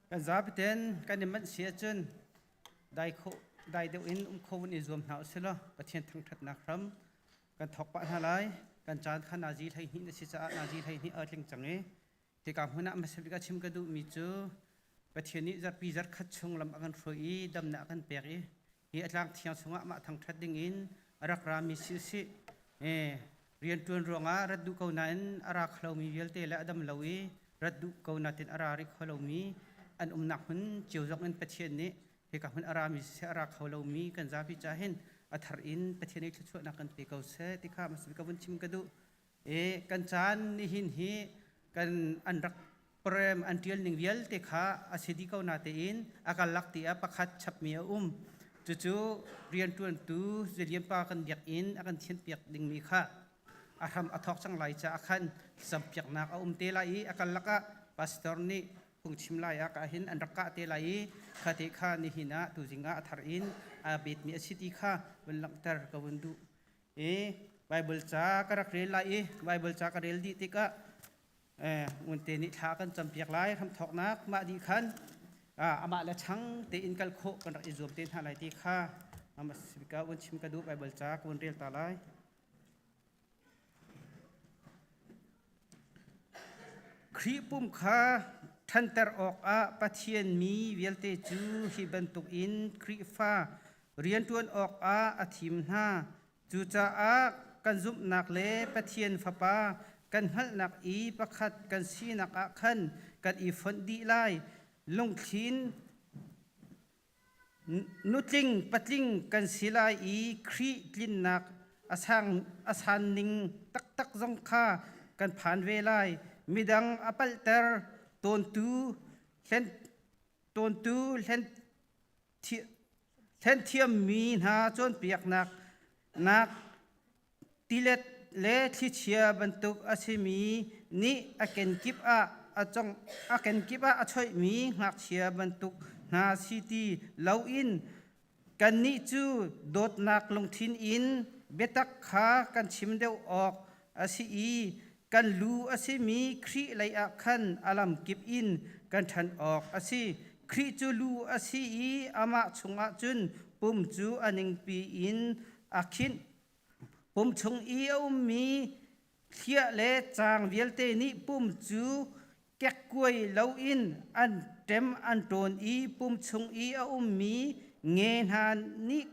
Kan zapiten kan i manh si ahcun dai kho dai deuh in um kho in i zuam hna usih law Pathian thangṭhatnak hram kan thawk pah hna lai. Kan caan kha nazi 12 na si caah nazi 12 a tling cang i hika hmun ah hmasa bik ah chim ka duhmi cu Pathian nih zarhpi zarhkhat chung lam a kan hruai i damnak a kan pek i hi a tlang thiang chungah mah thangṭhat dingin a rak rami si usih. Rianṭuan ruangah rat duh ko nain a ra kho lomi vialte le a dam lo i rat duh ko nain a ra rih kho lomi an umnak hmun cio zong in Pathian nih hika hmun a rami siseh a ra kho lomi kan zapi ca hin a thar in Pathian nih thluachuahnak kan pe ko seh ti kha hmasa bik ka vun chim ka duh. Kan caan nihin hi kan an rak prem an ṭial ning vialte kha a si dih ko natein a karlak ti ah pakhat chapmi a um. Cucu rianṭuantu Zelianpa kan biakinn a kan thianhpiak dingmi kha a hram a thawk cang lai caah khan thlacampiaknak a um te lai i a karlak ah pastor nih phungchim lai ah ka hin an rak kah te lai i kha te kha nihin ah tuzing ah a thar in aa betmi a si ti kha vun langhter ka vun duh. I Bible ca ka rak rel lai i Bible ca ka rel dih tikah ngunte nih thla kan campiak lai hramthawknak mah dih khan amah le chang tein kal khawh kan rak i zuam te hna lai ti kha ka vun chim ka duh Bible ca ka vun rel ta lai. Khrih pum kha ṭhanter awkah Pathian mi vialte cu hi bantukin Khrihfa rianṭuan awkah a thim hna. Cucaah kan zumhnak le Pathian Fapa kan hngalhnak i pakhat kan sinak ah khan kan i fonh dih lai. Lungthin nutling patling kan si lai i Khrih tlinnak a sang a san ning taktak zong kha kan phan ve lai. Midang a palhter tawntu hlen tawntu hlen Hlenthiammi hna cawnpiaknak nak tilet le thlichia bantuk a simi nih a kenkip ah a cong a kenkip ah a choihmi ngakchia bantuk hna si ti loin kannih cu dawtnak lungthin in biatak kha kan chim deuh awk a si i kan lu a simi Khrih lei ah khan a lamkip in kan ṭhan awk a si. Khrih cu lu a si i amah chungah cun pum cu a ningpi in a khinh. Pum chung i a ummi thliah le caang vialte nih pum cu kekkuai loin an ṭem an ṭawn i pum chung i a ummi nge hna nih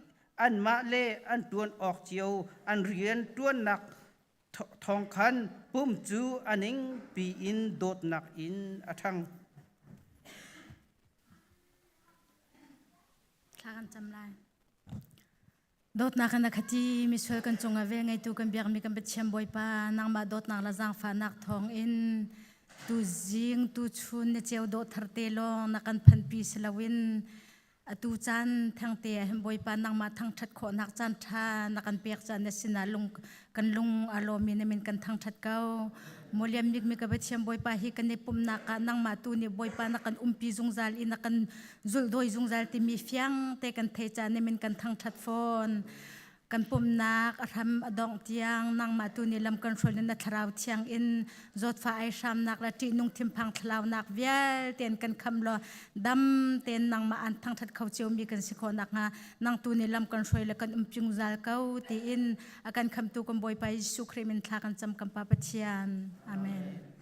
anmah le an ṭuan awk cio an rian ṭuannak Thawng khan pum cu a ning piin dawtnak in a ṭhang. Thla kan cam lai. Dawtnak in a khati misual kan cungah vel ngeitu kan biakmi kan Pathian Bawipa nangmah dawtnak le zaangfahnak thawng in tu zing tu chun na ceu dawh thar te lawng na kan phanpi si loin Atu caan thengte ah hin Bawipa nangmah thangṭhat khawhnak caan ṭha na kan pek caah na sinah lung kan lung aa lawmmi na min kan thangṭhat ko. Mawliam bikmi ka Pathian Bawipa hi kan i pumhnak ah nangmah tu nih Bawipa na kan umpi zungzal i na kan zulhdawi zungzal timi fiang te kan thei caah na min kan thangṭhat fawn. Kan pumnak a hram a dongh tiang nangmah tu nih lam kan hrual na thlarau thiang in zawtfah ai hramnak le ṭihnung thinphang thlalaunak vialte in kan kham law dam tein nangmah an thangṭhat kho ciomi kan si khawh nakhnga nang tu nih lam kan hruai le kan um zungzal ko tiin a kan khamtu kan Bawipa Jesuh Khrih min thla kan cam kan Pa Pathian. Amen.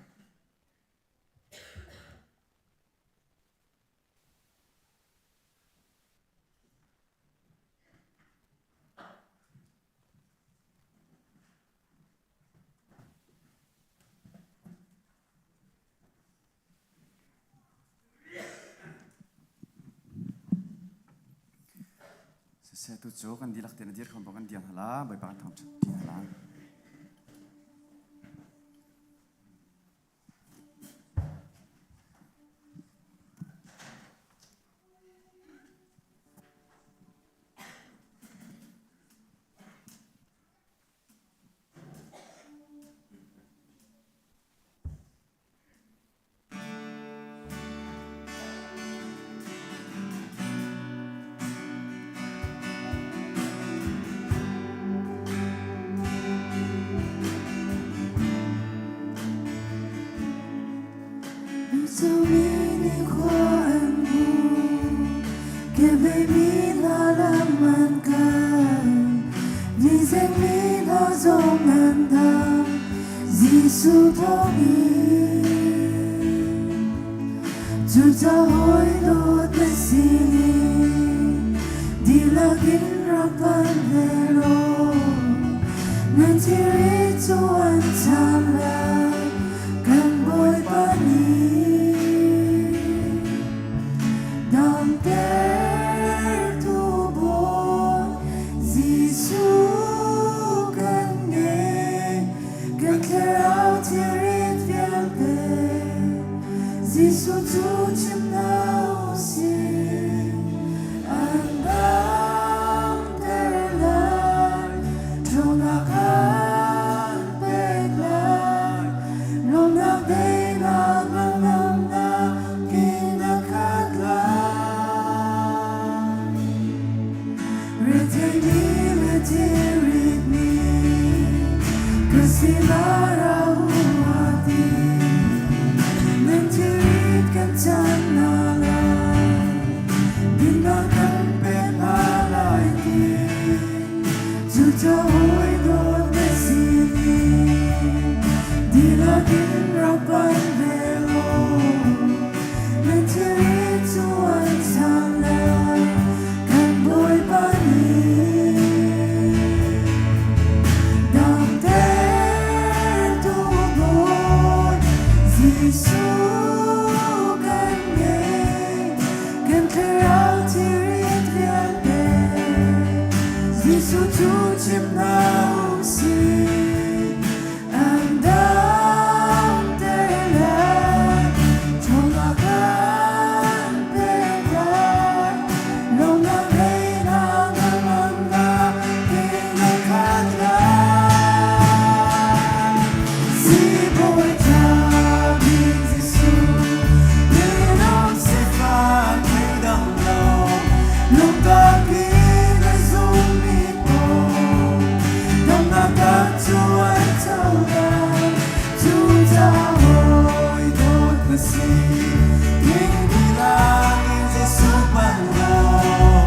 Siseh tu cu kan dihlak tein a dir kho kan dir hna la Bawipa kan thangṭhat ṭi hna la. Zomi ni khua an. Kehlei mi hna lam an kal, mizeng mi hna zong an dam, Jesuh thawngin. Cucaah hawi dawt na sinin dihlak in rak panh ve law, nan thilri cu an cham lai, kan Bawipa nih. Damtertu Bawi Jesuh kan ngei, kan thlarau thilrit vialte Jesuh cu chim hna u sih. An damter lai, ṭhawnnak an pek lai, lawmhnak daihnak hnangamnak in a khat lai. Retheimi le thilritmi ka sinah ra u a ti. Nan thilrit kan chan hna lai, dinnak kan pek hna lai ti. Cucaah hawi dawt na sin i dihlak in rak panh ve law, nan thilrit cu an sang lai, kan Bawipa nih. Damtertu Bawi Jesuh kan ngei, kan thlarau thilrit vialte Jesuh cu chim hna u sih. An damter lai, ṭhawnnak an pek lai, lawmhnak daihnak hnangamnak in a khat lai. Sibawi ṭha bik Jesuh, minung sifak thleidang lo, lungtak in a zummi paoh, damnak cu an co lai. Cucaah hawi dawt na si, ding in Jesuh hman law,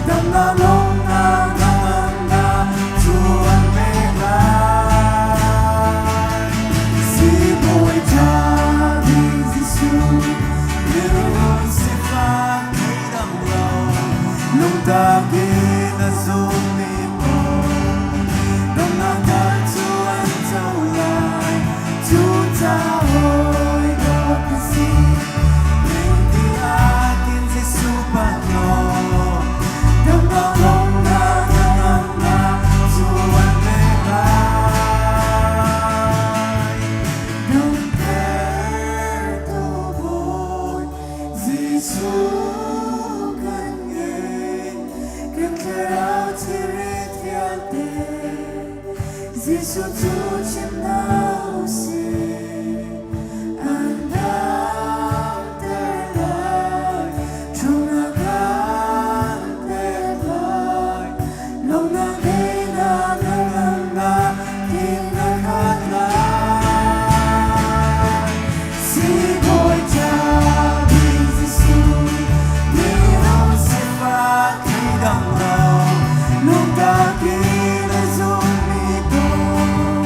damnak lawmhnak hnangamnak cu an pek lai. Sibawi ṭha bik Jesuh, minung sifak thleidang lo, lungtak in a zummi paoh, damnak cu an co lai. Cucaah hawi dawt na si, ding in Jesuh hman law, damnak lawmhnak hnangamnak cu an pek lai. Damtertu Bawi Jesuh kan ngei, kan thlarau thilrit vialte Jesuh cu chim hna u sih. An damter lai, ṭhawnnak an pek lai, lawmhnak daihnak hnangamnak in a khat lai. Sibawi ṭha bik Jesuh, minung sifak thleidang lo, lungtak in a zummi paoh,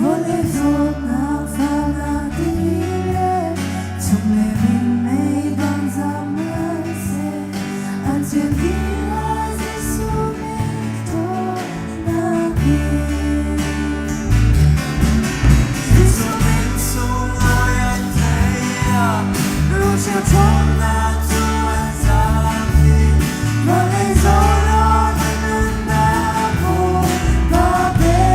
Vawlei zawtnak fahnak timi le chung le minmei bang zam an seh. An cin dih lai Jesuh min ṭhawnnak in. Jesuh min sunglawi an theih ah ruhcheu ṭhawnnak cu an zaam dih. Vawlei zawlawng na nunnak Bawipa pek.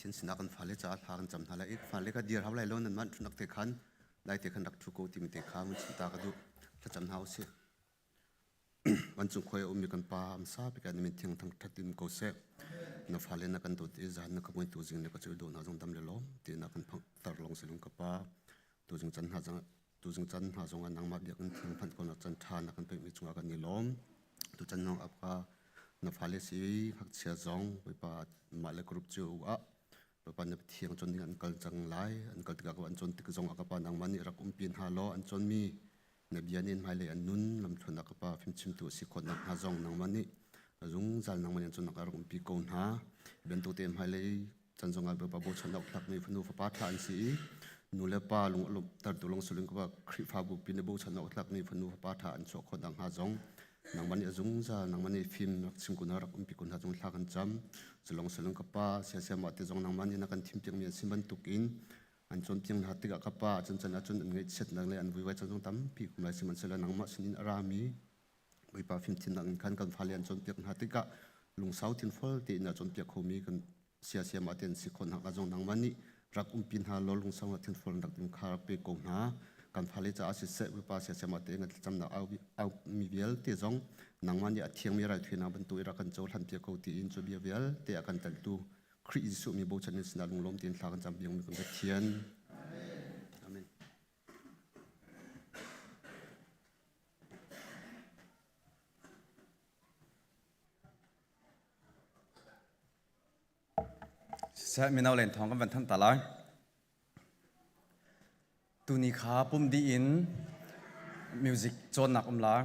Pathian sinah kan fale caah hla kan cam hna lai i fale kha dir hau lai lo nan mah ṭhunak te khan dai te khan rak ṭhu ko timi te kha mun chim ta ka duh. Thlacam hna usih. Vancung khua i a ummi kan Pa amsa bik ah na min thiang thangṭhat in ko seh. Na fale na kan dawt i zan na ka muitu zing le ka cu do na zong dam le lawm ti na kan phangter lawng si lung ka Pa. Tuzing can hna zong tuzing can hna zong ah nangmah biakinn thiang phanh ko na can ṭha na kan pekmi cungah kan i lawm. Tuchan nong apka na fale si ngakchia zong Bawipa mah le group cio ah Bawipa na thiang cawn ding an kal cang lai. An kal tikah an cawn tik zong ah ka Pa nangmah nih rak umpi hna law an cawnmi na bia nih hmailei an nun lamthluan ah ka Pa fimchimtu a si khawh nakhnga zong nangmah nih zungzal nangmah nih an cawnnak ah rak umpi ko hna. Bantuk tein hmailei chan zong ah Bawipa bochan awk tlakmi fanu fapa ṭha an si i nu le pa lung a lawmhtertu lawng si loin ka Pa Khrihfabu pi na bochan awk tlakmi fanu fapa ṭha an chuah khawh nakhnga zong nangmah nih a zungzal nangmah nih fim rak chim kun hna rak umpi kun hna cung thla kan cam. Culong silong ka Pa siasiamah te zong nangmah nih na kan thimpiakmi an si bantukin an cawnpiak hna tikah ka Pa cun can ahcun an ngaihchiatnak le an vuivai caan zong tampi kum lai sihmanhsehlaw nangmah sinin a rami Bawipa fimthiamnak in khan kan fale an cawnpiak hna tikah lungsau thinfual tein a cawnpiak khomi kan siasiamah te an si khawh nakhnga zong nangmah nih rak umpi hna law lungsau thinfual rak in kha rak pe ko hna. Kan fale caah siseh Bawipa siasiamah te kan thlacamnak au mi vialte zong nangmah nih a thiangmi raithuinak bantuk i rak kan cohlan piak ko tiin cu bia vialte a kan teltu Khrih Jesuh mi bochan in sinah lunglawm tein thla kan cam piak mi kan Pathian. Amen. Siseh mino len thawng kan van thanh ta lai. Tuni kha pum dih in music cawnnak um la.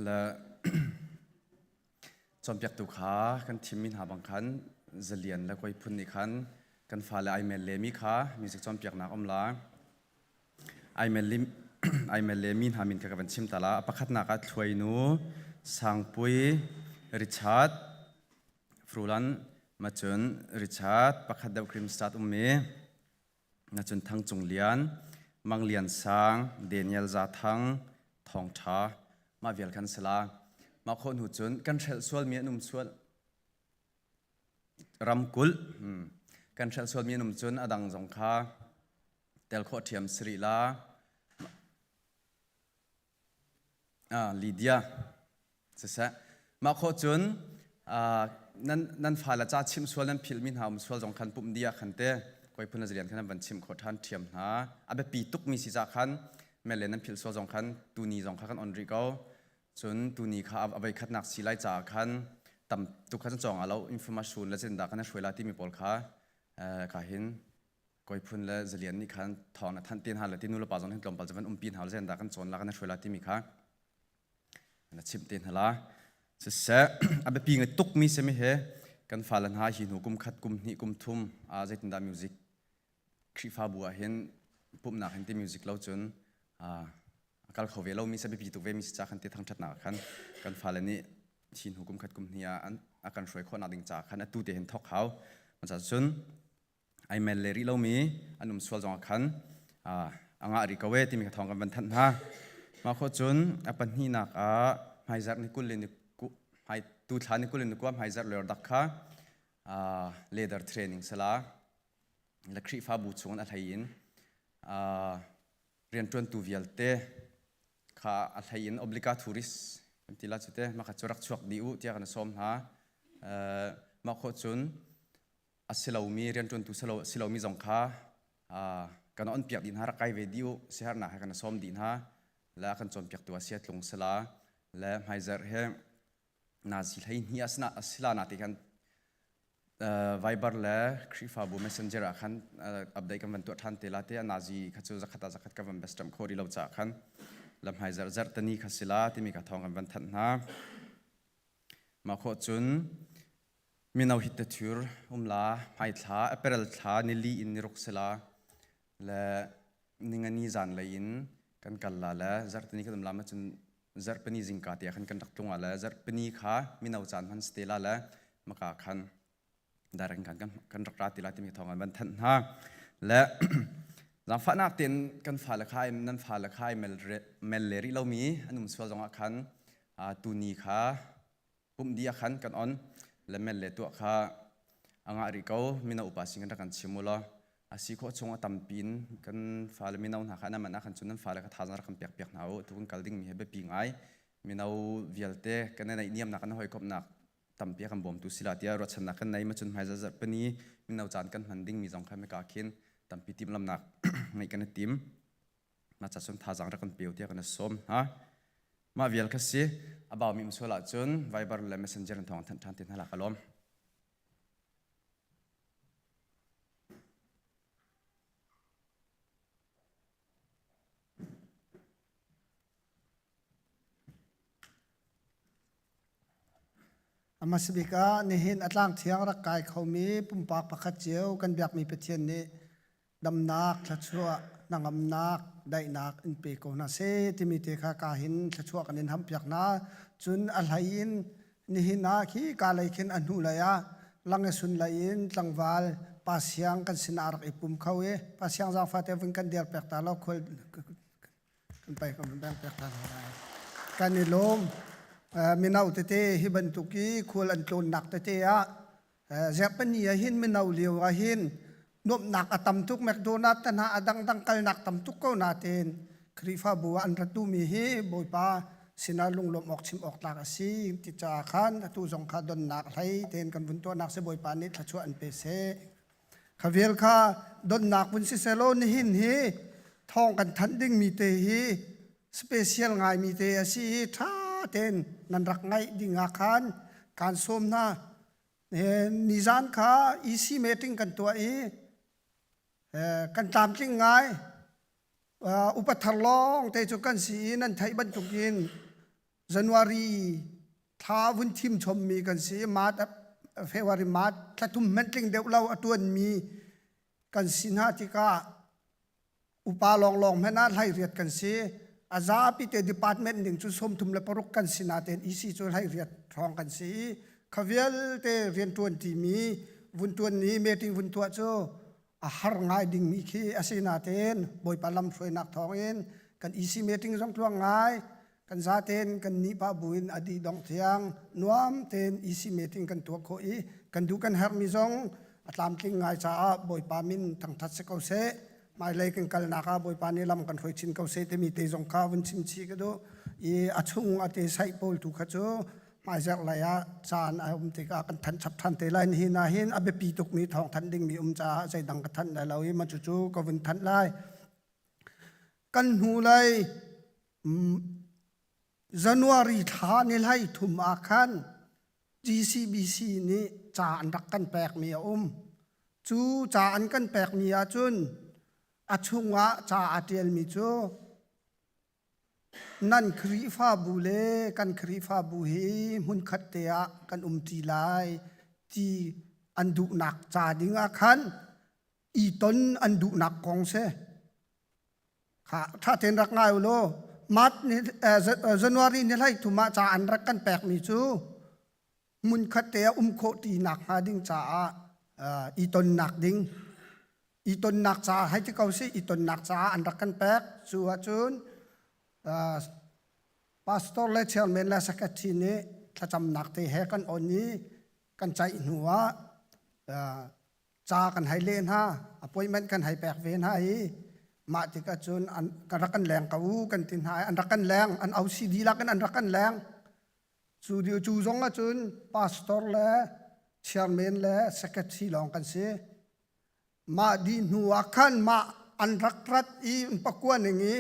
Le Cawnpiaktu kha kan thimmi hna bang khan zalian le koi phun nih khan kan fale ai mel lemi kha music cawnpiaknak um la. Ai mel ai mel lemi hna min kha ka van chim ta la. A pakhatnak ah Thluainu, Sangpui, Richard, Frulan, macun Richard pakhat deuh cream start ummi Nacun Thang Cung Lian, Mang Lian Sang, Daniel Za Thang, Thawng Ṭha, mah vial khan si la. Mah khawh hnu cun kan hrelh sualmi an um sual ramkulh kan hrelh sualmi an um cun a dang zong kha tel khawh ṭhiam si rih la. Lydia siseh mah khawh cun nan nan fale ca chimh sual nan philhmi hna um sual zong khan pumh dih ah khan te koi phun rian khan nan van chimh khawh ṭhan ṭhiam hna a biapi tukmi si ca khan mele nan philh sual zong khan tuni zong kha kan on rih ko cun tuni kha a voi khatnak si lai caah khan tam tuk kha cun cawng ah lo information le zindah kan hruai la timi pawl kha ka hin koi phun le zalian nih khan thawng na thanh te hna le ti nu le pa zong hin tlawmpal cu van umpi hna le zen dah kan cawn la kan hruai la timi kha na chimh te hna la siseh a biapi ngai tuk mi semi he kan fale hna hi hnu kum khat kum hnih kum thum a zeitindah music Khrihfabu ah hin pumhnak hin ti music lo cun a kal kho ve lo mi se biapi tuk ve mi si ca khan ti thangṭhatnak khan kan fale nih hi hnu kum khat kum hnih ah a kan hruai khawh nak ding ca khan atu te hin thok hau cun ai mel le rih lomi an um sual zongah khan a ngah rih ko e timi kha thawng kan van thanh hna. Mah khawh cun a pahnihnak ah hmaizarh ni 20 le ni hmai tu thla ni 20 le ni 9 hmaizarh lawr dak kha leather training sala le Khrihfabu chung in a hlei in rianṭuantu vialte kha a hlei in obligatoris kan ti la cu te mah kha cu rak chuak dih u tiah kan sawm hna. Mah khawh cun a si lomi rianṭuantu si lomi zong kha kan onpiak dih hna rak kai ve dih u siaherhnak he kan sawm dih hna le a kan cawnpiaktu a sia tlung sila le hmaizarh he nazi hlei hnih a sila na ti khan Viber le Khrihfabu Messenger ah khan update kan van tuah ṭhan te la te a nazi kha cu zakhat ah zakhat kan van bestem kho rih lo caah khan lam hmaizarh zarh tani kha sila timi kha thawng kan van thanh hna mah khawh cun Mino hi tethur um la, hmaithla, April thla nili in niruk si la, le ningani zanlei in kan kal la le zarhtini kan um la ma cun zarhpini zingka te ah khan kan rak tlung ah le zarhpini kha mino caan hman si te la le maka khan direct kan kan rak ra ti la timi thawng an van thanh hna. Le zaangfahnak tein kan fale kha nan fale kha mel mel le rih lomi an um sual zongah khan tuni kha pumh dih ah khan kan on le mel le tuah kha A ngah rih ko. Mino upa sin kan rak kan chim u law a si khawh chung a tampi in kan fale mino hna kha nan man ah khan cun nan fale kha thazaang rak kan pek piak hna u. Tu kan kal dingmi hi biapi ngai. Mino vialte kan i naihniamnak kan hawikomhnak tampi a kan bawmtu sila tiah ruahchannak kan nei macun hmai zarh pani mino caan kan hman dingmi zong kha mika khin tampi timhlamnak ngeih kan i tim ma ca cun thazaang rak kan peu tiah kan i sawm hna mah vial kha si a baumi um sual ahcun Viber le Messenger in thawng thanh ṭhan te hna la ka lawm. A hmasa bik ah nihin a tlang thiang rak kai khomi pumpak pakhat cio kan biakmi Pathian nih damnak, thluachuah, hnangamnak, daihnak in pe ko hna seh timi te kha ka hin thluachuah kan in hampiak hna. Cun a hlei in nihin ah khi ka lei khin a hnu lei ah lang i sun lei in tlangval pa siang kan sinah rak i pum kho i pa siang zaangfa te vun kan dir pek ta lo khual kan pai kan bang pek hna lai kan i lawm mino tete hi bantuk i khual an tlawnnak tete ah zerpani ah hin mino lio ah hin nuamhnak a tam tuk McDonald te hna a dangdang kalnak tam tuk ko na tein Khrihfabu ah an rat duhmi hi Bawipa sinah lunglawmh awk chim awk tlak a si ti caah khan atu zong kha donnak hlei tein kan vun tuahnak si Bawipa nih thluachuah an pe seh. Kha vial kha donnak vun si selaw nihin hi thawng kan thanh dingmi te hi special ngaimi te a si i ṭha tein nan rak ngaih ding ah khan kaan sawm hna. Nizan kha EC meeting kan tuah i kan tlamtling ngai. Upa thar lawng te cu kan si i nan theih bantukin January thla vun thim chommi kan si March February March thla thum hmanh tling deuh lo a tuanmi kan si hna tikah upa lawnglawng hmanh ah hlai riat kan si a zapi te department ning cu 36 kan si natein EC cu hlai riat hrawng kan si i kha vialte riantuan timi vun tuan ni meeting vun tuah cu a har ngai dingmi khi a si natein Bawipa lamhruainak thawngin kan EC meeting zong tluang ngai kan zaten kan nih pah buin a dih dong thiang nuam tein EC meeting kan tuah khawh i kan duh kan herhmi zong a tlamtling ngai caah Bawipa min thangthat si ko seh hmailei kan kalnak ah Bawipa nih lam kan hruai chin ko seh timi te zong kha vun chim chih ka duh i a chung a te saih pawl tu kha cu hmaizarh lei ah caan a um tikah kan thanh chap than te lai nihin ah hin a biapi tukmi thawng thanh dingmi um caah zeidang ka thanh lai lo i ma cucu ka vun thanh lai kan hnu lei January thla ni hlei thum ah khan GCBC nih ca an rak kan pekmi a um cu ca an kan pekmi ahcun a chungah ca a ṭialmi cu Nan Khrihfabu le kan Khrihfabu hi hmunkhat te ah kan umṭi lai ti an duhnak ca ding ah khan i ton an duhnak kong si. Kha ṭha tein rak ngai u law March ni, January ni hlei thum ah ca an rak kan pekmi cu hmunkhat te ah um khawh ṭinak hnga ding caah i tonnak ding i tonnak caah hei ti ko sih i tonnak caah an rak kan pek cu ahcun pastor le chairman le secretary nih thlacamnak te he kan on i kan ceih hnu ah ca kan hei leh hna appointment kan hei pek ve hna i mah tikah cun an kan rak kan leng ko u kan ti hna i an rak kan leng an OCD lak in an rak kan leng Cu cu zong ahcun pastor le chairman le secretary lawng kan si. Mah dih hnu ah khan mah an rak rat i pakua ning i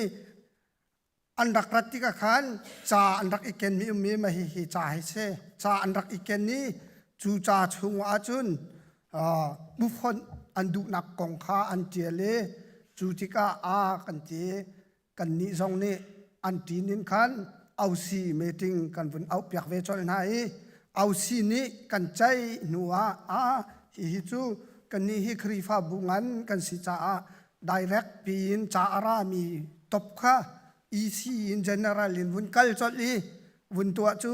an rak rat tikah khan ca an rak i kenmi ummi ma hihi ca hi si. Ca an rak i ken i cu ca chung ahcun uh, bufonh an duhnak kong kha an ṭial i cu tikah a kan ti kannih zong nih an ṭin in khan ausi meeting kan vun auhpiak ve colh hna i ausi nih kan ceih hnu ah a hihi cu kannih hi Khrihfabu ngan kan si caah direct piin ca a rami top kha EC in general in vun kal colh i vun tuah cu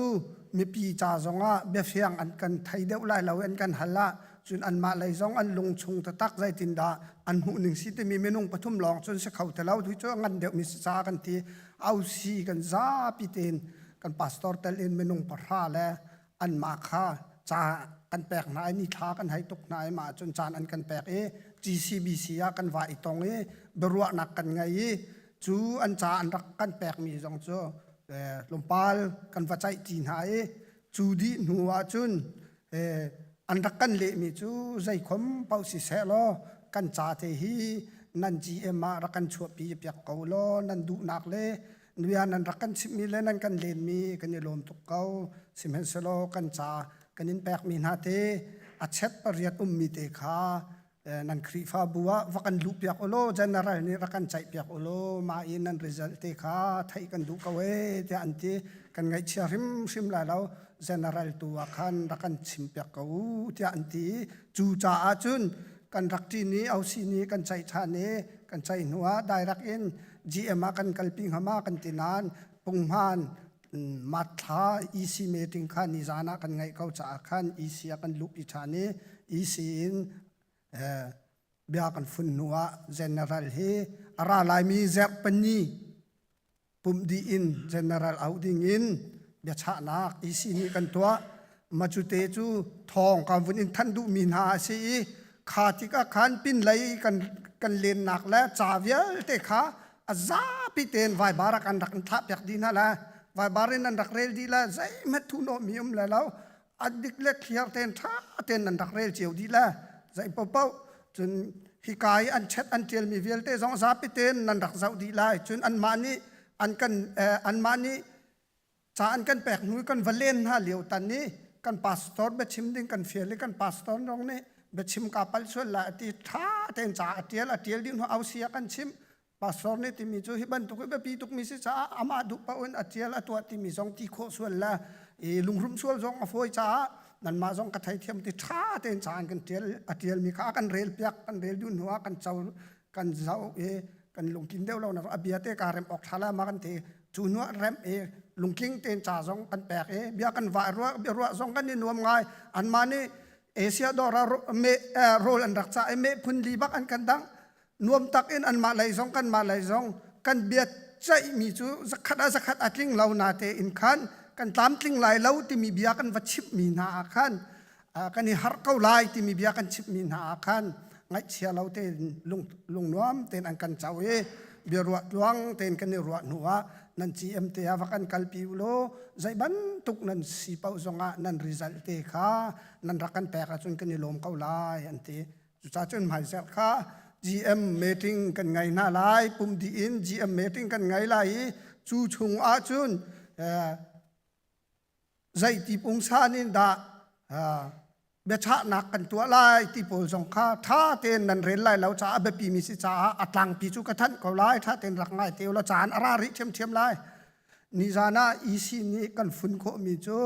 mipi ca zongah biafiang an kan thei deuh lai lo an kan hal ah cun anmah lei zong an lung chung taktak zeitindah an hmuh ning si timi minung pathum lawng cun si kho te lo tu cu a ngan deuh mi si ca kan ti ausi kan zapi tein kan pastor tel in minung pahra le anmah kha ca. kan pek hna i ni thla kan hei tuk hna i mah cun caan an kan pek i GCBC ah kan va i tong i biaruahnak kan ngei i cu an ca an rak kan pekmi zong cu tlawmpal kan va ceih ṭi hna i cu dih hnu ah cun an rak kan lehmi cu zeikhom paoh siseh law kan ca te hi nan GM ah rak kan chuahpi piak ko law nan duhnak le bia nan rak kan chimhmi le nan kan lenmi kan i lawm tuk ko sihmanhsehlaw kan ca kan in pekmi hna te a chet pariat ummi te kha nan Khrihfabu ah va kan luhpiak u law general nih rak kan ceihpiak u law mah i nan result te kha theih kan duh ko ee tiah an ti kan ngaihchia hrimhrim lai lo general tu ah khan rak kan chimpiak ko u tiah an ti i cu caah cun kan rak ṭin i OC nih kan ceih ṭhan i kan ceih hnu ah direct in GM ah kan kalpi hnga ma kan ti nain punghman Matthla EC meeting kha nizan ah kan ngeih ko caah khan EC ah kan luhpi ṭhan i EC in bia kan fun hnu ah general hi a ra laimi zerhpani pumh dih in general auh ding in biachahnak EC nih kan tuah. Macute cu thawng kan vun in thanh duhmi hna a si i kha tikah khan pinlei kan kan lennak le ca vialte kha a zapi tein vaibar ah kan rak in thlah piak dih hna le vaibar in nan rak rel dih le zeihmanh thuhnawh mi um le lo a dik le clear tein ṭha tein nan rak rel cio dih le zei paohpaoh cun hika i an chat an ṭialmi vialte zong zapi tein nan rak zoh dih lai cun anmah nih an kan anmah nih ca an kan pek hnu i kan va len hna lio tan i kan pastor biachim ding kan fial i kan pastor zong nih biachim ka palh sual lai ati ṭha tein ca a ṭial a ṭial dih hnu ausi a kan chimh pastor nih timi cu hi bantuk hi biapi tukmi si caah amah duh paoh in a ṭial a tuah timi zong ti khawh sual le i lunghrum sual zong a fawi caah nanmah zong ka theithiam ti ṭha tein ca an kan ṭial a ṭialmi kha a kan rel piak kan rel dih hnu ah kan co kan zoh i kan lungtlin deuh lo na a bia te ka rem awk ṭha la ma kan ti cu hnu ah rem i lungtling tein ca zong kan pek i bia kan vah ruah bia ruah zong kan i nuam ngai anmah nih Asia dawr ah me rawl an rak cah i meh phun li bak an kan dang nuam tak in anmah lei zong kanmah lei zong kan bia ceihmi cu zakhat ah zakhat a tling lo na te in khan kan tlamtling lai lo timi bia kan va chimhmi hna ah khan kan i harh ko lai timi bia kan chimhmi hna ah khan ngaihchia lo tein lung lungnuam tein an kan co i biaruah tluang tein kan i ruah hnu ah nan GM te ah va kan kalpi u law zei bantuk nan si paoh zongah nan result te kha nan rak kan pek ahcun kan i lawm ko lai an ti cucaah cun hmaizarh kha GM meeting kan ngei hna lai pum dih in GM meeting kan ngei lai i cu chung ahcun zeiti pungsan in dah biachahnak kan tuah lai ti pawl zong kha ṭha tein nan rel lai lo caah a biapimi si caah a tlangpi cu ka thanh ko lai ṭha tein rak ngai te ulaw caan a ra rih ṭhiamṭhiam lai nizan ah EC nih kan fun khawhmi cu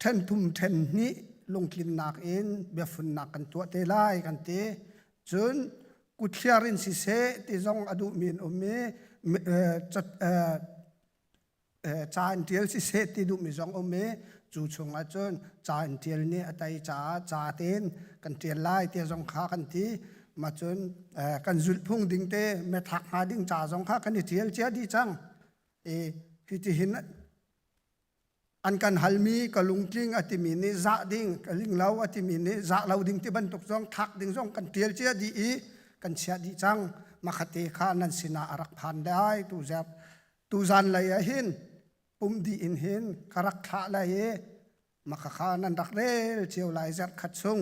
ṭhen thum ṭhen hnih lungtlinnak in biafunnak kan tuah te lai kan ti cun kuthliar in siseh ti zong a duhmi an um i ca in ṭial siseh ti duhmi zong um i cu chungah cun ca in ṭial nih a tei caah ca tein kan ṭial lai ti zong kha kan ti mah cun kan zulhphung ding te methak hnga ding ca zong kha kan i ṭial cia dih cang i hitihin an kan halmi ka lungtling a timi nih zah ding ka ling lo a timi nih zah lo ding ti bantuk zong thlak ding zong kan ṭial cia dih i kan chiah dih cang makhate kha nan sinah a rak phan lai tu zep tuzan lei ah hin pum dih in hin ka rak thlah lai i makhakha nan rak rel cio lai zarh khat chung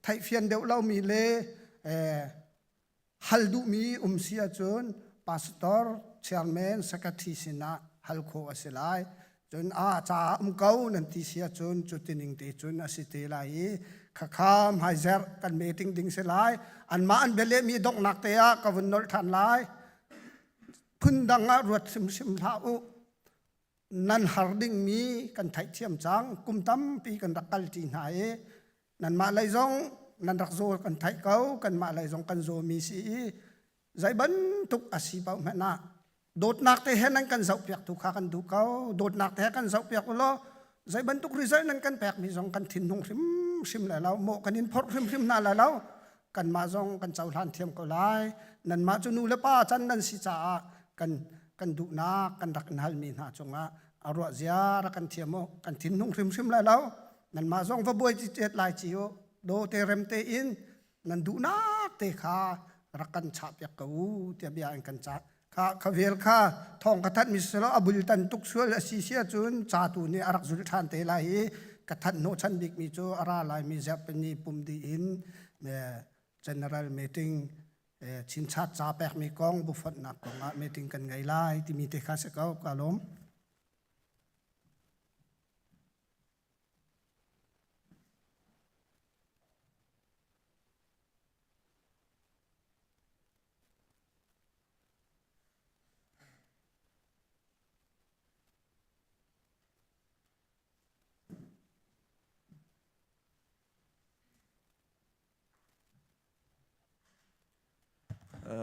theihfian deuh lomi le hal duhmi um si ahcun pastor chairman secretary sinah hal khawh a si lai cun a ca um ko nan ti si ahcun cu tining te cun a si te lai i khakha hmaizerh kan meeting ding si lai anmah an bialehmi donghnak te ah ka vun nolh ṭhan lai phundang ah ruat hrimhrim hlah u nan har dingmi kan theihthiam cang kum tampi kan rak kalṭi hna i nanmah lei zong nan rak zaw kan theih ko kanmah lei zong kan zawmi si i zei bantuk a si paoh hmanh ah dawtnak te he nan kan zohpiak tu kha kan duh ko dawtnak te he kan zohpiak u law zei bantuk result nan kan pekmi zong kan thinhung hrimhrim lai lo mawh kan in phorh hrimhrim hna lai lo kanmah zong kan cohlan thiam ko lai nanmah cu nu le pa can nan si caah kan kan duhnak kan rak in halmi hna cungah a ruah zia rak kan thiam u kan thinhung hrimhrim lai lo. Nanmah zong va buai cicet lai ci u. Do te rem te in nan duhnak te kha rak kan chah piak ko u tiah bia in kan cah. Kha kha vel kha thawng ka thanh mi silo a bul tan tuk sual a si sia cun ca tu nih a rak zul ṭhan te lai i ka thanh hnawh chan bik mi cu a ra lai mi zarhpini pum dih in general meeting chinchat ca pekmi kong bufonhnak kong ah meeting kan ngei lai timi te kha si ko ka lawm.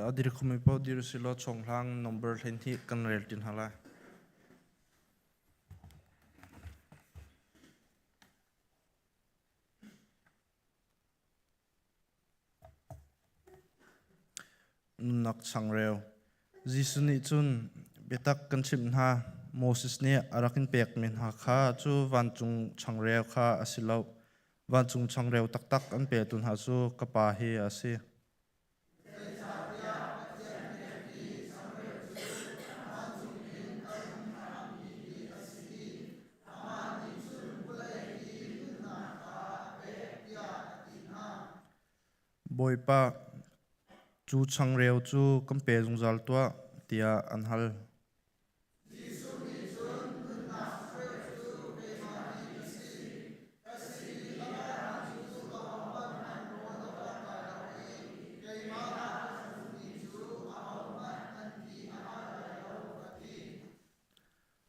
A dir khomi paoh dir usilaw chawnghlang number 12 kan rel ṭi hna lai. Nunnak changreu. Jesuh nih cun biatak kan chimh hna, Moses nih a rak in pekmi hna kha cu vancung changreu kha a si lo. Vancung changreu taktak an petu hna cu ka Pa hi a si. Bawipa, cu changreu cu kan pe zungzal tuah, tiah an hal.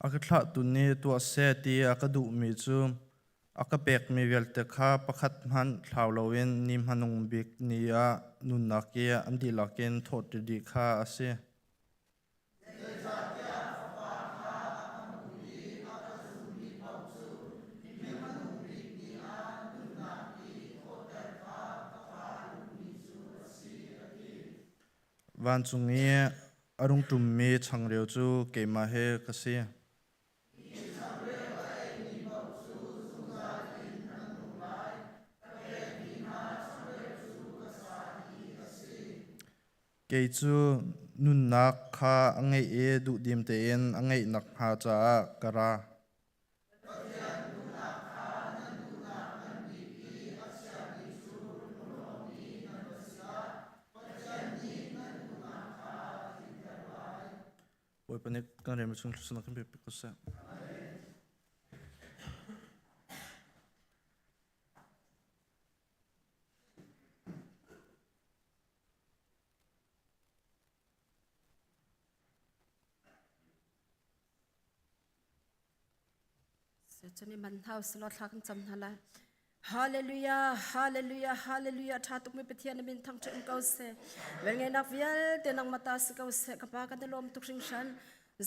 A ka thlahtu nih tuah seh ti a ka duhmi cu a ka pekmi vialte kha pakhat hmanh thlau loin ni hmanung bik ni ah nunnak i an dihlak in thawhṭi dih kha a si. Vancung i a rung ṭummi changreu cu keimah hi ka si. Kei cu nunnak kha a ngeih i duhdim tein a ngeih nakhnga caah ka ra. Bawipa nih kan rian chung thluachuahnak kan pe ko seh. Cun i man hna usih law thla kan cam hna lai. Hallelujah, hallelujah, hallelujah. Ṭha tukmi Pathian na min thangṭhat in ko seh. Velngeihnak vialte nangmah ta si ko seh. Ka Pa kan i lawm tuk hringhran.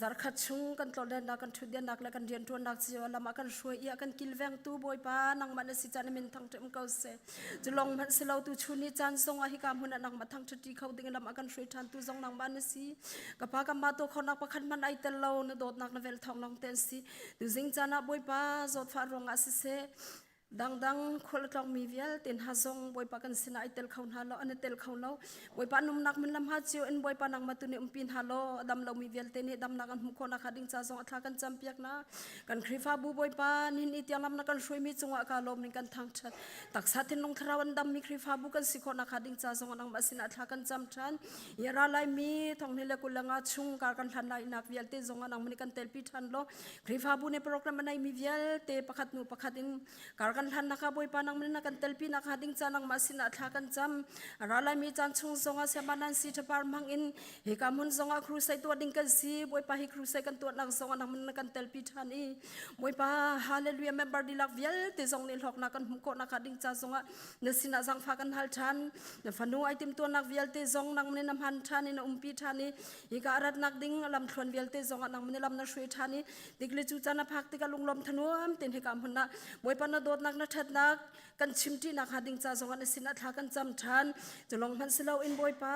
Zarkhat chung kan tlawlennak, kan ṭhutdennak le kan rianṭuannak cio lam ah kan hruai i a kan kilvengtu Bawipa nangmah na si caan na min thangṭhat um ko seh. Cu lawng hmanh si lo tu chun ni caan zong ah hika hmun ah nangmah thangṭhat ṭi kho ding lam ah kan hruai ṭhantu zong nangmah na si. Ka Pa kanmah tuah khawhnak pakhat hmanh ai tel lo na dawtnak na vel thawng lawng te an si. Tuzing caan ah Bawipa zawtfah ruangah siseh dangdang khual a tlawngmi vialte hna zong Bawipa kan sinah ai tel kho hna lo an i tel kho lo Bawipa numnak min lam ha cio in Bawipa nangmah tu nih umpi hna law a dam lomi vialte nih damnak an hmuh khawhnak hnga ding ca zong a thla kan campiak na kan Khrihfabu Bawipa nihin ni tiang lam na kan hruaimi cungah ka lawm ning kan thangṭhat taksa thinlung thlarau an dammi Khrihfabu kan si khawhnak hnga ding ca zong nangmah sinah thla kan cam ṭhan i ra laimi thonghni le 25 chung kar kan hlan lai nak vialte zong ah nangmah nih kan telpi ṭhan law Khrihfabu nih program a neimi vialte pakhat hnu pakhat in kar kan hlan nak ah Bawipa nangmah na kan telpi nak hnga ding ca nangmah sinah thla kan cam ra laimi caan chung zong ah siama nan si ṭhapar hmang in hika hmun zong ah crusade tuah ding kan si Bawipa hi crusade kan tuahnak zong ah nangmah na kan telpi ṭhan i Bawipa hallelujah member dihlak vialte zong nih hlawknak kan hmuh khawh nak hnga ding ca zong ah na sinah zangfah kan hal ṭhan na fanu ai timtuahnak vialte zong nang nih na hman ṭhan i na umpi ṭhan i hika a ratnak ding lamthluan vialte zong ah nang nih lam na hruai ṭhan i tikle cu caan a phak tikah lunglawm thanuam tein hika hmun ah Bawipa na dawtnak na ṭhatnak kan chimṭi nak hnga ding ca zong ah na sinah thla kan cam ṭhan cu lawng hmanh si loin Bawipa.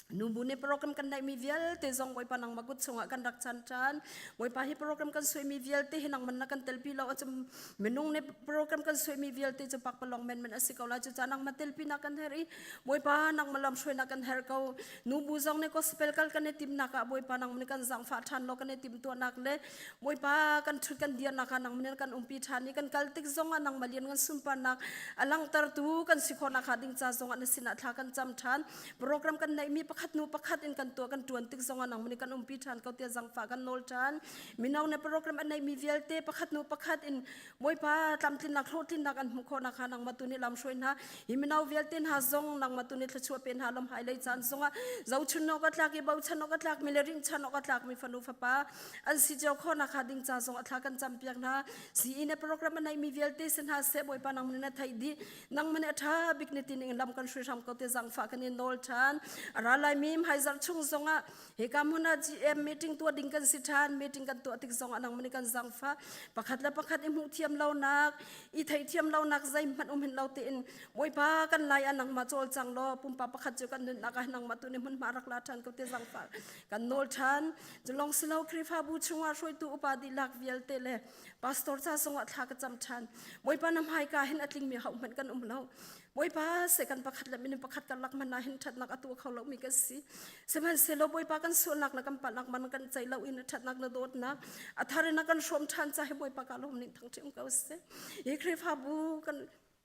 Nubu nih program kan neihmi vialte zong Bawipa nangmah kut chungah kan rak chan ṭhan. Bawipa hi program kan suaimi vialte hi nangman na kan telpi lo ahcun minung nih program kan suaimi vialte cu pakpalawng menmen a si ko lai. Cucaah nangmah telpi nak kan herh i Bawipa nangmah lamhruainak kan herh ko. Nubu zong nih gospel kal kan i timnak ah Bawipa nangmah nih kan zaangfah ṭhan law kan i timhtuahnak le Bawipa kan ṭhut kan dirnak ah nangmah nih kan umpi ṭhan i kan kal tik zongah nangmah lian kan sunparnak a langhtertu kan si khawhnak hnga ding ca zongah na sinah thla kan cam ṭhan. Program kan neihmi pakhat hnu pakhat in kan tuah kan ṭuan tik zongah nangmah nih kan umpi ṭhan ko tiah zangfah kan nawl ṭhan. Mino nih program an neihmi vialte pakhat hnu pakhat in Bawipa tlamtlinnak hlawhtlinnak an hmuh khawh nakhnga nangmah tu nih lamhruai hna. Hi mino vialte hna zong nangmah tu nih thluachuah pe hna lom hmailei caan zongah zohchun awk a tlak i bochan awk a tlakmi le rinhchan awk a tlakmi fanu fapa an si cio khawh nakhnga ding ca zong a thla kan campiak hna. CE nih program a neihmi vialte si hna seh Bawipa nangmah nih na theih dih. Nangmah nih a ṭha bik ni tin in lam kan hrui hram ko te zangfah kan in nawl ṭhan. A ra laimi hmaizarh chung zongah hika hmun ah GM meeting tuah ding kan si ṭhan. Meeting kan tuah tik zongah nangmah nih kan zangfah. Pakhat le pakhat i hmuh thiam lonak, i theihthiam lonak zeihmanh um hin lo tein Bawipa kan lai ah nangmah cawlcang law pumpak pakhat cu kan nunnak ah nangmah tu nih hmunhma rak la ṭhan ko te zangfah kan nawl ṭhan. Culong silo Khrihfabu chungah hruaitu upa dihlak vialte le Pastor ca zongah thla ka cam ṭhan. Bawipa na hmaika hin a tlingmi hohmanh kan um lo. Bawipa se kan pakhat le minung pakhat karlak hmanh ah hin ṭhatnak a tuah kho lomi kan si. Sihmanhsehlaw Bawipa kan sualnak le kan palhnak man kan ceih lo in a ṭhatnak le dawtnak a thar in a kan hrawm ṭhan ca hi Bawipa ka lawm ning thangṭhi um ko seh. Hi Khrihfabu kan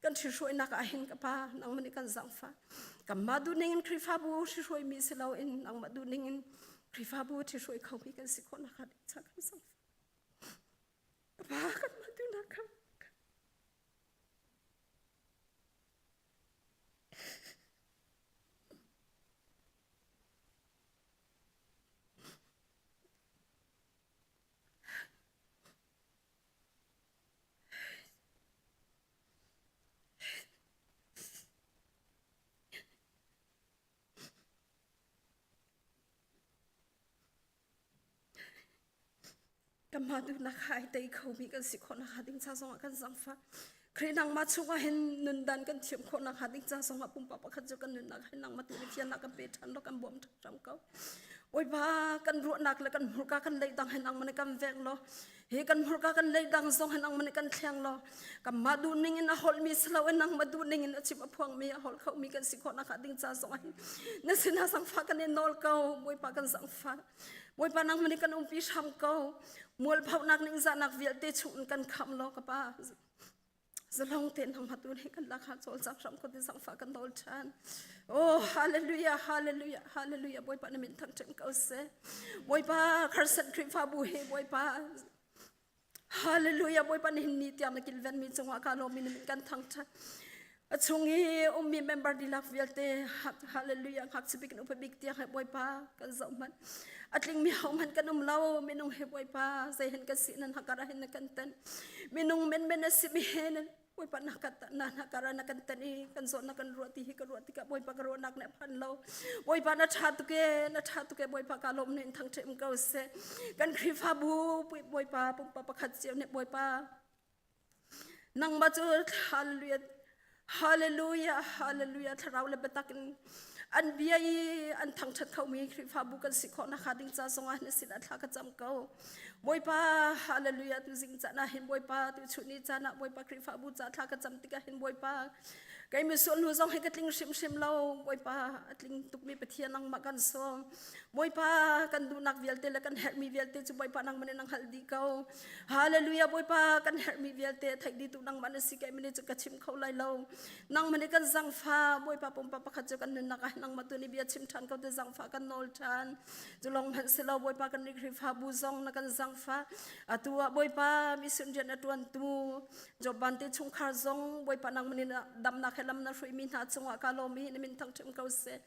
kan ṭhihruainak ah hin ka pa nangmah nih kan zaangfah. Kanmah duhning in Khrihfabu ṭhihruaimi si loin nangmah duhning in Khrihfabu ṭhihruai khomi kan si khawh nakhnga ding ca kan zaangfah. Pa kan matunak kha Kanmah duhnak kha ai tei khomi kan si khawh nakhnga ding ca zongah kan zaangfah. Khrih nangmah chungah hin nundan kan thiam khawh nakhnga ding ca zongah pumpak pakhat cu kan nunnak hin nangmah tu nih fiannak kan pe ṭhan law kan bawm ṭhan ko. Bawipa kan ruahnak le kan hmurka kan leidang hin nangmah nih kan veng law hi kan hmurka kan leidang zong hin nangmah nih kan thleng law kanmah duhning in a holhmi si loin nangmah duhning in a chim a phuangmi a holh khomi kan si khawh nakhnga ding ca zongah hin na sinah zangfah kan in nawl ko Bawipa kan zangfah. Bawipa nangmah nih kan umpi hram ko. Mualphonak ningzahnak vialte chung in kan khamh law ka pa. Zalong tein nangmah tu nih kan lakah cawlcang hram ko ti zangfah kan nawl ṭhan. Oh hallelujah hallelujah hallelujah Bawipa na min thangṭhat ko seh. Bawipa kharsan Khrihfabu hi Bawipa Hallelujah Bawipa nihin ni tiang na kilvenmi cungah ka lawm in kan thangṭhat. A chung i ummi member dihlak vialte hallelujah ngakchia bik in upa bik tiang he Bawipa kan zoh hmanh. A tlingmi hohmanh kan um lo minung he Bawipa zei hen kan si nan hakar ah hin na kan tan. Minung menmen a simi he nan Bawipa na ka na na ka na kan tan i kan zawt na kan ruah ti hi ka ruah tikah Bawipa ka ruahnak nih a phan lo Bawipa na ṭha tuk e na ṭha tuk e Bawipa ka lawm nih thang ṭhem ko seh kan Khrihfabu Bawipa pumpa pakhat cio nih Bawipa nangmah cu hallelujah hallelujah hallelujah thlarau le biatak in an bia i an thangṭhat khomi Khrihfabu kan si khawh nakhnga ding ca zongah na sinah thla ka cam ko Bawipa hallelujah tu zing caan ah hin Bawipa tu chun ni caan ah Bawipa Khrihfabu ca thla ka cam tikah hin Bawipa kei misual hnu zong hi ka tling hrimhrim lo Bawipa a tling tukmi Pathian nangmah kan sawm Bawipa kan duhnak vialte le kan herhmi vialte cu Bawipa nangmah nih nang hngalh dih ko Hallelujah Bawipa kan herhmi vialte theih dih tu nangmah na si kei mani cu ka chim kho lai lo nangmah nih kan zangfa Bawipa pumpak pakhat cu kan nunnak ah nangmah tu nih bia chim ṭhan ko te zangfa kan nawl ṭhan Cu lawng hmanh si lo Bawipa kan Khrihfabu zong na kan zangfah. Atu ah Bawipa mission rian a ṭuantu Job Bante chungkhar zong Bawipa nangmah nih damnak he lam na hruaimi hna cungah ka lawm i na min thangṭhat ko seh.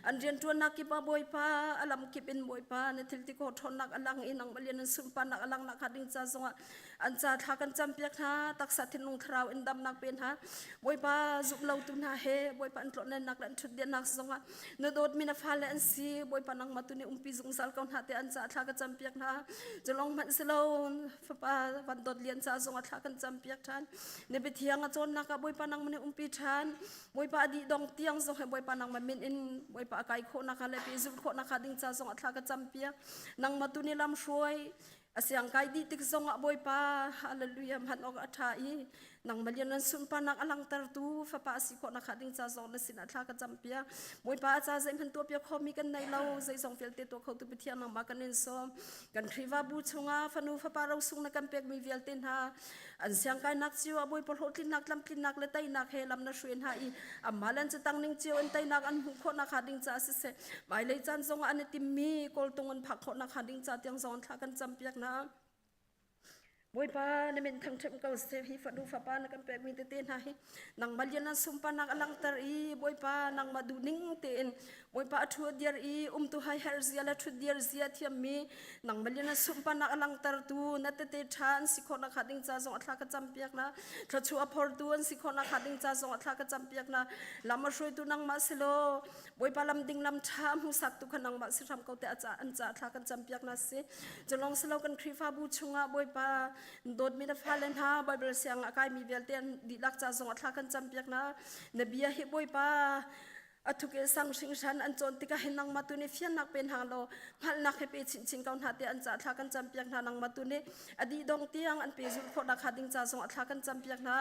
An rianṭuannak kip ah Bawipa a lam kip in Bawipa na thil ti khawh ṭhawnnak a lang i nangmah lian an sunparnak a langnak hnga ding ca zongah. An ca thla kan campiak hna, taksa thinlung thlarau in damnak pe hna. Bawipa zumh lo tu hna he Bawipa an tlawnnennak le an ṭhutdirnak zongah na dawtmi na fale an si. Bawipa nangmah tu nih umpi zungzal ko hna tiah an ca thla ka campiak hna. Culong hmanh si lo fapa van dawt lian ca zongah thla kan campiak ṭhan. Na biathiang a cawnnak ah Bawipa nangmah nih umpi ṭhan. Bawipa a dih dong tiang zong he Bawipa nangmah min in Bawipa a kai khawhnak le pehzulh khawhnak ding ca zong ah thla ka campiak. Nangmah tu nih lam hruai a siang kai dih tik zong ah Bawipa hallelujah hman awk a ṭha i nangmah lian nan sunparnak a langhtertu fapa a si khawhnak ding ca zong na sinah thla ka campiak. Bawipa a ca zeihmanh tuahpiak khomi kan nei lo zeizong vialte tuah khotu Pathian nangmah kan in sawm. Kan Khrihfabu chungah fanu fapa rosung na kan pekmi vialte hna an siangkainak cio ah Bawipa hlawhtlinnak tlamtlinnak le teinak he lam na hruai hna i amah le an catang ning cio in teinak an hmuh khawhnak hnga ding caah siseh hmailei caan zongah an i timmi kawltung an phak khawhnak hnga ding ca tiang zong thla kan campiak hna. Bawipa na min thangṭhat ko seh hi fanu fapa na kan pekmi tete hna hi nangmah lian an sunparnak a langhter i Bawipa nangmah duhning tein Bawipa a ṭhu dir i umtu hai her zia le ṭhut dir zia thiammi nangmah lian an sunparnak a langhtertu na tete ṭha an si khawhnak hnga ding ca zong a thla ka campiak na thluachuah a phortu an si khawhnak hnga ding ca zong a thla ka campiak na lam a hruaitu nangmah si law Bawipa lam ding lam ṭha a hmuhsaktu kha nangmah si hram ko te a ca an ca thla kan campiak na si cu lawng si lo kan Khrihfabu chungah Bawipa dawtmi na fale hna Bible siang a kaimi vialte an dihlak ca zong a thla kan campiak na na bia hi Bawipa a thuk i sang hringhran an cawn tikah hin nangmah tu nih fiannak pe hna law hngalhnak he pe chinchin ko hna tiah an ca thla kan campiak hna nangmah tu nih a dih dong tiang an pe zulh khawh nakhnga ding ca zong a thla kan campiak hna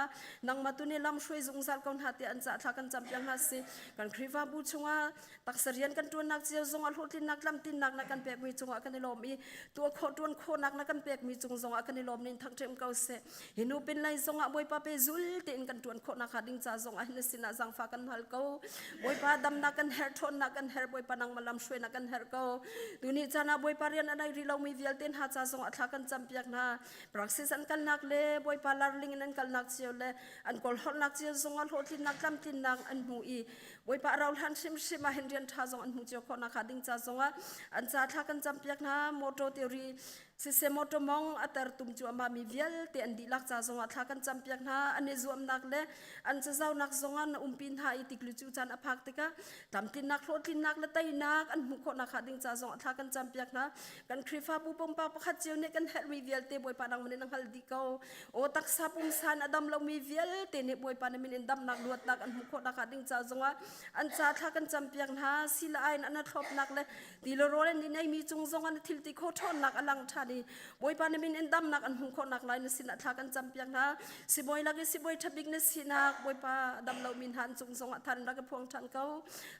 nangmah tu nih lam hruai zungzal ko hna tiah an ca thla kan campiak hna si kan Khrihfabu chungah taksa rian kan ṭuannak cio zongah hlawhtlinnak tlamtlinnak na kan pekmi cungah kan i lawm i tuah khawh ṭuan khawhnak na kan pekmi cung zongah kan i lawm nin thangṭhem ko seh hi nu pin lei zongah Bawipa pe zul tein kan ṭuan khawhnak hnga ding ca zongah hin na sinah zaangfah kan hal ko Bawipa damnak kan herh ṭhawnnak kan herh Bawipa nangmah lam hruainak kan herh ko tuni caan ah Bawipa rian a nei rih lomi vialte hna ca zongah thla kan campiak hna praxis an kalnak le Bawipa larling in an kalnak cio le an kawlhawlnak cio zongah hlawhtlinnak tlamtlinnak an hmu i Bawipa a rauhhlan hrimhrim ah hin rian ṭha zong an hmu cio khawh nakhnga ding ca zongah an ca thla kan campiak hna motor theory siseh motor mong a ter tum cu amah mi vialte an dihlak ca zongah thla kan campiak hna an i zuamnak le an cazaunak zongah na umpi hna i tiklu cu caan a phak tikah tlamtlinnak hlawhtlinnak le teinak an hmuh khawh nakhnga ding ca zongah thla kan campiak hna kan Khrihfabu pumpak pakhat cio nih kan herhmi vialte Bawipa nangmah nih na hngalh dih ko aw taksa pumsa in a dam lomi vialte nih Bawipa na min in damnak luatnak an hmuh khawh nakhnga ding ca zongah an ca thla kan campiak hna sila in an thlopnak le ti le rawl an in eimi cung zongah na thil ti kho ṭhawnnak a lang ṭhan i Bawipa na min in damnak an hmuh khawh nak lai na sinah thla kan campiak hna sibawi lak i sibawi ṭha bik na sinak Bawipa a dam lomi hna an cung zongah than rak i phuang ṭhan ko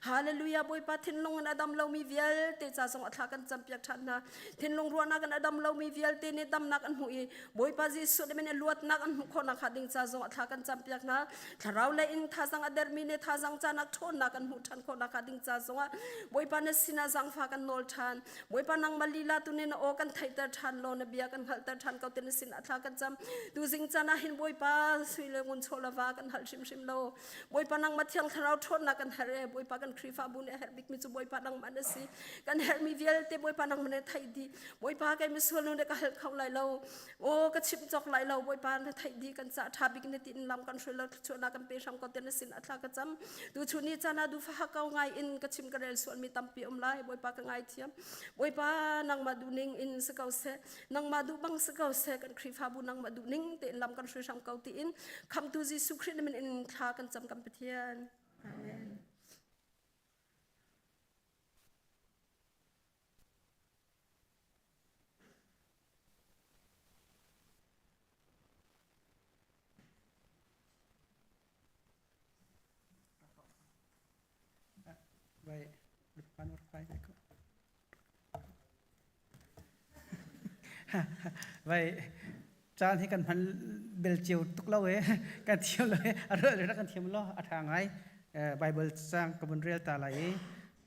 Hallelujah Bawipa thinlung in a dam lomi vialte ca zongah thla kan campiak ṭhan hna thinlung ruahnak in a dam lomi vialte nih damnak an hmuh i Bawipa Jesuh nih min luatnak an hmuh khawh nakhnga ding ca zongah thla kan campiak hna thlarau lei in thazang a dermi nih thazang canak ṭhawnnak an hmuh ṭhan khawh nakhnga ding ca zongah Bawipa na sinah zaangfah kan nawl ṭhan Bawipa nangmah lila tu nih na aw kan theihter ṭhan law na bia kan hngalhter ṭhan ko ti na sinah thla kan cam tuzing caan ah hin Bawipa sui le ngun chaw le va kan hal hrimhrim lo Bawipa nangmah thiang thlarau ṭhawnnak kan herh e Bawipa kan Khrihfabu nih a herh bikmi cu Bawipa nangmah na si kan herhmi vialte Bawipa nangmah nih theih dih Bawipa kei misual nu nih ka hal kho lai lo aw ka chim cawk lai lo Bawipa na theih dih kan ca ṭha bik na tiin lam kan hruai lo thluachuahnak kan pe hram ko te na sin a thla ka cam tu chun ni caan ah duhfah ko ngai in ka chim ka rel sual mi tampi um lai Bawipa ka ngai thiam Bawipa nangmah duh ning in si ko seh nangmah duh bang si ko seh kan Khrihfabu nangmah duh ning tein lam kan hruai hram ko tiin khamtu Jesuh Khrih na min in thla kan cam kan Pathian Amen. Baik, depan berpai ko. Vai caan hi kan hman bel cio tuk lo e kan thiam lo e a ruah kan thiam lo a tha ngai Bible cang ka vun rel ta lai i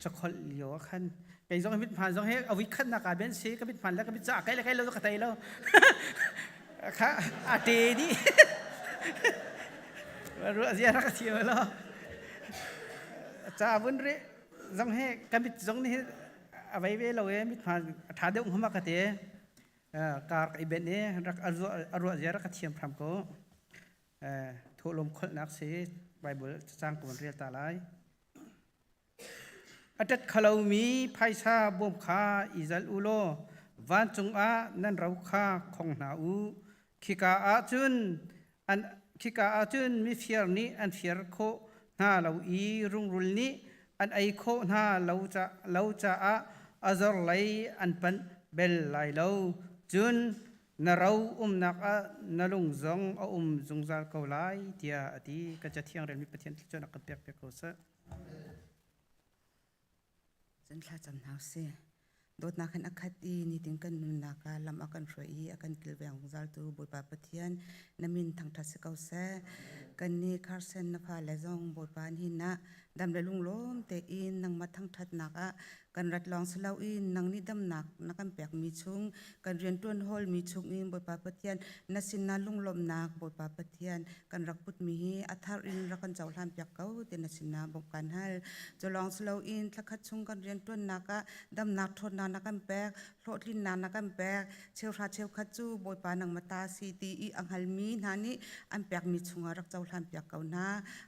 chakholh lio ah khan kei zong mit hman zong he a wik khat nak ah ben si ka mit hman le ka mit ca kai le kai lo ka tai lo kha a te di ruah zia rak thiam lo ca vun re zong he ka mit zong nih a vei ve lo e mit hman a tha deuh hma ka te. Kar ka i benh i rak a ruah zia rak ka thiam hram ko. Thawhlawm kholhnak si Bible cacang ka von rel ta lai. A ṭet kho lomi phaisa bawm kha i zalh u law vancung ah nan ro kha khong hna u. Khika ah cun an khika ah cun mifir nih an fir khawh hna lo i rungrul nih an ei khawh hna lo caah a zor lei an panh bel lai lo. Cun na ro umnak ah na lung zong a um zungzal ko lai, tiah a ti. Ka Cathiang relmi Pathian thluachuahnak kan pek piak ko seh. Cun thlacam hna usih. Dawtnak in a khat i nitin kan nunnak ah lam a kan hruai i a kan kilveng zungzaltu Bawipa Pathian na min thangṭhat si ko seh. Kannih Carson na fale zong Bawipa nihin ah dam le lunglawm tein nangmah thangṭhatnak ah kan rat lawng si loin nang nih damnak na kan pekmi chung kan rianṭuan hawlmi chungin Bawipa Pathian na sinah lunglawmhnak Bawipa Pathian kan rak putmi hi a thar in rak kan cohlan piak ko ti na sinah bawmh kan hal. Cu lawng si loin thlakhat chung kan rianṭuannak ah damnak ṭhawnnak na kan pek, hlawhtlinnak na kan pek, cheuhra cheukhat cu Bawipa nangmah ta si ti i a hngalmi hna nih an pekmi chungah rak cohlan piak ko hna.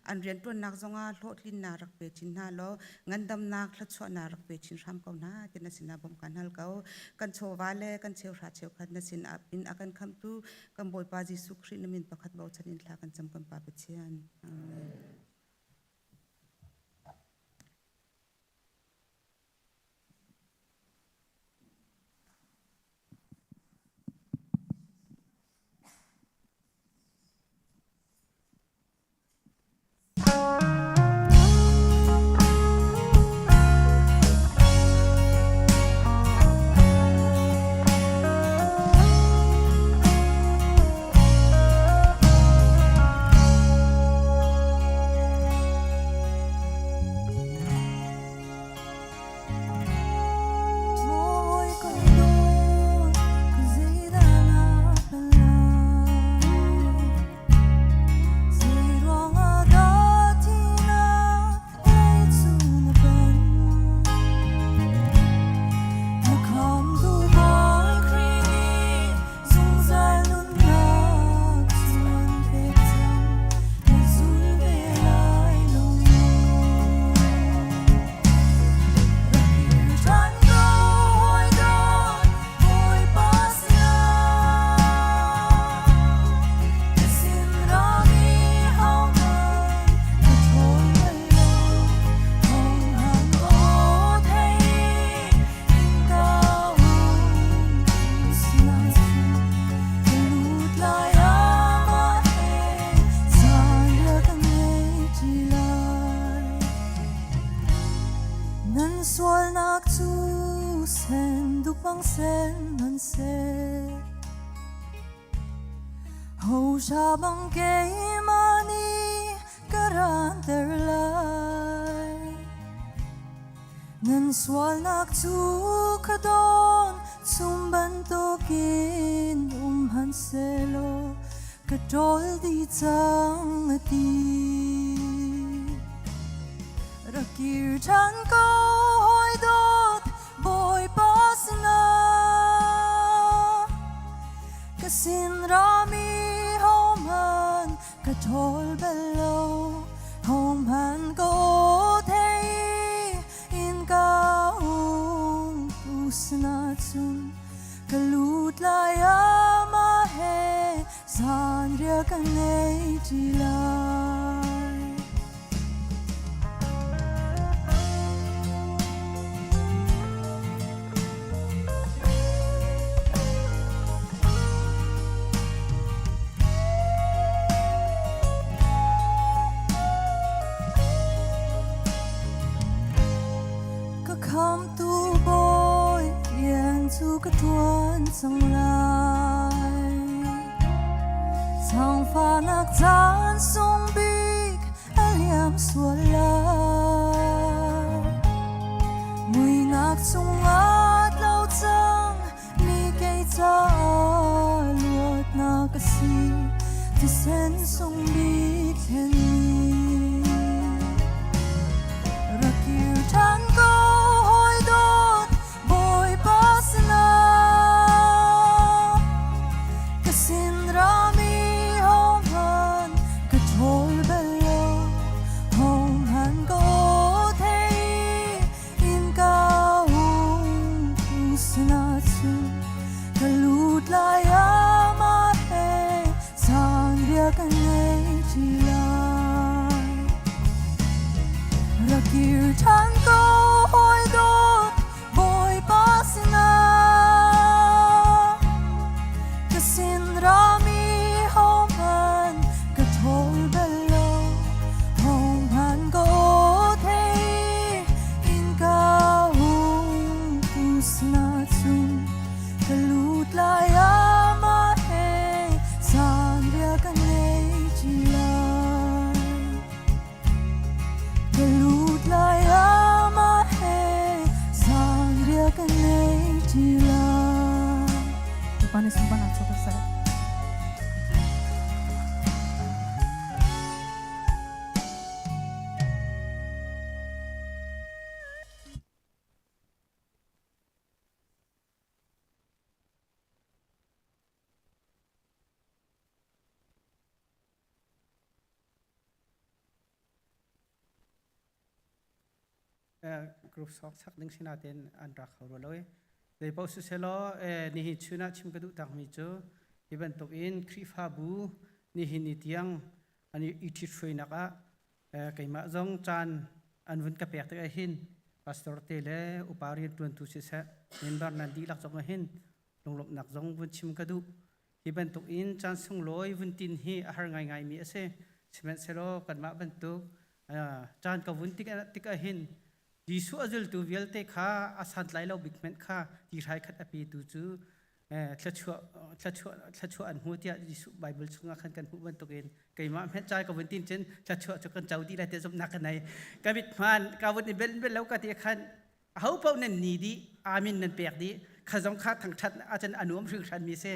An rianṭuannak zongah hlawhtlinnak rak pe chin hna law ngandamnak thluachuahnak rak pe chin hram ko hna ti na sinah bawmh kan hal ko. Kan chawva le kan cheuhra cheukhat na sin in a kan khamhtu kan Bawipa Jesuh Khrih na min pakhat bochan in thla kan cam kan Pa Pathian. Amen. Nan sualnak cu sen duk bang sen hmanhseh Hosha bang keimah nih ka ranter lai. Nan sualnak cu ka dawn chung bantukin um hmanhsehlaw ka ṭawl dih cang a ti. Rak kir ṭhan ko hawi dawt Bawipa sinah ka sin rami hohmanh ka ṭhawl bal lo hohmanh ka aw thei in ka um tu sinah cun ka lut lai amah he zanriah kan ei ṭi lai. Ka khamtu Bawi rian cu ka ṭuan cang lai. Zaangfahnak caan sung bik a liam sual lai. Muinak chungah tlo cang mi kei caah luatnak a si. Thisen sung bik thlenmi. Rak kir ṭhan ko hawi dawt Bawipa sinah. Rak kir ṭhan ko hawi dawt Bawipa sinah. Ka sin rami hohmanh ka ṭhawl bal lo, hohmanh ka aw thei innka hung tu sinah cun ka lut lai amah he zanriah kan ei ṭi lai. Ka lut lai amah he zanriah kan ei ṭi lai. Bawipa nih sunparnak cu ka seh. Group sok chak ding si nain an rak kho rua lo i zei paoh siselaw nihin chun ah chim ka duh takmi cu hi bantuk in Khrihfabu nihin ni tiang an i ṭhithruainak ah keimah zong caan an vun ka pek tikah hin pastor te le upa rianṭuantu siseh member nan dihlak zong ah hin lunglawmhnak zong vun chim ka duh. Hi bantuk in caan sunglawi vun tin hi a har ngaingaimi a si. Sihmanhsehlaw kanmah bantuk caan ka vun tik ah hin Jesuh a zultu vialte kha a santlai lo bik hmanh kha ti hrai khat a petu cu thluachuah an hmu tiah Jesuh Bible chungah khan kan hmuh bantukin keimah hmanh cai ka vun tin cun thluachuah cu kan co dih lai tiah zumhnak ka nei. Ka mit hmaan ka vun i bel bel lo ka ti khan aho paoh nan ni dih amin nan pek dih kha zong kha thangṭhat ahcun a nuam hringhran mi si.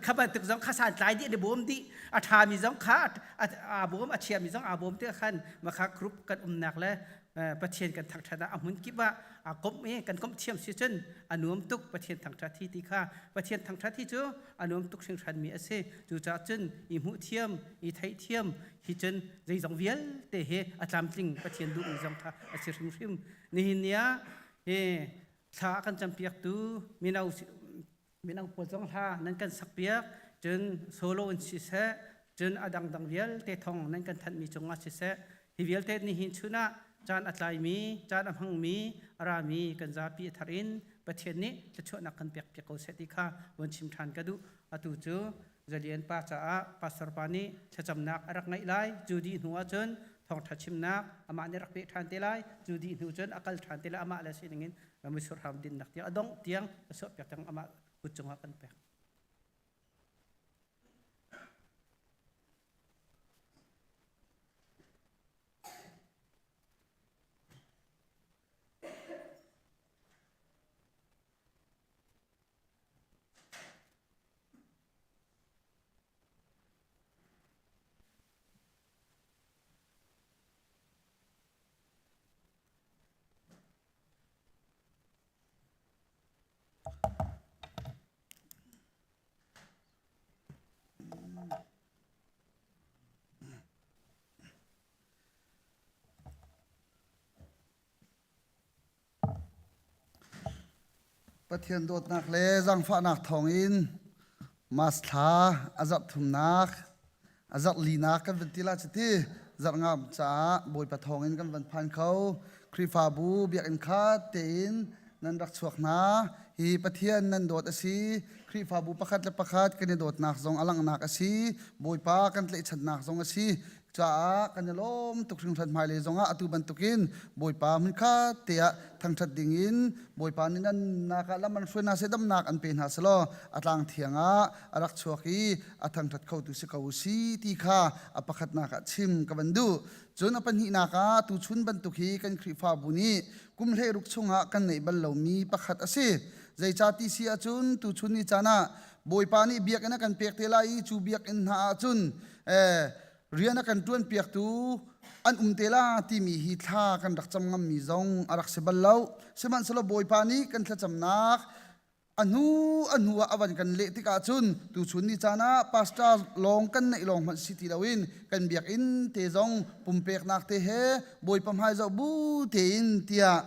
Kha bantuk zong kha santlai dih an i bawm dih a ṭhami zong kha aa bawm a chiami zong aa bawm tikah khan makha group kan umnak le Pathian kan thangṭhat ah a hmun kip ah aa komh i kan komh thiam si cun a nuam tuk Pathian thangṭhat hi ti kha Pathian thangṭhat hi cu a nuam tuk hringhran mi a si. Cucaah cun i hmuh thiam i theih thiam hi cun zeizong vialte hi a tlamtling Pathian duhmi zong kha a si hrimhrim. Nihin ni ah hi thla a kan campiaktu mino mino pawl zong hla nan kan sakpiak cun solo in siseh cun a dangdang vialte thong nan kan thanhmi cungah siseh hi vialte nihin chun ah caan a tlaimi caan a hmangmi a rami kan zapi a thar in Pathian nih thluachuahnak kan pek piak ko seh ti kha von chim ṭhan ka duh. Atu cu Zalian pa caah pastor pa nih thlacamnak a rak ngeih lai. Cu dih hnu ahcun thawngṭha chimnak amah nih rak peh ṭhan te lai. Cu dih hnu cun a kal ṭhan te lai. Amah le sining in mitsur hram dinnak tiang a dongh tiang a suahpiak tiang amah kut cungah kan pek. Pathian dawtnak le zaangfahnak thawngin Mas thla a zarh thumnak, a zarh linak kan van ti la cuti zarh ngam caah Bawipa thawngin kan van phan kho. Khrihfabu biakinn khat tein nan rak chuak hna. Hi Pathian nan dawt a si. Khrihfabu pakhat le pakhat kan i dawtnak zong a langhnak a si. Bawipa kan tlaihchannak zong a si. Caah kan i lawm tuk hringhran. Hmailei zongah atu bantukin Bawipa hmunkhat te ah thangṭhat dingin Bawipa nih nan nunnak ah lam an hruai hna seh, damnak an pe hna selaw a tlang thiang ah a rak chuak i a thangṭhat khotu si ko u si ti kha a pakhatnak ah chim ka van duh. Cun a pahnihnak ah tuchun bantuk hi kan Khrihfabu nih kum 16 chungah kan neih bal lomi pakhat a si. Zeicah ti si ahcun tuchun ni caan ah Bawipa nih biakinn a kan pek te lai i cu biakinn hna ahcun rian a kan ṭuanpiaktu an um te la timi hi thla kan rak cam ngammi zong a rak si bal lo. Sihmanhsehlaw Bawipa nih kan thlacamnak a hnu a hnu ah a van kan leh tikah cun tuchun ni caan ah pastor lawng kan neih lawng hmanh si ti loin kan biakinn te zong pumpeknak te he Bawipa hmai zoh bu tein tiah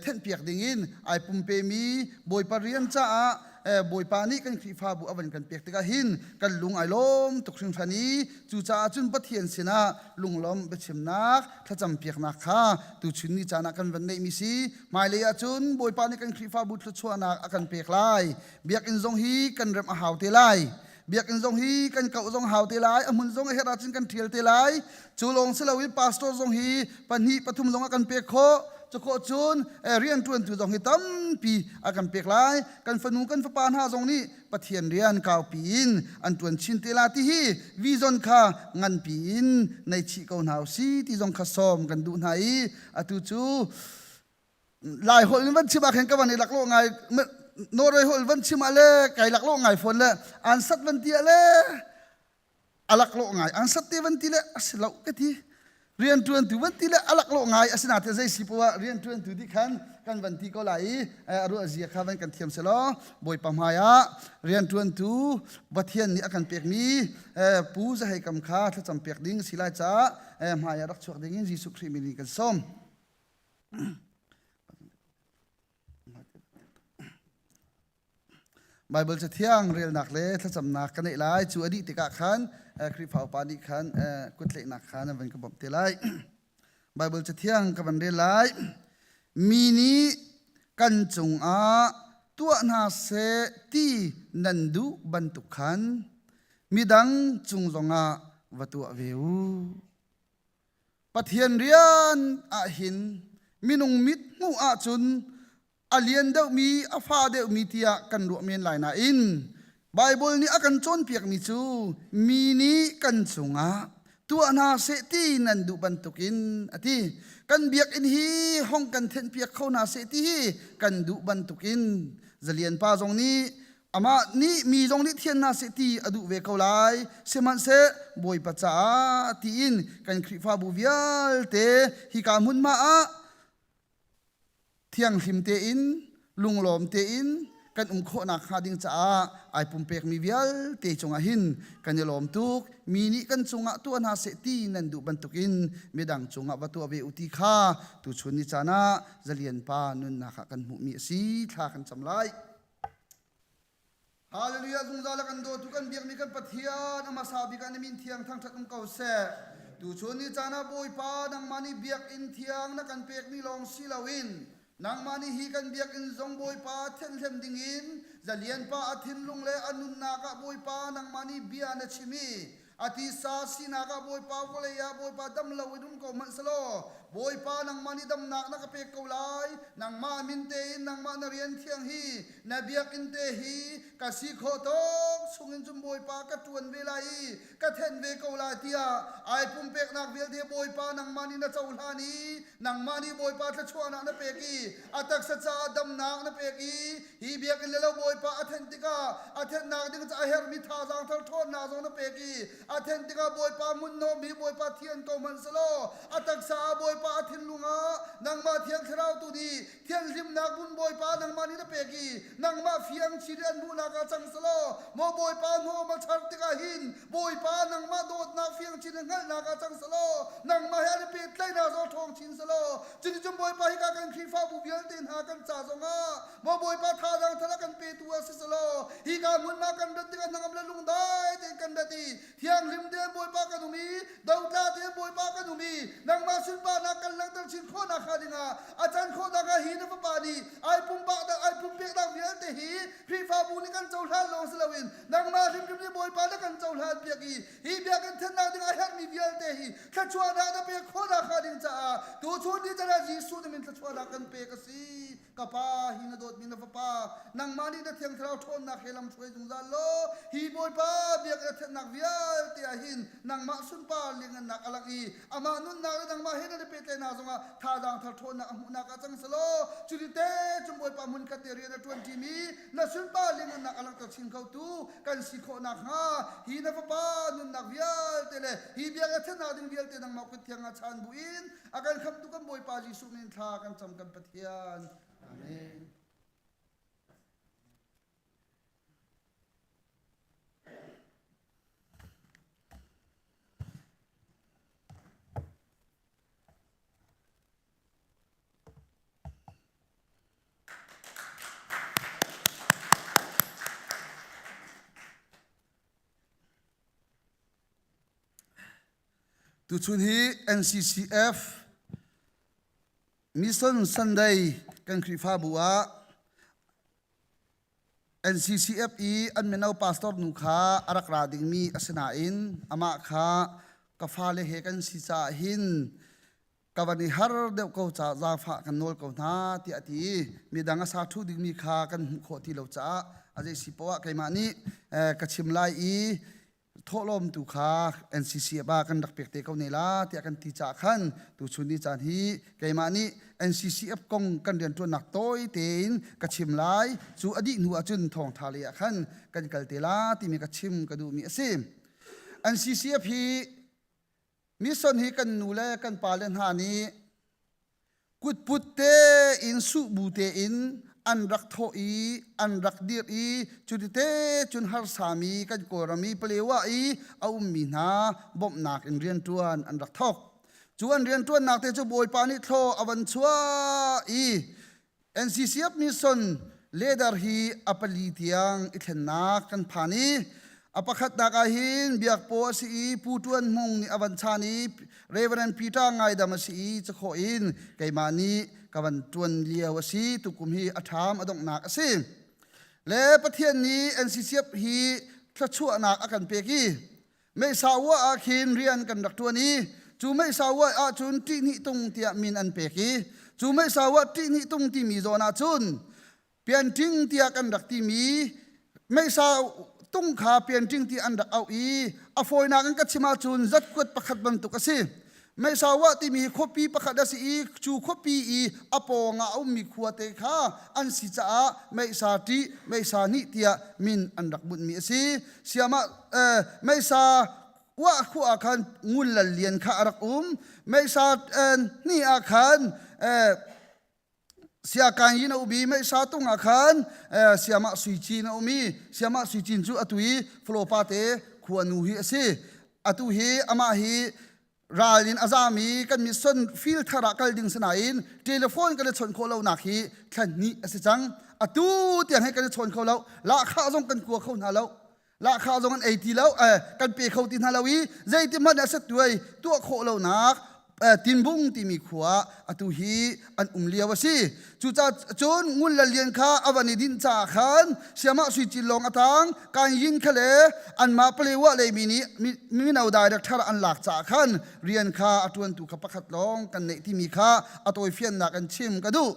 thenhpiak dingin ai pumpemi Bawipa rian caah. Bawipa nih kan Khrihfabu a van kan pek tikah hin kan lung ai lawm tuk hringhran i cucaah cun Pathian sinah lunglawm biachimnak thlacam piaknak kha tuchun ni caan ah kan van neihmi si. Hmailei ah cun Bawipa nih kan Khrihfabu thluachuahnak a kan pek lai. Biakinn zong hi kan remh a hau te lai. Biakinn zong hi kan kauh zong hau te lai. A hmun zong a herh ahcun kan ṭhial te lai. Cu lawng si loin pastor zong hi pahnih pathum zong a kan pek khawh. Cu khawh cun rianṭuantu zong hi tampi a kan pek lai. Kan fanu kan fapa hna zong nih Pathian rian kaupi in an ṭuan chin te la ti hi vision kha nganpi in nei chih ko hna usih ti zong kha sawm kan duh hna i atu cu Lai holh in van chim ah khin ka van i laklawh ngai Norway holh van chim ah le kai laklawh ngai fawn le an sat van ti ah le a laklawh ngai an sat te van ti le a si lo ka ti rianṭuantu van ti le a laklawh ngai asinain zei si poah rianṭuantu ti khan kan van ti ko lai i a ruah zia kha van kan thiam selaw Bawipa hmai ah rianṭuantu Pathian nih a kan pekmi Pu Zahei Kam kha thlacam pek ding si lai caah hmai ah rak chuak ding in Jesuh Khrih min in kan sawm. Baibal Cathiang relnak le thlacamnak ka neih lai. Cu a dih tikah khan Khrihfa upa nih khan kuttlaihnak kha nan van ka bawmh te lai. Baibal Cathiang ka van rel lai. Mi nih kan cungah tuah hna seh ti nan duh bantuk khan midang cung zongah va tuah ve u. Pathian rian ahhin minung mit hmuh ahcun a lian deuhmi, a fa deuhmi tiah kan ruah men lai nain Baibal nih a kan cawnpiakmi cu mi nih kan cungah tuah hna seh ti nan duh bantukin a ti. Kan biakinn hi hong kan thenhpiak kho hna seh ti hi kan duh bantukin Zalian pa zong nih Amah nih mi zong nih thian hna seh ti a duh ve ko lai. Sihmanhseh Bawipa caah tiin kan Khrihfabu vialte hika hmunhma ah thianghlim tein lunglawm tein kan um khawhnak hnga ding caah ai pumpekmi vialte cungah hin kan i lawm tuk. Mi nih kan cungah tuah hna seh ti nan duh bantukin midang cungah va tuah ve u ti kha tuchun ni caan ah Zalian pa nunnak ah kan hmuhmi a si. Thla kan cam lai. Hallelujah zungzal a kan dawtu kan biakmi kan Pathian a hmasa bik ah na min thiang thangṭhat um ko seh. Tuchun ni caan ah Bawipa nangmah nih biakinn thiang na kan pekmi lawng si loin nangmah nih hi kan biakinn zong Bawipa thenhlem dingin zalian pa a thinlung le a nunnak ah Bawipa nangmah nih bia na chim i A tisa sinak ah Bawipa vawlei ah Bawipa dam lo in um ko hmanh selaw Bawipa nangmah nih damnak na ka pek ko lai. Nangmah min tein nangmah na rian thiang hi na biakinn te hi ka si khawh tawk chungin cun Bawipa ka ṭuan ve lai i ka thenh ve ko lai tiah ai pumpeknak vialte Bawipa nangmah nih na cohlan i nangmah nih Bawipa thluachuahnak na pek i a taksa caah damnak na pek i Hi biakinn le lo Bawipa a thenh tikah a thenhnak ding ca a herhmi thazaang thar ṭhawnnak zong na pek i a thenh tikah Bawipa hmunhnawm hi Bawipa thian ko hmanh selaw a taksa ah Bawipa a thinlung ah nangmah Thiang Thlarau tu nih thianhlimnak hmun Bawipa nangmah nih na pek i nangmah fiang chin in an hmuhnak ah cang selaw maw Bawipa hnawm a char tikah hin Bawipa nangmah dawtnak fiang chin in hngalhnak ah cang selaw nangmah he an i pehtlaihnak zong ṭhawng chin selaw cuticun Bawipa hika kan Khrihfabu vialte hna kan ca zongah Maw Bawipa thazaang thar a kan petu ah si selaw hika hmunhma kan rat tikah hnangam le lungdai tein kan rat i thianghlim tein Bawipa kan um i dotla tein Bawipa kan um i nangmah sunparnak kan langhter chin khawhnak hnga dingah a can khawhnak ah hi na fapa nih ai pumpak ai pumpeknak vialte hi Khrihfabu nih kan cohlan lawng si loin nangmah hrimhrim nih Bawipa na kan cohlan piak i hi biakinn thennak ding a herhmi vialte hi thluachuahnak na pek khawhnak hnga ding caah tuchun ni chan ah Jesuh na min thluachuahnak kan pek a si. Ka pa, hi na dawtmi na fapa, nangmah nih na Thiang Thlarau ṭhawnnak he lam hruai zungzal law, hi Bawipa biak na thenhnak vialte ah hin nangmah sunpar lianngannak a langh i amah nunnak le nangmah he nan i pehtlaihnak zongah thazaang thar ṭhawnnak a hmuhnak ah cang selaw, cuti cun Bawipa hmunkhat te rian a ṭuan ṭimi na sunpar lianngannak a langhter chin khotu kan si khawh nakhnga hi na fapa nunnak vialte le hi biak na thenhnak ding vialte nangmah kut thiang ah chaan buin a kan khamhtu kan Bawipa Jesuh min thla kan cam kan Pathian. Amen. Tuchun hi NCCF Mission Sunday kan Khrihfabu ah NCCF i an mino pastor nu kha a rak ra dingmi a si nain amah kha ka fale he kan si caah hin ka van i har deuh ko caah zaangfah kan nawl ko hna tiah a ti i midang a sa ṭhu dingmi kha kan hmuh khawh ti lo caah a zei si poah keimah nih ka chim lai i thawhlawm tu kha NCCF ah kan rak pek te ko ne la tiah kan ti caah khan tuchun ni caan hi keimah nih NCCF kong kan rianṭuannak tawi tein ka chim lai cu a dih hnu ahcun thawngṭha lei ah khan kan kal te la timi ka chim ka duhmi a si. NCCF hi Mission hi kan nu le kan pale hna nih kutput tein suhbu tein an rak thawh i an rak dir i cutite cun harsami kan Kawlram i Palewa i a ummi hna bawmhnak in rianṭuan an rak thawk. Cu an rianṭuannak te cu Bawipa nih thlaw a van chuah i NCCF mission leader hi a pali tiang i thlennak kan phan i a pakhatnak ah hin biakpaw a si i Pu Tuan Hmung nih a van chan i Reverend Peter Ngaidam a si i cakhawh in keimah nih ka van tuan lio a si tukum hi a ṭham a donghnak a si le Pathian nih NCCF hi thluachuahnak a kan pek i Meisa ua ah khin rian kan rak ṭuan i cu meisa ua ah cun ṭihnih tung tiah min an pek i cu meisa ua ṭihnih tung timi zawn ah cun pianṭing tiah kan rak timi meisa tung kha pianṭing ti an rak auh i a fawinak in ka chim ahcun zatkuat pakhat bantuk a si. Meisa ua timi hi khuapi pakhat a si i cu khuapi i a pawng ah a ummi khuate kha an si caah meisa ṭih, meisa hnih tiah min an rak bunhmi a si. Siamah eh, meisa uah khua ah khan ngun lal lian kha a rak um. Meisa eh, hnih ah khan eh, siakan yin a um i meisa tung ah khan eh, siamah sui cin a um i siamah sui cin cu atu i flopa te khuanu hi a si. Atu hi amah hi ral in a zami kan mission field thar ah kal ding sinain telephone kan i chawnh khawh lonak hi thla hnih a si cang atu tiang he kan i chawn kho lo lahkhah zong kan kua kho hna lo lahkhah zong an ei ti lo eh, kan pe kho ti hna lo i zeiti hmanh a set tuai tuah khawh lonak tinbung timi khua atu hi an um lio a si Cucaah cun ngun le lian kha a van i dinh caah khan siamah sui cin lawng a tang kan yin kha le anmah Palewa leimi nih mino director an lak caah khan rian kha a ṭuantu kha pakhat lawng kan neih timi kha a tawifiannak in chim ka duh.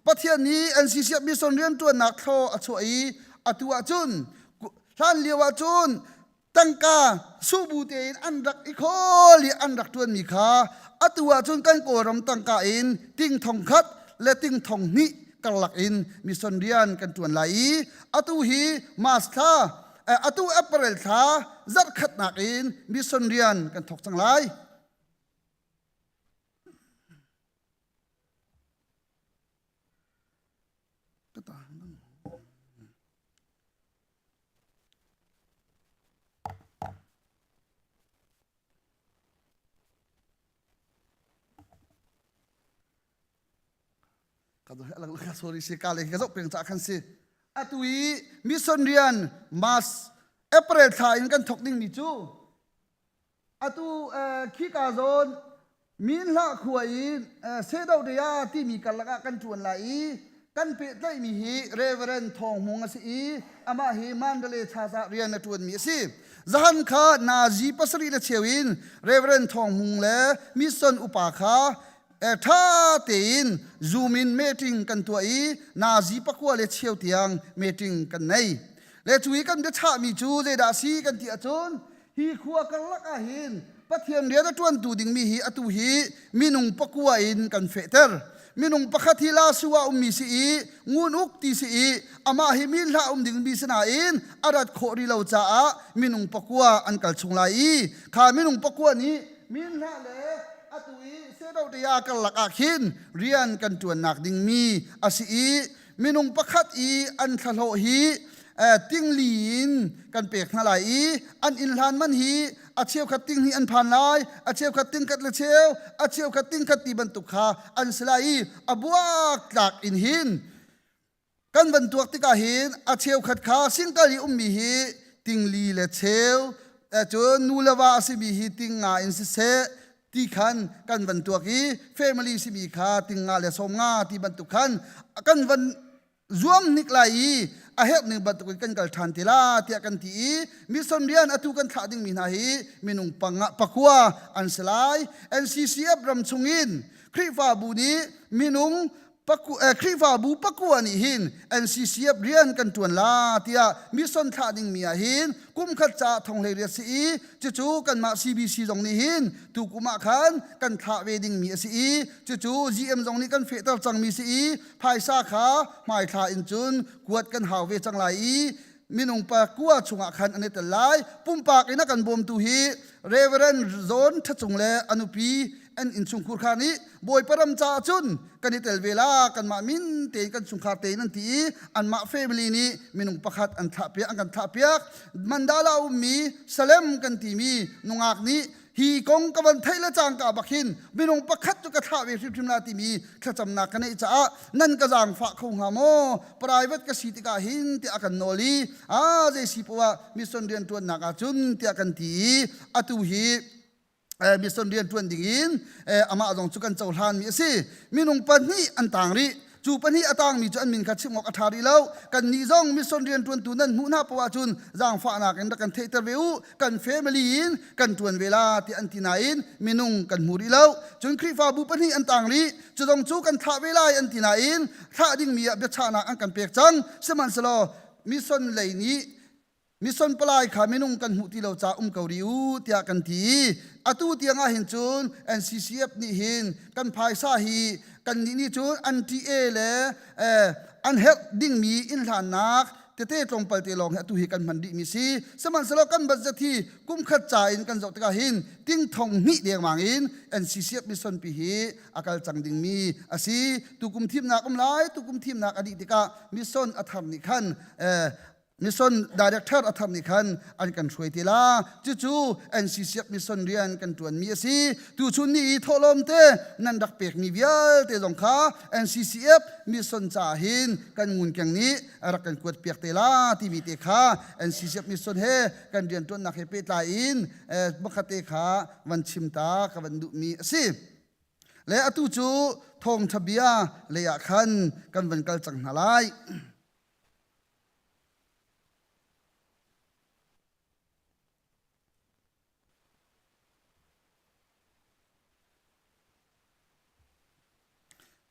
Pathian nih NCC mission rianṭuannak thlaw a chuah i atu ahcun hlan lio ahcun tangka suhbu tein an rak i khawl i an rak ṭuanmi kha atu ahcun kan Kawlram tangka in ting thong khat le ting thong hnih karlak in mission rian kan ṭuan lai i atu hi March thla atu April thla zarh khatnak in mission rian kan thawk cang lai. Sorry si ka le ka zoh peng ca khan si atu i mission rian mas April thla in kan thok ding mi cu Atu khika zawn min hlah khua i Sedoria timi karlak ah kan ṭuan lai i kan pehtlaihmi hi Reverend Thawng Hmung a si i amah hi Mandalay Church ah rian a ṭuanmi a si. Zahan kha nazi pasarih le cheu in Reverend Thawng Hmung le mission upa kha ṭha tein Zoom in meeting kan tuah i nazi pakua le cheu tiang meeting kan nei. Le cu i kan biachahmi cu zeidah a si kan ti ahcun hi khua karlak ah hin Pathian rian a ṭuantu dingmi hi atu hi minung pakua in kan fehter. Minung pakhat hi Lasu ah ummi si i ngun uk ti si i amah hi mi hlah um dingmi si nain a rat khawh rih lo caah minung pakua an kal chung lai i kha minung pakua nih min hlah le atu i Sedotea karlak ah khin rian kan ṭuannak dingmi a si i minung pakhat i an thlahlawh hi tingli in kan pek hna lai i an inn hlan man hi a cheukhat ting hi an phan lai a cheukhat ting khat le cheu a cheukhat ting khat ti bantuk kha an si lai i a buak tlak in hin kan van tuak tikah hin a cheukhat kha singkal i ummi hi tingli le cheu cun nu le va a simi hi ting nga in siseh. Ti khan kan van tuak i family simi kha ting nga le som nga ti bantuk khan kan van zuam hnik lai i a herh ning bantuk in kan kal ṭhan te la tiah kan ti i mission rian atu kan thlah dingmi hna hi minung panga pakua an si lai. NCCF ram chungin Khrihfabu nih minung Khrihfabu pakua nih hin NCCF rian kan ṭuan la tiah mission thlah dingmi ah hin kum khat ca thonghlei riat si i cucu kanmah CBC zong nih hin tu kum ah khan kan thlah ve dingmi a si i cucu GM zong nih kan fehter cangmi si i phaisa kha hmaithla in cun kuat kan hau ve cang lai i minung pakua chungah khan an i tel lai. Pumpak in a kan bawmtu hi Reverend Zawn Thacung le a nupi an innchungkhur kha nih Bawipa ram caah cun kan i tel ve la, kanmah min tein kan chungkhar tein an ti i anmah family nih minung pakhat an thlah piak an kan thlah piak. Mandala ummi Salem kan timi nungak nih hi kong ka van theih le cangka bak hin minung pakhat cu ka thlah ve hrimhrim la timi thlacamnak ka neih caah nan ka zaangfah kho hnga maw, private ka si tikah hin tiah a kan nawl i a zei si poah mission rian ṭuannak ah cun tiah kan ti i atu hi mission rian ṭuan ding in amah zong cu kan cohlanmi a si. Minung pahnih an tang rih. Cu pahnih a tangmi cu an min kha chim awk a ṭha rih lo. Kannih zong mission rian ṭuantu nan hmuh hna poah ahcun zaangfahnak in rak kan theihter ve u, kan family in kan ṭuan ve la tiah an ti nain minung kan hmu rih lo. Cun Khrihfabu pahnih an tang rih. Cu zong cu kan thlah ve lai an ti nain thlah dingmi ah biachahnak an kan pek cang. Sihmanhsehlaw mission lei nih mission palai kha minung kan hmuh ti lo ca um ko rih u tiah kan ti i atu tiang ah hin cun NCCF nih hin kan phaisa hi kan nih nih cun an TA le an herh dingmi inn hlannak tete tlawmpal te lawng hi atu hi kan hman rih mi si. Sihmanhsehlaw kan budget hi kum khat ca in kan zoh tikah hin ting thong hnih dengmang in NCCF mission pi hi a kal cang dingmi a si. Tukum thimnak um lai, tukum thimnak a dih tikah mission a thar nih khan mission director a thar nih khan an kan hruai te la. Cucu NCCF mission rian kan ṭuanmi a si. Tuchun ni i thawhlawm te nan rak pekmi vialte zong kha NCCF mission caah hin kan ngunkeng nih rak kan kuat piak te la timi te kha NCCF mission he kan rian ṭuannak he pehtlai in pakhat te kha van chim ta ka van duhmi a si. Le atu cu thawngṭha bia lei ah khan kan van kal cang hna lai.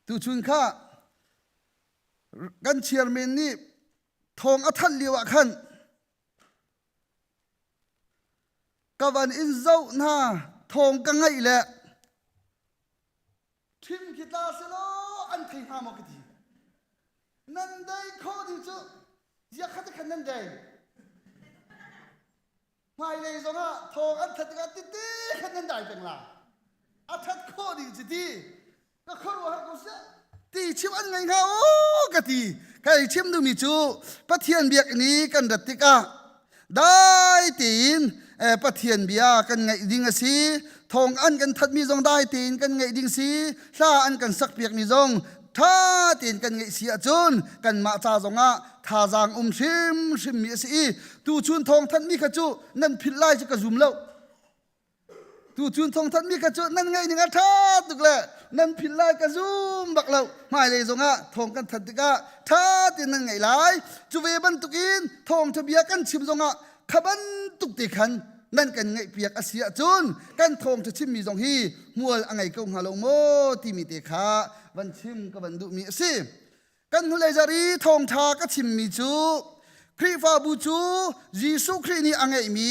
Tuchun kha kan chairman nih thawng a thanh lio ah khan ka van in zoh hna, thawng ka ngaih le Thim khi tla selaw an thei hnga maw ka ti. Nan dei kho ding cu ziak kha te khan nan dei. Hmailei zongah thawng an that tikah titi khan nan dai peng la. A that khawh ding cu ti. Ka khuaruahhar ko seh. Ti chim an ngei hnga u ka ti. Kai chim duhmi cu Pathian biakinn i kan rat tikah dai tein Pathian bia kan ngaih ding a si. Thawng an kan thatmi zong dai tein kan ngaih ding si. Hla an kan sakpiakmi zong ṭha tein kan ngaih si ahcun kanmah ca zongah thazaang um hrimhrimmi a si i tuchun thawng thanhmi kha cu nan philh lai cu ka zum lo. Tuchun thawngthanhmi kha cu nan ngaih ning a ṭha tuk le nan philh lai ka zum bak lo. Hmailei zongah thawng kan thanh tikah ṭha tein nan ngaih lai. Cu ve bantukin thawngṭha bia kan chim zongah kha bantuk te khan nan kan ngaihpiak a si ahcun kan thawngṭha chimmi zong hi hmual a ngei ko hnga lo maw timi te kha van chim ka van duhmi a si. Kan hnulei zarh i thawngṭha ka chimmi cu Khrihfabu cu Jesuh Khrih nih a ngeihmi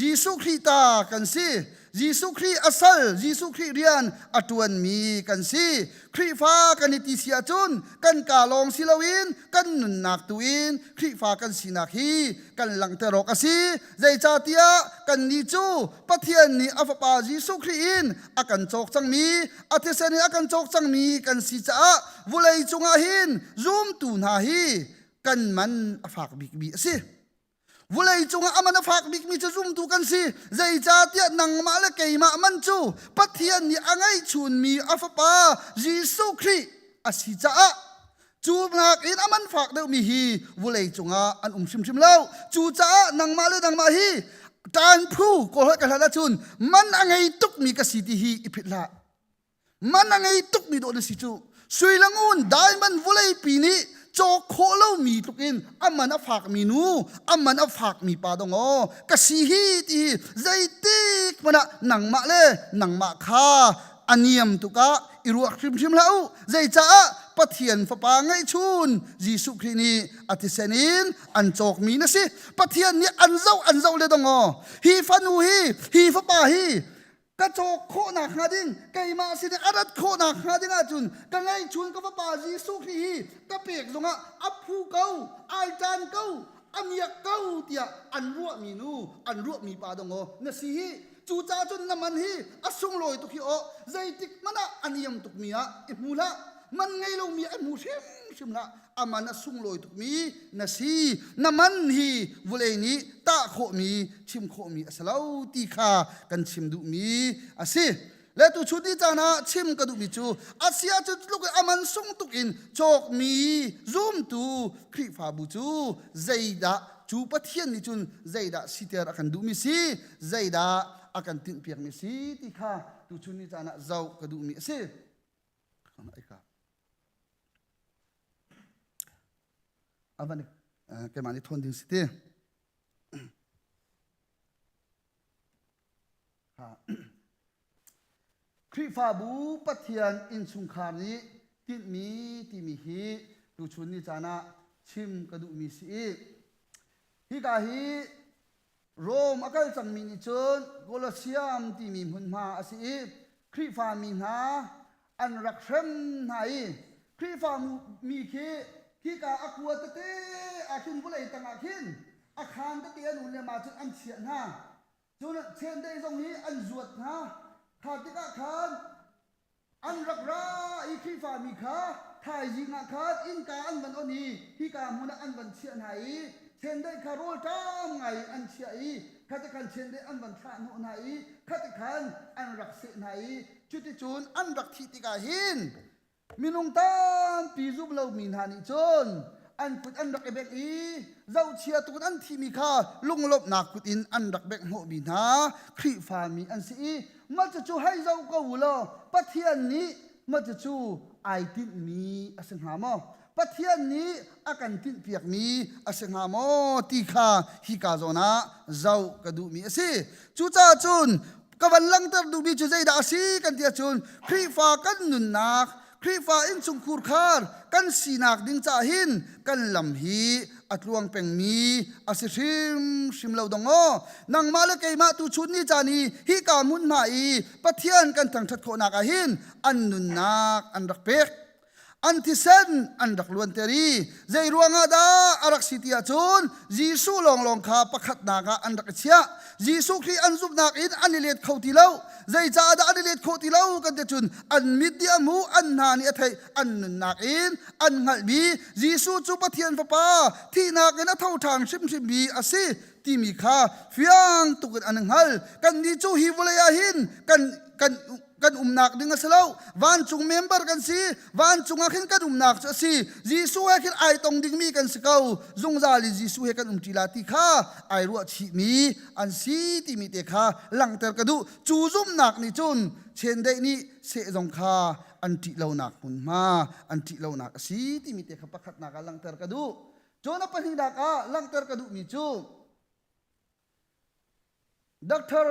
Jesuh Khrih ta kan si. Jesuh Khrih a sal, Jesuh Khrih rian a ṭuanmi kan si. Khrihfa kan i ti si ahcun kan kaa lawng si loin kan nunnak tu in Khrihfa kan sinak hi kan langhter awk a si. Zeicahtiah kannih cu Pathian nih a Fapa Jesuh Khrih in a kan cawk cangmi a thisen in a kan cawk cangmi kan si caah vulei cungah hin zumtu hna hi kan man a fak bikmi a si. Vulei cungah a man a fak bikmi cu zumtu kan si. Zeicahtiah nangmah le keimah man cu Pathian nih a ngeihchunmi a Fapa Jesuh Khrih a si caah cu nakin a man fak deuhmi hi vulei cungah an um hrimhrim lo. Cucaah nangmah le nangmah hi. Ṭan phu kawl ka hlat ahcun man a ngei tukmi ka si ti hi i philh hlah. Man a ngei tukmi dawh na si cu. Sui le ngun diamond vawleipi nih cawk khawh lomi tluk in a man a fakmi nu, a man a fakmi pa dong aw ka si hi ti hi zeitik hmanh ah nangmah le nangmah kha a niam tuk ah i ruak hrimhrim hlah u. Zeicaah Pathian Fapa ngeihchun Jesuh Khrih nih a thisen in an cawkmi na si. Pathian nih an zoh an zoh le dong aw. Hi fanu hi, hi fapa hi ka cawk khawhnak hnga ding, keimah sin a rat khawhnak hnga ding ahcun ka ngeihchun ka fapa Jesuh Khrih hi ka pek zongah a phu ko, ai ṭan ko, a miak ko tiah an ruahmi nu, an ruahmi pa dong aw na si hi. Cucaah cun na man hi a sunglawi tuk hi aw zeitik hmanh ah a niam tukmi ah i hmu hlah man ngei lomi ah i hmu hrimhrim hlah a man a sunglawi tukmi na si na man hi vulei nih tah khawhmi chim khawhmi a si lo ti kha kan chim duhmi a si le tu chun ni caan ah chim ka duhmi cu a si ahcun tluk in a man sung tuk in cawkmi zumtu Khrihfabu cu zeidah cu Pathian nih cun zeidah siter a kan duhmi si zeidah a kan tinhpiakmi si ti kha tuchun ni caan ah zoh ka duhmi a si. Avan keimah nih thawn ding si ti. Khrihfabu Pathian innchungkhar nih tinhmi timi hi tuchun ni caan ah chim ka duhmi si i hika hi Rome a kal cangmi nih cun Colosseum timi hmunhma a si i Khrihfami hna an rak hrem hna i Khrihfa mi khi khika a kua tete ah khin vawlei tangah khin a khaan tete an un le ma cun an chiah hna. Cun chiandeih zong hi an zuat hna. Kha tikah khan an rak ra i Khrihfami kha thaizing ah khan innka an van on i hika hmun ah an van chiah hna i chiandeih kha rawlṭam ngai in an chiah i khati khan chiandeih an van thlah hnawh hna i khati khan an rak seh hna i cuticun an rak thih tikah hin Minung tampi zum lomi hna nih cun an kut an rak i bengh i zohchia tuk in an thimi kha lunglawmhnak kut in an rak bengh hnawhmi hna Khrihfami an si i mah cucu hei zoh ko u law Pathian nih mah cucu ai tinhmi a si hnga maw? Pathian nih a kan tinhpiakmi a si hnga maw ti kha hika zawn ah zoh ka duhmi a si. Cucaah cun ka van langhter duhmi cu zeidah a si kan ti ahcun Khrihfa kan nunnak Khrihfa innchungkhur khar kan sinak ding caah hin kan lam hi a tluang pengmi a si hrimhrim lo dong aw nangmah le keimah tu chun ni caan i hika hmunhma i Pathian kan thangṭhat khawhnak ah hin an nunnak an rak pek an thisen an rak luanter i zei ruangah dah a rak si ti ahcun Jesuh lawnglawng kha pakhatnak ah an rak i chiah. Jesuh Khrih an zumhnak in an i let kho ti lo. Zeicaah dah an i let khawh ti lo kan ti cun an mit nih a hmuh, an hna nih a theih, an nunnak in an hngalhmi Jesuh cu Pathian Fapa thihnak in a tho ṭhan hrimhrimmi a si timi kha fiang tuk in an hngal. Kannih cu hi vawlei ah hin kan kan kan umnak ding a si lo vancung member kan si vancung ah khin kan umnak cu a si Jesuh he khin ai tong dingmi kan si ko zungzal in Jesuh he kan um ṭi la ti kha ai ruah chihmi an si timi te kha langhter ka duh cu zumhnak nih cun chiandeih nih seh zong kha an ṭih lonak hmunhma an ṭih lonak a si timi te kha pakhatnak ah langhter ka duh cun a pahnihnak ah langhter ka duhmi cu Dr.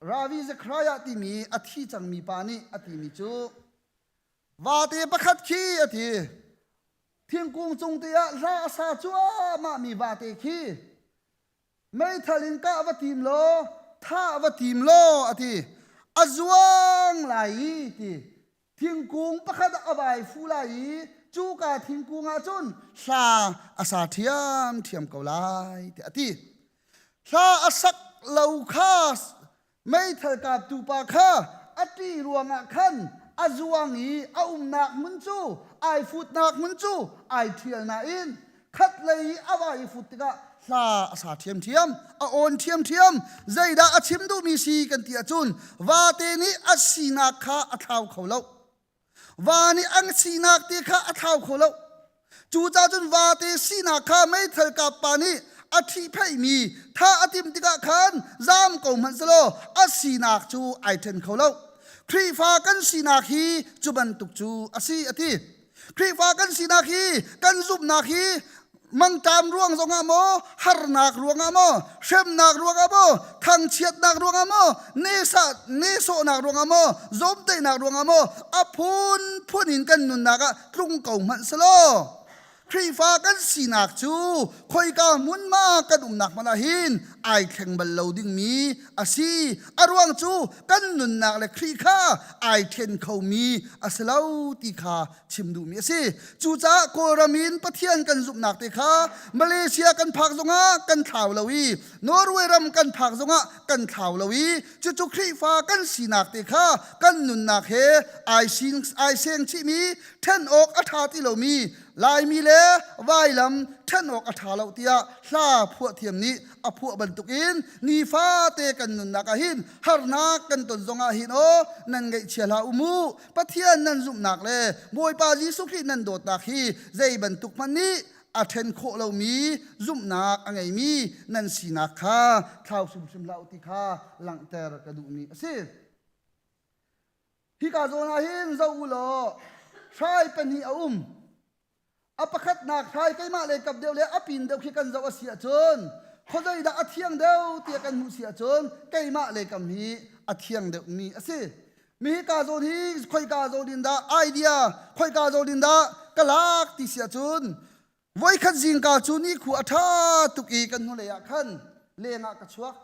Ravi Zachariah timi a thi cangmi pa nih a timi cu vate pakhat khi a ti. Thingkung cung te ah hla a sa cuahmah mi vate khi meithal in kah va tim law thah va tim law a ti. A zuang lai i ti. Thingkung pakhat a vai fu lai i cuka thingkung ah cun hla a sa ṭhiamṭhiam ko lai tiah a ti. Hla a sak lo kha meithal kaptu pa kha a ṭih ruangah khan a zuang i a umnak hmun cu ai futnak hmun cu ai ṭhial nain khatlei i a va i fut tikah hla a sa ṭhiamṭhiam a awn ṭhiamṭhiam zeidah a chim duhmi si kan ti ahcun vate nih a sinak kha a thlau kho lo va nih an sinak te kha a thlau kho lo cucaah cun vate sinak kha meithal kap pa nih A ṭhihphaihmi thah a timh tikah khan zaam ko hmanh selaw a sinak cu ai ṭhen kho lo. Khrihfa kan sinak hi cu bantuk cu a si a ti. Khrihfa kan sinak hi kan zumhnak hi mangṭam ruang zongah maw harnak ruangah maw hremnak ruangah maw thangchiatnak ruangah maw nesah nesawhnak ruangah maw zawmteihnak ruangah maw a phunphun in kan nunnak ah tlung ko hmanh selaw Khrihfa kan sinak cu khoika hmunhma kan umnak hmanh ah hin ai thleng bal lo dingmi a si. A ruang cu kan nunnak le Khrih kha ai then khomi a si lo ti kha chim duhmi a si. Cucaah Kawlram in Pathian kan zumhnak te kha Malaysia kan phak zongah kan thlau lo i Norway ram kan phak zongah kan thlau lo i cucu Khrihfa kan sinak te kha kan nunnak he ai ai seng chihmi ṭhen awk a ṭha ti lomi Laimi le vailam ṭhen awk a ṭha lo tiah hla phuah thiam nih a phuah bantukin nifate kan nunnak ah hin harnak kan ton zongah hin aw nan ngaihchia hlah u mu Pathian nan zumhnak le Bawipa Jesuh Khrih nan dawtnak hi zei bantuk hmanh nih a ṭhen khawh lomi zumhnak a ngeimi nan sinak kha thlau hrimhrim hlah u ti kha langhter ka duhmi a si. Hika zawn ah hin zoh u law hrai pahnih a um. A pakhatnak hrai keimah lei kap deuh le a pin deuh khi kan zoh a si ahcun khuazei dah a thiang deuh tiah kan hmuh si ahcun keimah lei kam hi a thiang deuhmi a si. Mi hika zawn hi khoika zawn in dah idea khoika zawn in dah ka lak ti si ahcun voikhat zingka cu nikhua a ṭha tuk i kan hnulei ah khan leng ah ka chuak.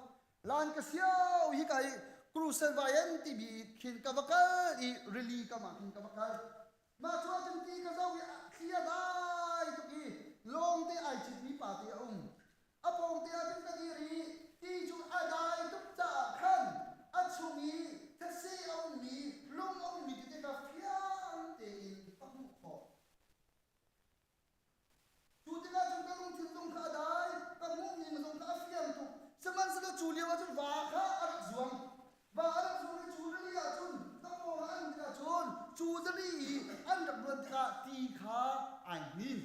Lan ka siau hi ka i Crusade vayan timi khin ka va kal i rili kam ah khin ka va kal. Mah cu ahcun ti ka zoh i thli a dai tuk i lawngte ai citmi pa te a um. A pawngte ah cun ka dir i ti cu a dai tuk caah khan a chung i thetse a ummi lung a ummi tete kha fiang tein ka hmuh khawh. Cu tikah cun ka lungthin zong kha a dai, ka hmuhmi zong kha a fiang tuk. Sihmanhsehlaw cu lio ah cun va kha a rak zuang. Va a rak zuang i cu rili ah cun ka pawng ah an tikah cun cu rili i an rak luan tikah ti kha ai hnin.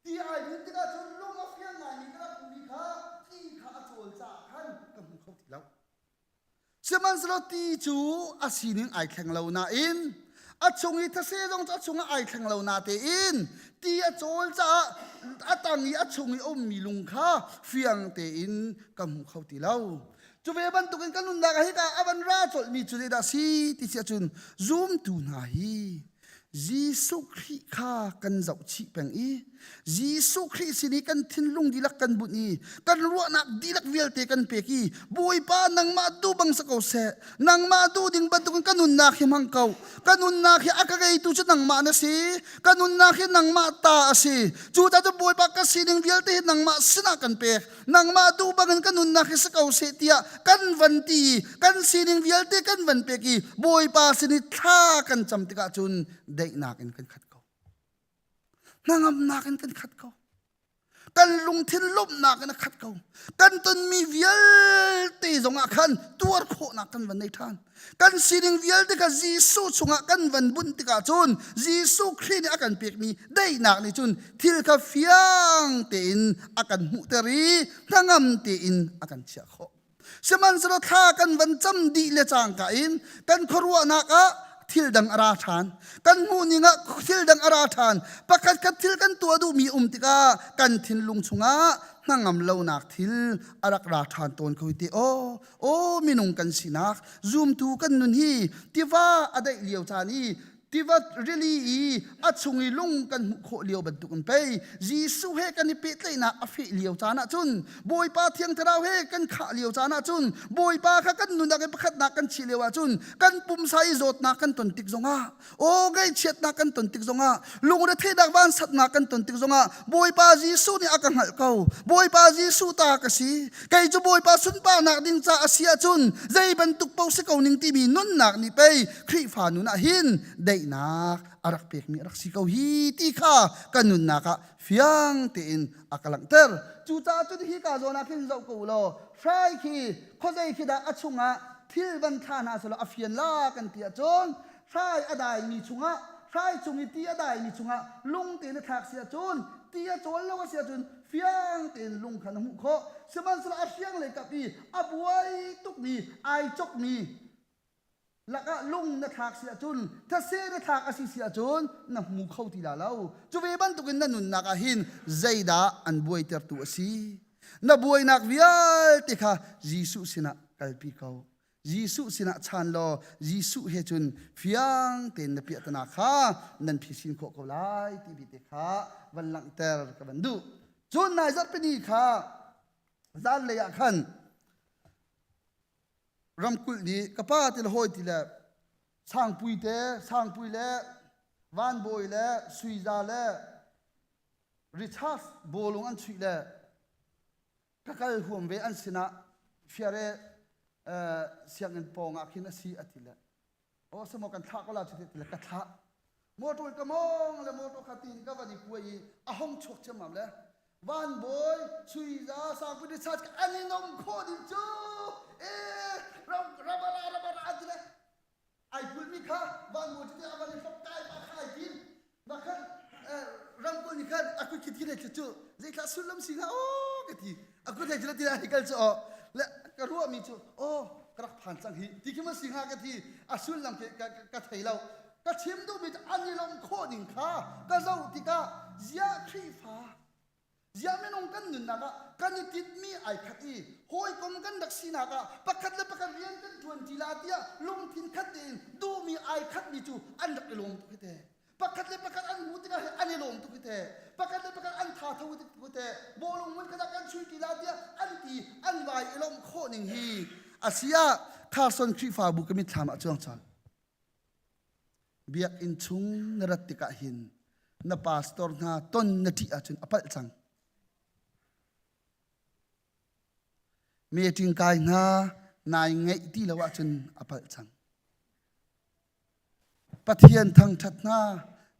Ti ai hnin tikah cun lung a fiang ngaimi ka rak hmuhmi kha ti kha a cawl caah khan ka hmu kho ti lo. Sihmanhsehlaw ti cu a sining ai thleng lo nain a chung i thase zong cu a chungah ai thleng lo natein ti a cawl caah a tang i a chung i a ummi lung kha fiang tein ka hmu kho ti lo. Cu ve bantukin kan nunnak ah hika a van ra colhmi cu zeidah a si ti si ahcun zumtu hna hi Jesuh Khrih kha kan zohchih peng i Jesuh Khrih sin i kan thinlung dihlak kan bunh i kan ruahnak dihlak vialte kan pek i Bawipa nangmah duh bang si ko seh nangmah duh ding bantukin ka nunnak hi hmang ko ka nunnak hi a ka ngeitu cu nangmah na si ka nunnak hi nangmah ta a si cucaah cun Bawipa ka sining vialte hi nangmah sinah kan pek nangmah duh bangin ka nunnak hi si ko seh tiah kan van ti i kan sining vialte kan van pek i Bawipa sin i thla kan cam tikah cun daihnak in kan khat ko hnangamnak in kan khat ko kan lungthin lawmhnak in a khat ko kan tonmi vialte zongah khan tuar khawhnak kan van nei ṭhan Kan sining vialte kha Jesuh chungah kan van bunh tikah cun Jesuh Khrih nih a kan pekmi daihnak nih cun thil kha fiang tein a kan hmuhter i hnangam tein a kan chiah khawh. Sihmanhsehlaw thla kan van cam dih le cangka in kan khuaruahnak ah thil dang a ra ṭhan. Kan hmuhning ah thil dang a ra ṭhan. Pakhat khat thil kan tuah duhmi um tikah kan thinlung chungah hnangam lonak thil a rak ra ṭhan tawn ko te aw Aw minung kan sinak zumtu kan nun hi tiva a daih lio caan i tiva rili i a chung i lung kan hmuh khawh lio bantuk in pei Jesuh he kan i pehtlaihnak a feh lio caan ah cun Bawipa Thiang Thlarau he kan khah lio caan ah cun Bawipa kha kan nunnak i pakhatnak kan chih lio ah cun kan pumsa i zawtnak kan ton tik zongah Aw ngaihchiatnak kan ton tik zongah lungretheihnak vansatnak kan ton tik zongah Bawipa Jesuh nih a ka hngalh ko. Bawipa Jesuh ta ka si. Kei cu Bawipa sunparnak ding ca a si ahcun zei bantuk paoh si ko ning timi nunnak nih pei Khrihfa nun ah hin daihnak a rak pekmi a rak si ko hi ti kha kan nunnak ah fiang tein a ka langhter. Cucaah cun hi ka zawn ah khin zoh ko law hrai khi khuazei khi dah a chungah thil van thla hna selaw a fian la kan ti ahcun hrai a daimi chungah Hrai cung i ti a daimi chungah lung tein a thlak si ahcun ti a cawl lo a si ahcun fiang tein lung kha na hmuh khawh. Sihmanhsehlaw a hriang lei kap i a buai tukmi ai chokmi lakah lung na thlak si ahcun thase na thlak a si si ahcun na hmu kho ti la lo. Cu ve bantukin na nunnak ah hin zeidah an buaitertu a si? Na buainak vialte kha Jesuh sinah kalpi ko. Jesuh sinah chan law Jesuh he cun fiang tein na piahtana kha nan phisin khawh ko lai ti te kha van langhter ka van duh. Cun nai zarhpini kha zanlei ah khan ramkulh nih ka pa ti le hawi ti le sangpui te sangpui le vanbawi le suiza le Richard bawlung an chuih le ka kal huam ve an sinah fiare sianginn pawng ah khin a si a ti le o samaw kan thlah ko la chu ti le ka thlah motor ka mong le motor kha tin ka van i kuai i a hong chuak ciammam le van bawi suiza sangpui research ka an i nom khawh ding cu e ram rabara rabara an ti le ai kulmi kha van bawi cu a van i hlok kai pa kha ai tim ma khan ramkulh nih khan a kut khi thi cu zeithla sullam si hnga aw ka ti a kut hei ti hei kal cu aw le ka ruahmi cu aw ka rak phan cang hi ti khi ma si hnga ka ti a sullam ka thei lo ka chim duhmi cu an i lawmh khawh ning kha ka zoh tikah ziah Khrihfa Ziah minung kan nunnak ah kan i tinhmi ai khat i hawikom kan rak sinak ah pakhat le pakhat rian kan ṭuan ṭi la tiah lungthin khat tein duhmi ai khatmi cu an rak i lawm tuk hi te. Pakhat le pakhat an hmuh tikah an i lawm tuk hi te. Pakhat le pakhat an tha tho tuk hi te. Bawlung mun khat ah kan chui ṭi la tiah an ti an vai i lawmh khawh ning hi a si ah Carson Khrihfabu ka mitthlam ah cuang cang. Biakinn chung na rat tikah hin na pastor hna ton na ṭih ahcun a palh cang. Meeting kai hna nai ngeih ti lo ahcun a palh cang. Pathian thangṭhat hna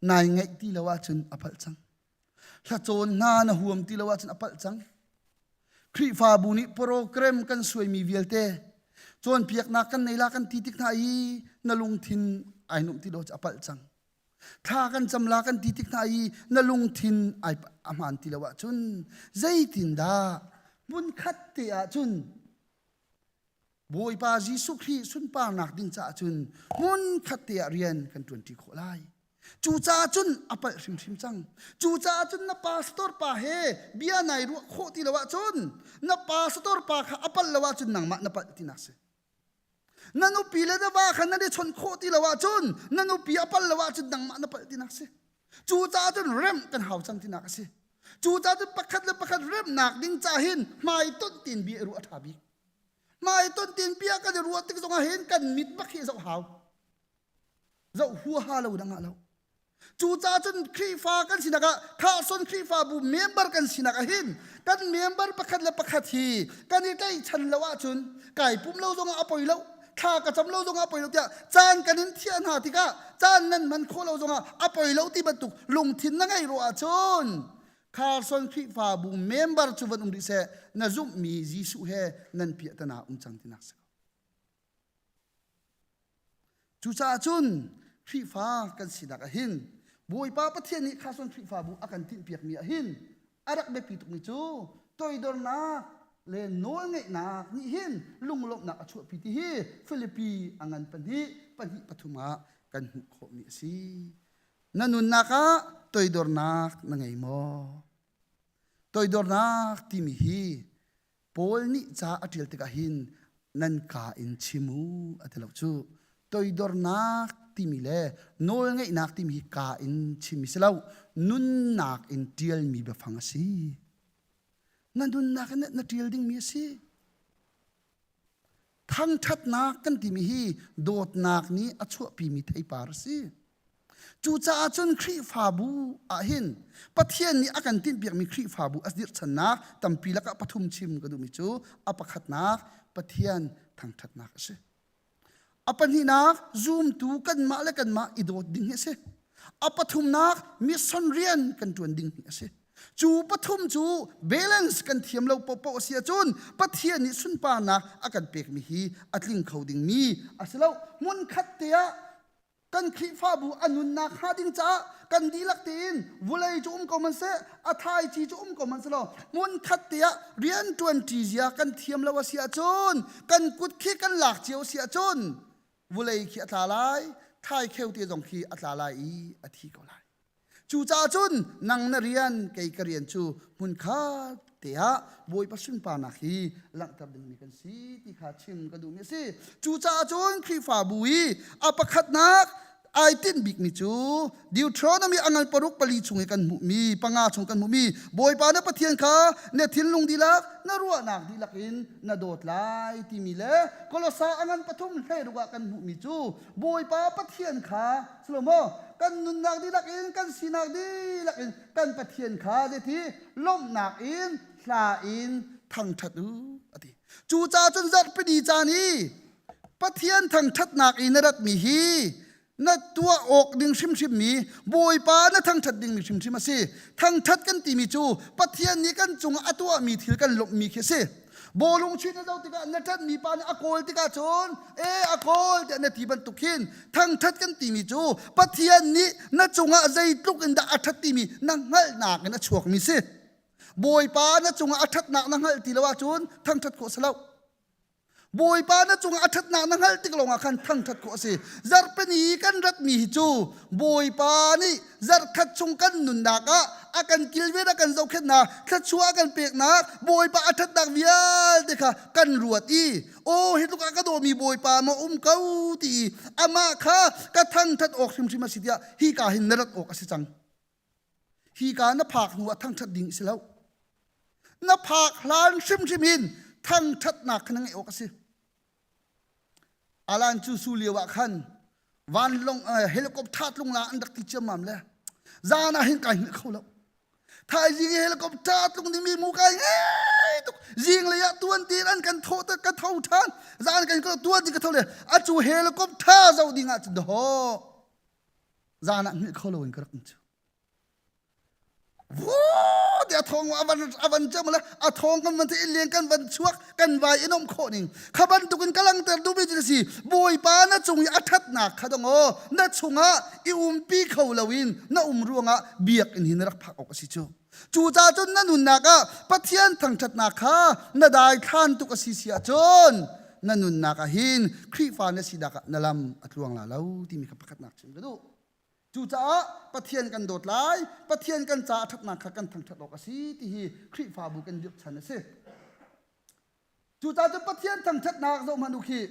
nai ngeih ti lo ahcun a palh cang. Hlacawn hna na huam ti lo ahcun a palh cang. Khrihfabu nih program kan suaimi vialte cawnpiaknak kan nei la kan ti tik hna i na lungthin ai nuamh ti lo cu a palh cang. Thla kan cam la kan ti tik hna i na lungthin ai a hmaan ti lo ahcun zeitindah hmunkhat te ahcun Bawipa Jesuh Khrih sunparnak ding caah cun hmunkhat te ah rian kan ṭuanṭi khawh lai. Cucaah cun a palh hrimhrim cang. Cucaah cun na pastor pa he bia nai ruah khawh ti lo ahcun na pastor pa kha a palh lo ahcun nangmah na palh tinak si. Na nupi le na va kha nan i chawnh khawh ti lo ahcun na nupi a palh lo ahcun nangmah na palh tinak si. Cucaah cun remh kan hau cang tinak a si. Cucaah cun pakhat le pakhat remhnak ding ca hin hmaitonh tein bia i ruah a ṭha bik. Hmaiton tin bia kan i ruah tik zongah hin kan mit bak hi zoh hau. Zoh huaha lo dang ah lo. Cucaah cun Khrihfa kan sinak ah Carson Khrihfabu member kan sinak ah hin kan member pakhat le pakhat hi kan i tlaihchan lo ahcun kai pum lo zongah a poi lo thla ka cam lo zongah a poi lo tiah caan kan in thiah hna tikah caan nan hman khawh lo zongah a poi lo ti bantuk lungthin na ngei ruah ahcun Carson Khrihfabu member cu van um rih seh na zumhmi Jesuh he nan piahtana um cang tinak si ko. Cucaah cun Khrihfa kan sinak ah hin Bawipa Pathian nih Carson Khrihfabu a kan tinhpiakmi ah hin a rak biapi tukmi cu toidornak le nawlngeihnak nih hin lunglawmhnak a chuahpi ti hi Filipi a ngan pahnih pahnih pathum ah kan hmuh khawhmi a si. Na nunnak ah toidornak na ngei maw? Toidornak timi hi Paul nih ca a ṭial tikah hin nan kaa in chim u a ti lo cu. Toidornak timi le nawlngeihnak timi hi kaa in chimmi si lo, nunnak in ṭialmi biafang a si. Na nunnak in na ṭial dingmi a si. Thangṭhatnak kan timi hi dawtnak nih a chuahpimi theipar a si. Cucaah cun Khrihfabu ah hin Pathian nih a kan tinhpiakmi Khrihfabu a dirhchannak tampi lakah pathum chim ka duhmi cu a pakhatnak Pathian thangṭhatnak a si. A pahnihnak zumtu kanmah le kanmah i dawt ding hi a si. A pathumnak mission rian kan ṭuan ding hi a si. Cu pathum cu balance kan thiam lo paohpaoh a si ahcun Pathian nih sunparnak a kan pekmi hi a tling kho dingmi a si lo. Hmunkhat te ah. Kan Khrihfabu a nunnak hnga ding caah kan dihlak tein vulei cu um ko hmanhseh, a thaici cu um ko hmanhsehlaw hmunkhat te ah rianṭuan ṭi zia kan thiam lo a si ahcun kan kut khi kan lak cio a si ahcun vulei khi a tla lai, thlaikheu te zong khi a tla lai i a thi ko lai. Cucaah cun nang na rian kei ka rian cu hmunkhat te ah Bawipa sunparnak hi langhter dingmi kan si ti kha chim ka duhmi a si. Cucaah cun Khrihfabu i a pakhatnak ai tinh bikmi cu Deuteronomy a ngan paruk pali chung i kan hmuhmi panga chung kan hmuhmi Bawipa na Pathian kha na thinlung dihlak na ruahnak dihlak in na dawt lai timi le Kolosa a ngan pathum hleiruk ah kan hmuhmi cu Bawipa Pathian kha Salomo kan nunnak dihlak in kan sinak dihlak in kan Pathian kha zeiti lawmhnak in hla in thangṭhat u a ti. Cucaah cun zarhpini caan i Pathian thangṭhatnak i na ratmi hi na tuah awk ding hrimhrimmi Bawipa na thangṭhat dingmi hrimhrim a si. Thangṭhat kan timi cu Pathian nih kan cungah a tuahmi thil kan lawmhmi khi a si. Bawlung chuih na zoh tikah na ṭanhmi pa nih a kawl tikah cun e a kawl tiah na ti bantuk khin thangṭhat kan timi cu Pathian nih na cungah zeitluk in dah a ṭhat timi na hngalhnak in a chuakmi si. Bawipa na cungah a ṭhatnak na hngalh ti lo ahcun thangṭhat khawh si lo. Bawipa na cungah a ṭhatnak na hngalh tik lawngah khan thangṭhat khawh a si. Zarhpini kan ratmi hi cu Bawipa nih zarhkhat chung kan nunnak ah a kan kilven a kan zohkhenhnak thluachuah a kan peknak Bawipa a ṭhatnak vialte kha kan ruat i aw hi tluk ah ka dawmi Bawipa maw um ko ti i amah kha ka thangṭhat awk hrimhrim a si tiah hika hin na rat awk a si cang. Hika na phak hnu ah thangṭhat ding si lo. Na phak hlan hrimhrim in thangṭhatnak kha na ngeih awk a si. Alan cu su lio ah khan vanlawng helicopter tlung la an rak ti ciammam le zan ah hin kai hngilh kho lo. Thaizing i helicopter tlung dingmi mu kai ngei tuk. Zinglei ah tuan tin an kan tho ka tho ṭhan. Zan kan tuan tin ka tho le acu helicopter zoh ding ah cun dahawh. Zan ah hngilh kho lo in ka rak um cu. Vuu ti a thawng a van a van cem le a thawng kan van theih leng kan van chuak kan vai in um khawh ning kha bantukin ka langter duhmi cu si Bawipa na cung i a thatnak kha dong aw na chungah i umpi kho loin na um ruangah biakinn hi na rak phak awk a si cu cucaah cun na nunnak ah Pathian thangṭhatnak kha na daithlan tuk a si si ahcun na nunnak ah hin Khrihfa na sinak ah na lam a tluang la lo timi kha pakhatnak chim ka duh Cucaah Pathian kan dawt lai, Pathian kan ca a ṭhatnak kha kan thangṭhat awk a si ti hi Khrihfabu kan dirhchan a si. Cucaah cun Pathian thangṭhatnak zoh hmanh u khi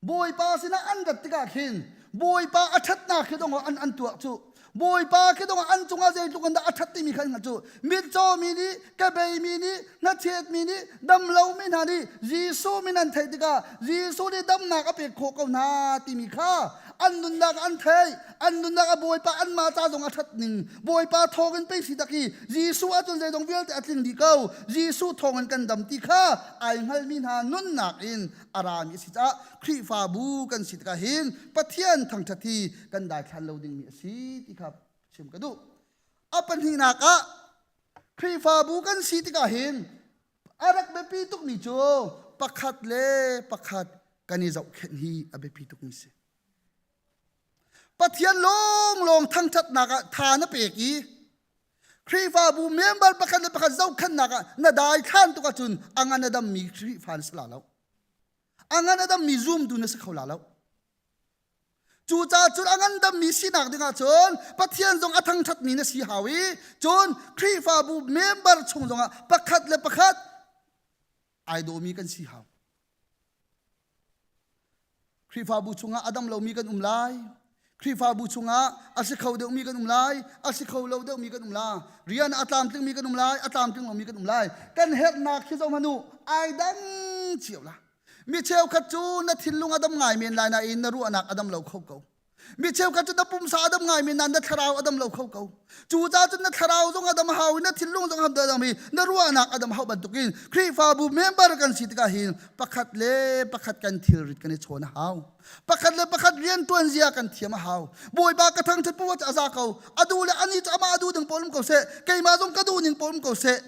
Bawipa sinah an rat tikah khin Bawipa a ṭhatnak khi dong an an tuah cu Bawipa khi dong an cungah zeitluk in dah a ṭhat timi kha an hngalh cu mitcaw mi nih kebei mi nih hnachet mi nih damlo mi hna nih Jesuh min an theih tikah Jesuh nih damnak a pek khawh ko hna timi kha an nunnak an theih an nunnak a Bawipa anmah ca zong a ṭhat ning Bawipa thawngin pei si tak i Jesuh ahcun zeizong vialte a tling dih ko Jesuh thawngin kan dam ti kha ai hngalmi hna nunnak in a rami a si caah Khrihfabu kan si tikah hin Pathian thangṭhat hi kan daithlan lo dingmi a si ti kha chim ka duh. A pahnihnak ah Khrihfabu kan si tikah hin a rak biapi tukmi cu pakhat le pakhat kan i zohkhenh hi a biapi tukmi si. Pathian lawnglawng thangṭhatnak ah tha na pek i Khrihfabu member pakhat le pakhat zohkhenhnak ah na daithlan tuk ahcun a ngan a dammi Khrihfa na si la lo. A ngan a dammi zumtu na si kho la lo. Cucaah cun a ngandammi sinak dingah cun Pathian zong a thangṭhatmi na si hau i cun Khrihfabu member chung zongah pakhat le pakhat ai dawmi kan si hau. Khrihfabu chungah a dam lomi kan um lai. Khrihfabu chungah a si kho deuhmi kan um lai, a si kho lo deuhmi kan um la. Rian a tlamtlingmi kan um lai, a tlamtling lomi kan um lai. Kan herhnak khi zoh hmanh u, ai dang cio la. Mi cheukhat cu na thinlung a dam ngai men lai nain na ruahnak a dam lo kho ko. Mi cheukhat cu na pumsa a dam ngai men nain na thlarau a dam lo kho ko. Cucaah cun na thlarau zong a dam hau i na thinlung zong a dam i na ruahnak a dam hau bantukin Khrihfabu member kan si tikah hin pakhat le pakhat kan thilrit kan i chawn a hau. Pakhat le pakhat rianṭuan zia kan thiam a hau. Bawipa ka thangṭhat poah cu a za ko. A duh le anih cu amah a duh ding pawl um ko seh. Keimah zong ka duh ning pawl um ko seh.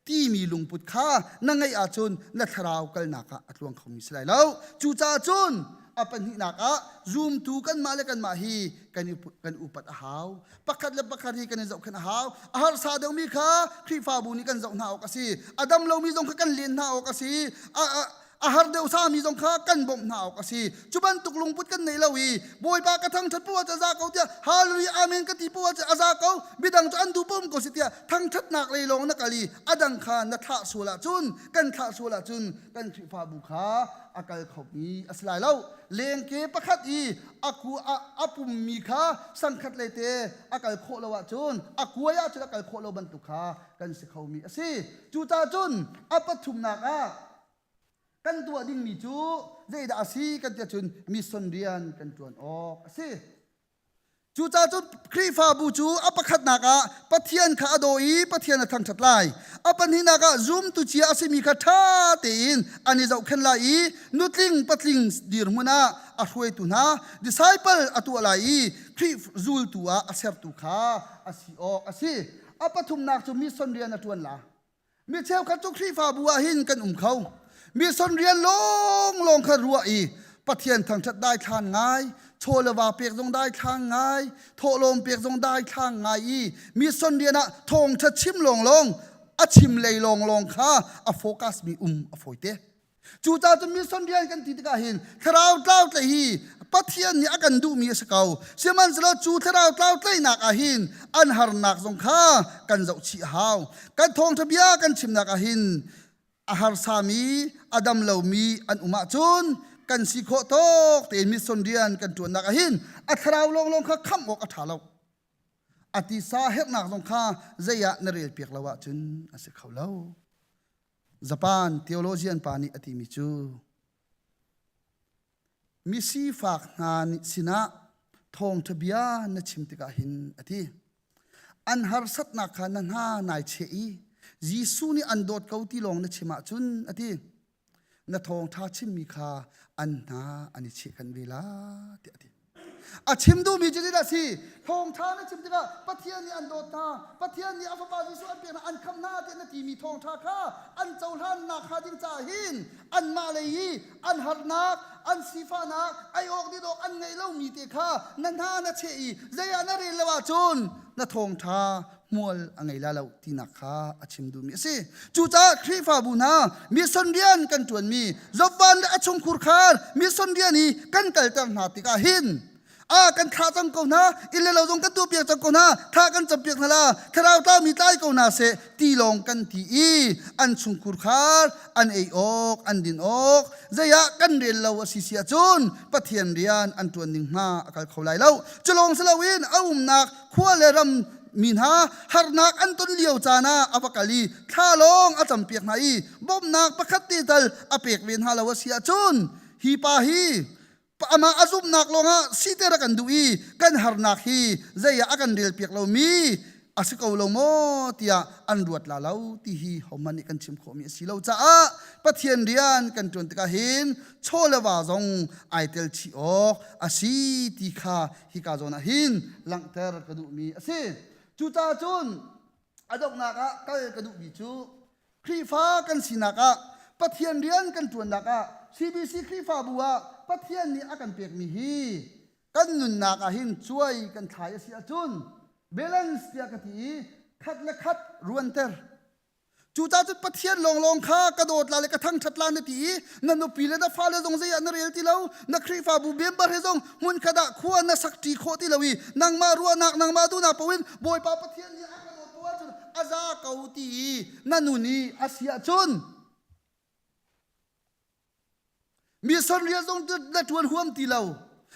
Timi lungput kha na ngeih ahcun na thlarau kalnak ah a tluang khomi si lai lo. Cucaah cun A pahnihnak ah zumtu kanmah le kanmah hi kan kan upat a hau. Pakhat le pakhat hi kan i zohkhenh a hau. A harsa deuhmi kha Khrihfabu nih kan zoh hna awk a si. A dam lomi zong kha kan len hna awk a si. A, a, a har deuh sami zong kha kan bawmh hna awk a si. Cu bantuk lungput kan nei lo i Bawipa ka thangṭhat poah cu a za ko tiah Hallelujah Amen ka ti poah cu a za ko midang cu an duh pom ko si tiah thangṭhatnak lei lawng na kal i a dang kha na thlah sual ahcun kan thlah sual ahcun kan Khrihfabu kha a kal khomi a si lai lo. Lengke pakhat i a ku a, a pummi kha sangkhat lei te a kal khawh lo ahcun a kuai ahcun a kal khawh lo bantuk kha kan si khomi a si. Cucaah cun a pathumnak ah kan tuah dingmi cu zeidah a si kan tiah cun mission rian kan ṭuan awk a si. Cucaah cun Khrihfabu cu a pakhatnak ah Pathian kha a daw i Pathian a thangṭhat lai. A pahnihnak ah zumtu cia a simi kha ṭha tein an i zohkhenh lai i nutling patling dirhmun ah a hruaitu hna disciple a tuah lai i Khrih zultu ah a sertu kha a si awk a si. A pathumnak cu mission rian a ṭuan la. Mi cheukhat cu Khrihfabu ah hin kan um kho. Mission rian lawnglawng kha ruah i Pathian thangṭhat daithlan ngai, chaw le va pek zong daithlang ngai, thawhlawm pek zong daithlang ngai i mission rian ah thawngṭha chim lawnglawng, a chim lei lawnglawng kha a focus mi um a fawi te. Cucaah cun mission rian kan ti tikah hin thlarau tlau tlaih hi Pathian nih a kan duhmi a si ko. Sihmanhsehlaw cu thlarau tlau tlaihnak ah hin an harnak zong kha kan zohchih a hau. Kan thawngṭha bia kan chimnak ah hin a harsami, a dam lomi an um ahcun kan si khawh tawk tein mission rian kan ṭuannak ah hin a thlarau lawnglawng kha khamh awk a ṭha lo. A tisa herhnak zong kha zei ah na rel piak lo ahcun a si kho lo. Japan theologian pa nih a timi cu misifak hna nih sinah thawngṭha bia na chim tikah hin a ti. An harsatnak kha na hna nai cheh i Jesuh nih an dawt ko ti lawng na chim ahcun a ti. Na thawngṭha chimmi kha an hna an i cheh kan ve la tiah a ti. A chim duhmi cu zeidah a si? Thawngṭha na chim tikah Pathian nih an dawt hna, Pathian nih a Fapa Jesuh an pek hna, an khamh hna tiah na timi thawngṭha kha an cohlannak hnga ding caah hin anmah lei i an harnak, an sifahnak, ei awk din awk an ngeih lomi te kha na hna na cheh i zei ah na rel lo ahcun na thawngṭha hmual a ngei la lo tinak kha a chim duhmi a si. Cucaah Khrihfabu hna mission rian kan ṭuanmi Jovan le a chungkhur khar mission rian i kan kalter hna tikah hin a kan thlah cang ko hna inn le lo zong kan tuahpiak cang ko hna thla kan campiak hna la thlarau tlaumi tlai ko hna seh ti lawng kan ti i an chungkhur khar an ei awk an din awk zei ah kan rel lo a si si ahcun Pathian rian an ṭuan ding hma a kal kho lai lo cu lawng si loin a umnak khua le ram mi hna harnak an ton lio caan ah a va kal i thla lawng a campiak hna i bawmhnak pakhat te tal a pek ve hna lo a si ahcun hi pa hi amah a zumhnak lawngah siter a kan duh i kan harnak hi zei ah a kan relpiak lomi a si ko lo maw tiah an ruat la lo ti hi hohmanh nih kan chim khawhmi a si lo caah Pathian rian kan ṭuan tikah hin chaw le va zong ai tel chih awk a si ti kha hika zawn ah hin langhter ka duhmi a si. Cucaah cun a donghnak ah kal ka duhmi cu Khrihfa kan sinak ah Pathian rian kan ṭuannak ah CBC Khrihfabu ah Pathian nih a kan pekmi hi kan nunnak ah hin cuai kan thlai a si ahcun balance tiah ka ti i khat le khat ruanter Cucaah cun Pathian lawnglawng kha ka dawt la le ka thangṭhat la na ti i na nupi le na fale zong zei ah na rel ti lo na Khrihfabu member he zong hmunkhat ah khua na sak ṭi khawh ti lo i nangmah ruahnak nangmah duhnak paoh in Bawipa Pathian nih a ka dawt poah ahcun a za ko ti i na nun i a si ahcun Mission rian zong na ṭuan huam ti lo.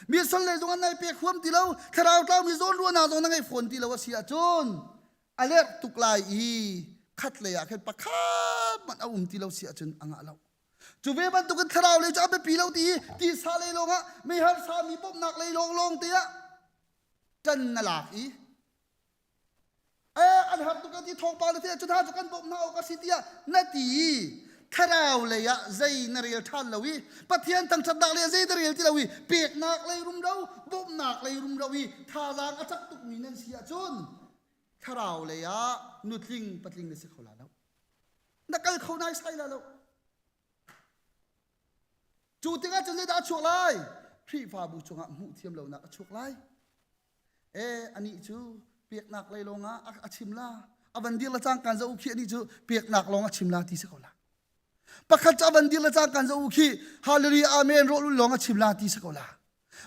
Mission lei zong an nai pek huam ti lo. Thlarau tlaumi zawn ruahnak zong na ngei fawn ti lo a si ahcun a lerh tuk lai i khat lei ah khin pakhat hmanh a um ti lo si ahcun a ngah lo. Cu ve bantukin thlarau lei cu a biapi lo ti i tisa lei lawngah mi harsa mi bawmhnak lei lawnglawng te ah ṭan na lak i Eh, an har tuk ti thawngpang na theih cu hna cu kan bawmh hna awk a si tiah na ti i thlarau lei ah zei na rel ṭhan lo i Pathian thangṭhatnak lei ah zei na rel ti lo i peknak lei rumro bawmhnak lei rumro i thazaang a cak tukmi nan si ahcun thlarau lei ah nutling patling na si kho la lo na kal kho nai sai la lo Cu tikah cun zeidah a chuak lai? Khrihfabu cungah hmuh thiam lonak a chuak lai. E anih cu peknak lei lawng ah a chim la. A van dir le cangkan zo khi anih cu peknak lawng a chim la ti si ko la. Pakhat cu a van dir le cangkan zo khi hallelujah amen rawlul lawng a chim la ti si ko la.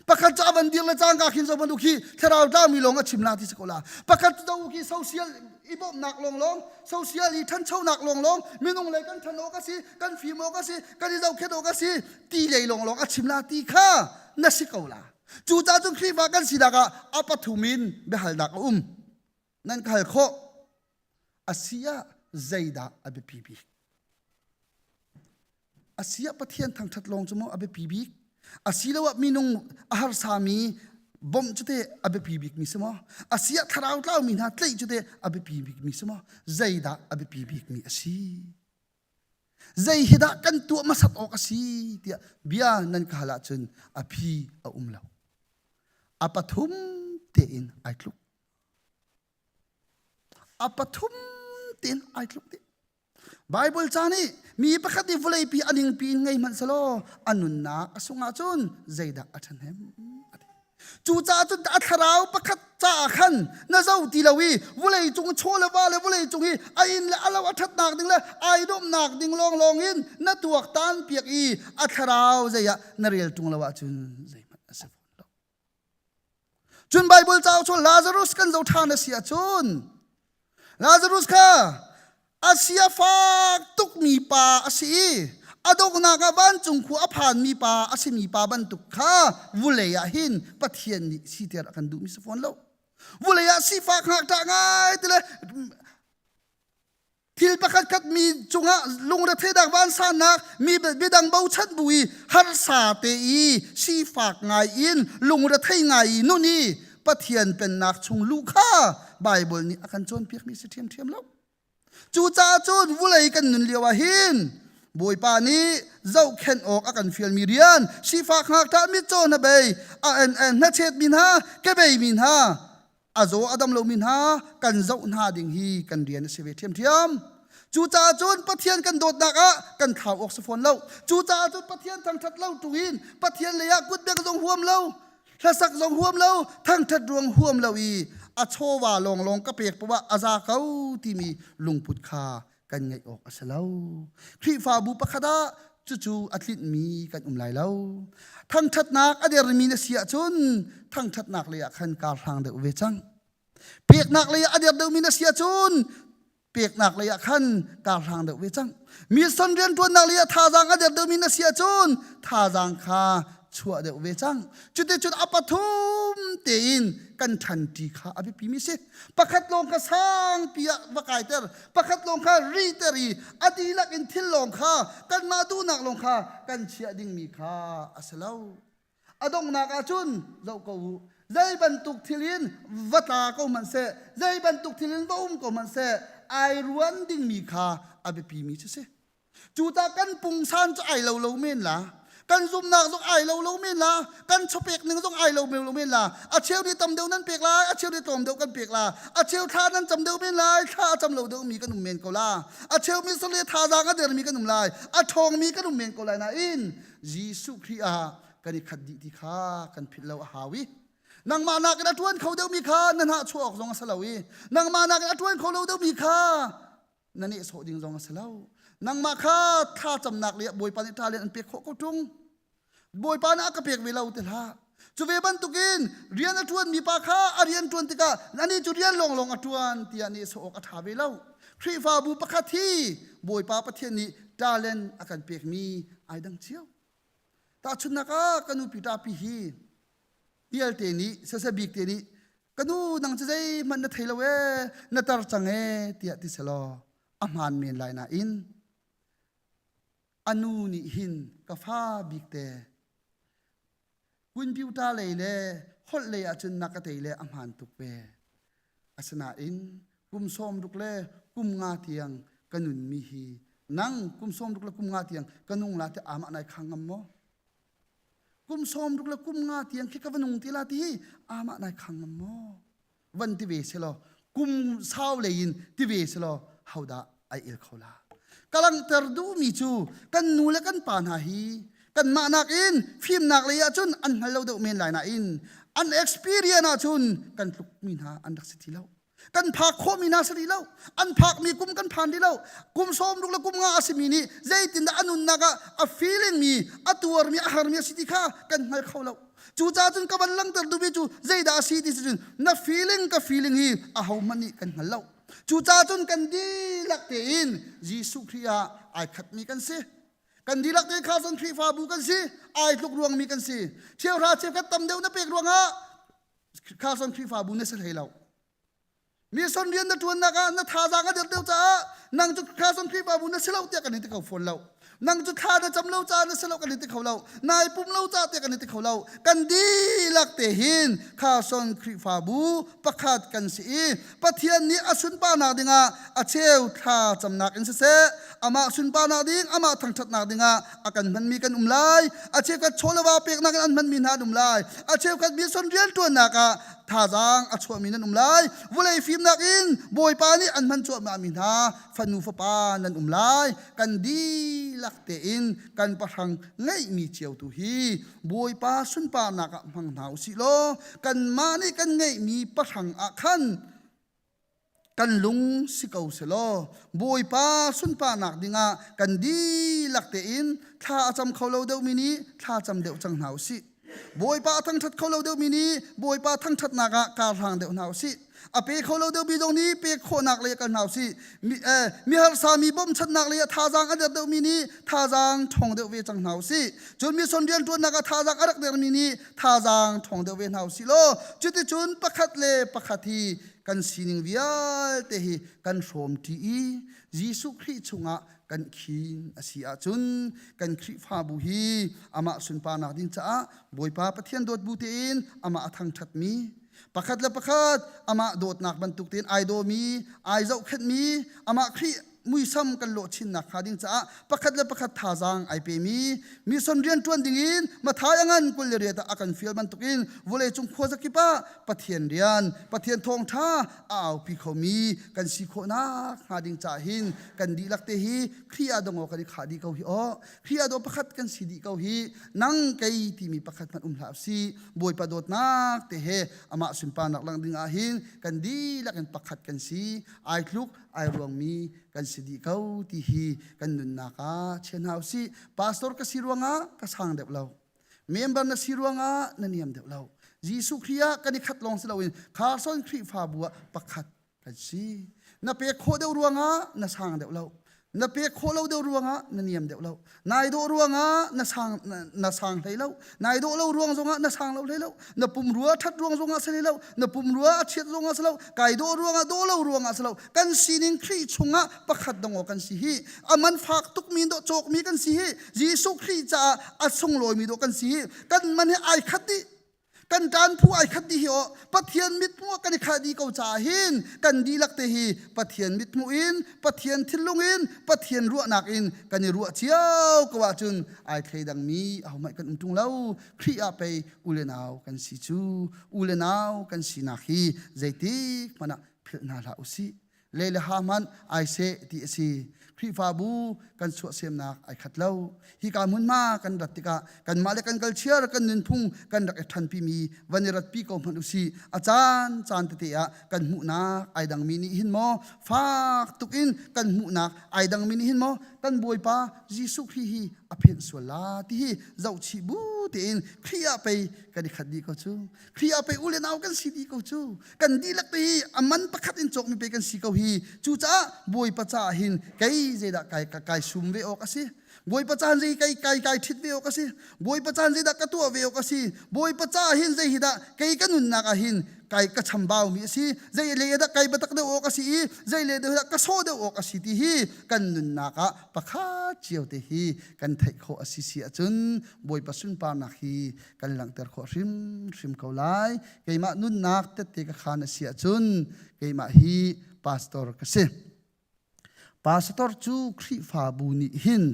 Pakhat cu a van dir le cangka khin zo bantuk khi thlarau tlangmi lawng a chim la ti si ko la. Pakhat cu zo khi social i bawmhnak lawng lawng social i ṭhanchonak lawng lawng minung lei kan ṭhan awk a si kan fim awk a si kan i zohkhenh awk a si ti lei lawng lawng a chim la ti kha na si ko la. Cucaah cun Khrihfa kan sinak ah a pathum in biahalnak a um. Nan ka hal khawh. A si ah zeidah a biapi bik? A si ah Pathian thangṭhat lawng cu maw a biapi bik? Asiloah minung a harsami bawmh cu teh a biapi bikmi si maw? A si ah thlarau tlaumi hna tlaih cu teh a biapi bikmi si maw? Zeidah a biapi bikmi a si? Zei hi dah kan tuah hmasat awk a si tiah bia nan ka hal ahcun a phi a um lo. A pathum tein ai tluk. A pathum tein ai tluk dih. Baibal ca nih mi pakhat nih vawleipi a ningpi in ngei hmanh selaw a nunnak a sung ahcun zeidah a ṭhahnem a ti. Cucaah cun a thlarau pakhat caah khan na zo ti lo i vawlei cung chaw le va le vawlei cung i a inn le a lo a ṭhatnak ding le ai dawmnak ding lawnglawng in na tuaktan piak i a thlarau zei ah na rel ṭung lo ahcun zeihmanh a si fawn lo. Cun Baibal cauk cu Lazarus kan zoh ṭhan a si ahcun Lazarus kha a sia fak tukmi pa a si i a donghnak ah vancung khua a phanmi pa a simi pa bantuk kha vulei ah hin Pathian nih siter a kan duhmi si fawn lo. Vulei ah sifak ngakṭah ngai ti le Thil pakhat khat mi cungah lungretheihnak vansannak mi midang bochan bu i harsa te i sifak ngai in lungrethei ngai i nun i Pathian pennak chung luh kha Baibal nih a kan cawnpiakmi si ṭhiamṭhiam lo. Cucaah cun vulei kan nun lio ah hin Bawipa nih zohkhenh awk a kan fialmi rian sifak ngakṭah mitcaw hnabei a hnachet mi hna kebei mi hna a zaw a dam lomi hna kan zoh hna ding hi kan rian a si ve ṭhiamṭhiam. Cucaah cun Pathian kan dawtnak ah kan thlau awk si fawn lo. Cucaah cun Pathian thangṭhat lo ṭung in Pathian lei ah kutbek zong huam lo, hlasak zong huam lo, thangṭhat ruang huam lo i a chawva lawnglawng ka pek poah ah a za ko timi lungput kha kan ngeih awk a si lo. Khrihfabu pakhat ah cucu a tlinhmi kan um lai lo. Thangṭhatnak a dermi na si ahcun thangṭhatnak lei ah khan kar hlang deuh ve cang. Peknak lei ah a der deuhmi na si ahcun peknak lei ah khan kar hlang deuh ve cang. Mission rianṭuannak lei ah thazaang a der deuhmi na si ahcun thazaang kha chuah deuh ve cang. Cuticun a pathum tein kan ṭhanṭi kha a biapimi si. Pakhat lawng kha sangpi ah va kaiter, pakhat lawng kha riter i a dihlak in thil lawng kha kanmah duhnak lawng kha kan chiah dingmi kha a si lo. A donghnak ah cun zoh ko u. Zei bantuk thil in va tla ko hmanh seh, zei bantuk thil in va um ko hmanh seh, ai ruan dingmi kha a biapimi cu si. Cuta kan pungsan cu ai lo lo men la. Kan zumnak zong ai lo lo men la. Kan chawpek ning zong ai lo lo men la. A cheu nih tam deuh nan pek lai, a cheu nih tlawm deuh kan pek la. A cheu thla nan cam deuh men lai, thla a cam lo deuh mi kan um men ko la. A cheu mi sale thazaang a dermi kan um lai, a ṭhawngmi kan um men ko lai nain Jesuh Khrih ah kan i khat dih ti kha kan philh lo a hau i nangmah nakin a ṭuan kho deuhmi kha na hnah chuah awk zong a si lo i nangmah nakin a ṭuan kho lo deuhmi kha na nehsawh ding zong a si lo nangmah kha thlacamnak le bawipa nih talent an pek khawh ko ṭung bawipa nih a ka pek ve lo ti hlah cu ve bantukin rian a ṭuanmi pa kha a rian ṭuan tikah anih cu rian lawnglawng a ṭuan tiah nehsawh awk a ṭha ve lo Khrihfabu pakhat hi bawipa Pathian nih talent a kan pekmi ai dang cio tahchunhnak ah ka nupi ṭapi hi vialte nih sasa bik te nih ka nu nang cu zeihmanh na thei lo ee na tar cang ee tiah ti selaw a hmaan men lai nain a nu nih hin ka fa bik te computer lei le holh lei ahcun na ka tei le a hmaan tuk ve asinain kum sawm ruk le kum nga tiang ka nunmi hi nang kum sawm ruk le kum nga tiang ka nung la ti amah nai khang ngam maw Kum sawm ruk le kum nga tiang khi ka va nung ti la ti hi amah nai khang ngam maw? Van ti ve selaw kum sau lei in ti ve selaw hodah ai el kho la? Ka langhter duhmi cu kan nu le kan pa hna hi Kanmah nakin fimnak lei ahcun an hngal lo deuh men lai nain an experience ahcun kan tlukmi hna an rak si ti lo. Kan phak khawhmi hna si rih lo. An phakmi kum kan phan rih lo. Kum 60 le kum nga a simi nih zeitindah a nunnak ah a feeling mi, a tuarmi, a harmi a si ti kha kan hngal kho lo. Cucaah cun ka van langhter duhmi cu zeidah a si ti si cun na feeling ka feeling hi ahohmanh nih kan hngal lo. Cucaah cun kan dihlak tein Jesuh Khrih ah ai khatmi kan si. Kan dihlak te kha cun Khrihfabu kan si, ai tluk ruangmi kan si. Cheuhra cheukhat tam deuh na pek ruangah Carson Khrihfabu na si hlei lo. Mission rian na ṭuannak ah na thazaang a der deuh caah nang cu Carson Khrihfabu na si lo tiah kan in ti kho fawn lo. Nang cu thla na cam lo caah na si lo kan in ti kho lo. Nai pum lo caah tiah kan in ti kho lo. Kan dihlak te hin Carson Khrihfabu pakhat kan si i Pathian nih a sunparnak dingah a cheu thla camnak in siseh amah sunparnak ding amah thangṭhatnak dingah a kan hmanmi kan um lai. A cheukhat chawleva peknak in an hmanmi hna an um lai. A cheukhat mission rianṭuannak ah thazaang a chuahmi nan um lai. Vawlei fimnak in Bawipa nih an hman cuahmahmi hna fanu fapa nan um lai. Kan dihlak tein kan pahrang ngeihmi cio tu hi Bawipa sunparnak ah hmang hna u sih law kanmah nih kan ngeihmi pahrang ah khan kan lung si ko selaw Bawipa sunparnak dingah kan dihlak tein thla a cam kho lo deuhmi nih thla cam deuh cang hna u sih. Bawipa a thangṭhat kho lo deuhmi nih Bawipa thangṭhatnak ah kar hlang deuh hna u sih. A pe kho lo deuhmi zong nih pek khawhnak lei ah kal hna u sih. Mi, eh, mi harsa mi bawmchanhnak lei ah thazaang a der deuhmi nih thazaang ṭhawng deuh ve cang hna u sih. Cun mission rianṭuannak ah thazaang a rak dermi nih thazaang ṭhawng deuh ve hna u sih law cuticun pakhat le pakhat hi kan sining vialte hi kan hrawmṭi i Jesuh Khrih chungah kan khin a si ahcun kan Khrihfabu hi amah sunparnak ding caah Bawipa Pathian dawt bu tein amah a thangṭhatmi pakhat le pakhat amah dawtnak bantuk tein ai dawmi ai zohkhenhmi amah Khrih muisam kan lawh chinnak hnga ding caah pakhat le pakhat thazaang ai pemi mission rian ṭuan dingin Mathai a ngan 28 ah a kan fial bantukin vawleicung khuazakip ah Pathian rian Pathian thawngṭha a aupi khomi kan si khawhnak hnga ding caah hin kan dihlak te hi Khrih ah dong kan i khah dih ko hi aw Khrih ah daw pakhat kan si dih ko hi nang kei timi pakhat hmanh um hlah si Bawipa dawtnak te he amah sunparnak lang ding ah hin kan dihlak in pakhat kan si ai tluk ai ruangmi kan si dih ko ti hi kan nunnak ah chia hna usih pastor ka si ruangah ka sang deuh lo member na si ruangah na niam deuh lo Jesuh Khrih ah kan i khat lawng si loin Carson Khrihfabu ah pakhat kan si na pek khawh deuh ruangah na sang deuh lo na pek khawh lo deuh ruangah na niam deuh lo nai dawh ruangah na sang na sang hlei lo nai dawh lo ruang zongah na sang lo hlei lo na pumrua that ruang zongah si lo na pumrua a chiat zongah si lo kai dawh ruangah dawh lo ruangah si lo kan sining Khrih chungah pakhat dong kan si hi a man fak tukmi dawh cawkmi kan si hi Jesuh Khrih caah a sunglawimi dawh kan si hi kan man hi ai khat dih kan ṭan phu ai khat dih hi aw Pathian mithmuh kan i khah dih ko caah hin kan dihlak te hi Pathian mithmuh in Pathian thinlung in Pathian ruahnak in kan i ruah cio ko ahcun ai thleidangmi ahohmanh kan um ṭung lo Khrih ah pei u le nau kan si cu u le nau kan sinak hi zeitik hmanh ah philh hna hlah usih le le ha hmanh ai seh ti a si Khrihfabu kan chuahsemnak ai khat lo hika hmunhma kan rat tikah kanmah le kan kalchiar kan nunphung kan rak i ṭhanpimi van i ratpi ko hmanh usih a caan caan tete ah kan hmuhnak ai dangmi nih hin maw fak tuk in kan hmuhnak ai dangmi nih hin maw kan Bawipa Jesuh Khrih hi a phenh sual la ti hi zohchih bu tein Khrih ah pei kan i khat dih ko cu Khrih ah pei u le nau kan si dih ko cu kan dihlak te hi a man pakhat in cawkmi pe kan si ko hi cucaah Bawipa caah hin kei zeidah kai kai sum ve awk a si Bawipa caan zei kai kai kai ṭhit ve awk a si Bawipa caan zeidah ka tuah ve awk a si Bawipa caah hin zei hi dah kei ka nunnak ah hin kai ka chambau mi a si zei le dah kai batak deuh awk a si i zei le deuh dah ka sawh deuh awk a si ti hi kan nunnak ah pakhat cio te hi kan theih khawh a si si ahcun Bawipa sunparnak hi kan langhter khawh hrimhrim ko lai keimah nunnak tette ka khan a si ahcun keimah hi pastor ka si pastor cu Khrihfabu nih hin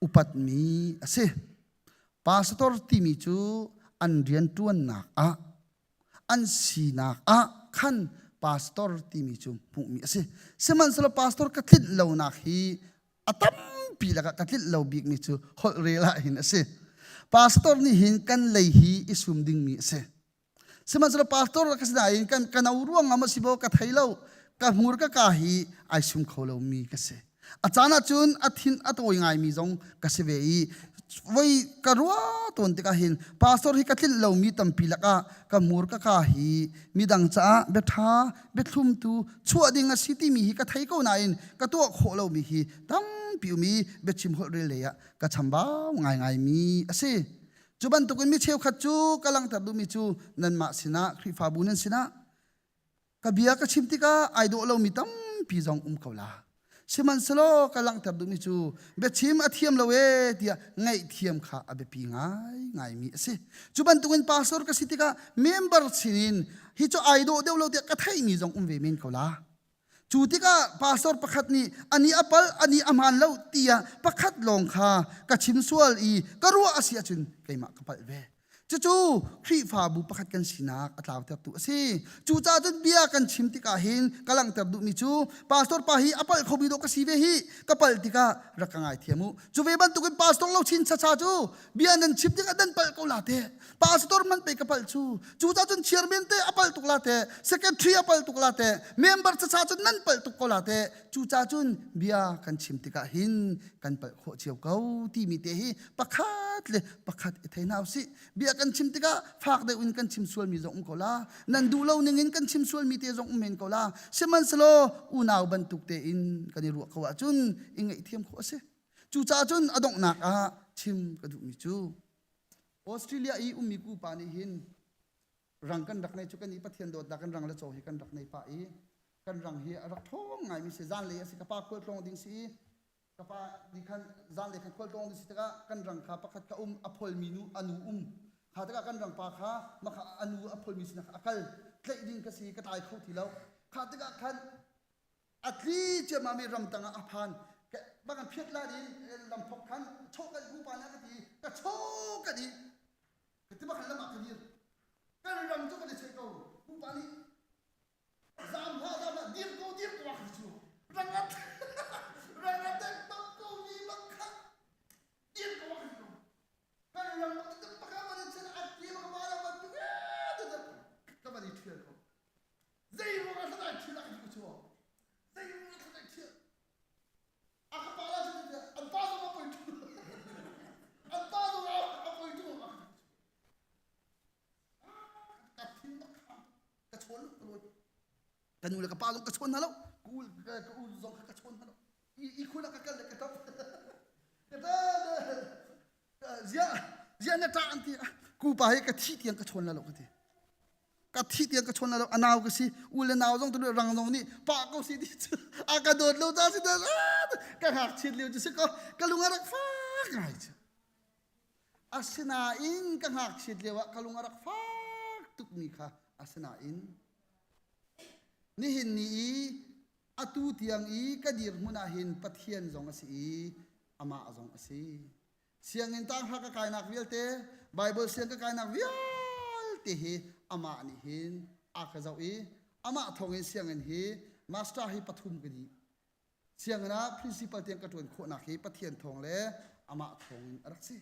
upatmi a si pastor timi cu an rianṭuannak ah an sinak ah khan pastor timi cu hmuhmi a si sihmanhsehlaw pastor ka tlinh lonak hi. A tampi lakah ka tlinh lo bikmi cu holh rel ah hin a si. Pastor nih hin kan lei hi i sum dingmi a si. Sihmanhsehlaw pastor ka si nain kan ka no ruang ah maw si maw ka thei lo ka hmur ka ka hi ai sum kho lomi ka si. A caan ah cun a thin a tawi ngaimi zong ka si ve i voi ka ruah tawn tikah hin pastor hi ka tlinh lomi tampi lakah ka hmur ka ka hi midang caah biaṭha biathlumtu chuah ding a si timi hi ka thei ko nain ka tuah khawh lomi hi tampi um i biachim holh rel lei ah ka chambau ngaingaimi a si. Cu bantukin mi cheukhat cu ka langhter duhmi cu nanmah sinah Khrihfabu nan sinah ka bia ka chim tikah ai dawh lomi tampi zong um ko la. Sihmanhsehlaw ka langhter duhmi cu biachim a thiam lo ee tiah ngaihthiam kha a biapi ngaingaimi a si. Cu bantukin pastor ka si tikah member sinin hi cu ai dawh deuh lo tiah ka theihmi zong um ve men ko la. Cu tikah pastor pakhat nih ani a pal ani a hmaan lo tiah pakhat lawng kha ka chim sual i ka ruah a si ahcun keimah ka palh ve. Cucu Khrihfabu pakhat kan sinak a tlautertu a si. Cucaah cun bia kan chim tikah hin ka langhter duhmi cu pastor pa hi a palh khomi dawh ka si ve hi ka palh tikah rak ka ngaithiam u. Cu ve bantukin pastor lo chin chacha cu bia nan chim tikah nan palh ko la te. Pastor man pe ka palh cu. Cucaah cun chairman te a palh tuk la te, secretary a palh tuk la te, member chacha cun nan palh tuk ko la te. Cucaah cun bia kan chim tikah hin kan palh khawh cio ko timi te hi pakhat le pakhat i thei hna usih. Bia kan chim tikah fak deuh in kan chim sualmi zong um ko la. Nan duh lo ning in kan chim sualmi te zong um men ko la. Sihmanhsehlaw unau bantuk tein kan i ruah ko ahcun i ngaihthiam khawh a si. Cucaah cun a donghnak ah chim ka duhmi cu Australia i ummi pupa nih hin rang kan rak nei cu kan i Pathian dawtnak kan rang le caw hi kan rak nei pah i kan rang hi a rak ṭhawng ngaimi si zanlei a si ka pa khualtlawng ding si i ka pa nih khan zanlei khan khualtlawng ding si tikah kan rang kha pakhat kha um a pholmi nu a nu um kha tikah kan rang pa kha makha a nu a pholmi sinah a kal tlaih ding ka si ka tlai kho ti lo kha tikah khan a tli ciammam i ramtang ah a phan bang phiat la din lamphok khan chaw kan pupa na ka ti ka chaw ka di ka ti bakhan lam ah ka dir kan ram cu kan i cheih ko pupa nih zam hlah zam hlah dir ko dir ko ah cu rangat rangat tek bak ko mi bak kha dir ko ah cu kan ram bak te bak ah van chen a ti bak ma la ban tu ka van i thial ko Zei ruangah hlan ai ṭhial ah ka ti cu zei ruangah hlan ai ṭhial a ka pa la cu an pa zong a poi ṭu an pa zong a poi ṭu a ka thin bak ka chawn ka lawi ka nu le ka pa zong ka chawn hna lo ka u ka u zong ka chawn hna lo i khun ah ka kal le ka ṭap ka ṭap ziah ziah na ṭah an ti ku pa hi ka thi tiang ka chawn la lo ka ti ka thi tiang ka chawn lo a nau ka si u le nau zong tu rang zong nih pa ko si ti cu a ka dawt lo ta si ta ka ngakchiat lio cu si ko ka lung a rak fak ngai cu asinain ka ngakchiat lio ah ka lung a rak fak tukmi kha asinain nihin ni i atu tiang i ka dirhmun ah hin Pathian zong a si i amah zong a si Sianginn tanghra ka kainak vialte, Bible siang ka kainak vialte hi amah nih hin a ka zoh i amah thawngin sianginn hi master hi pathum ka dih. Sianginn ah principal tiang ka ṭuan khawhnak hi Pathian thawng le amah thawngin a rak si.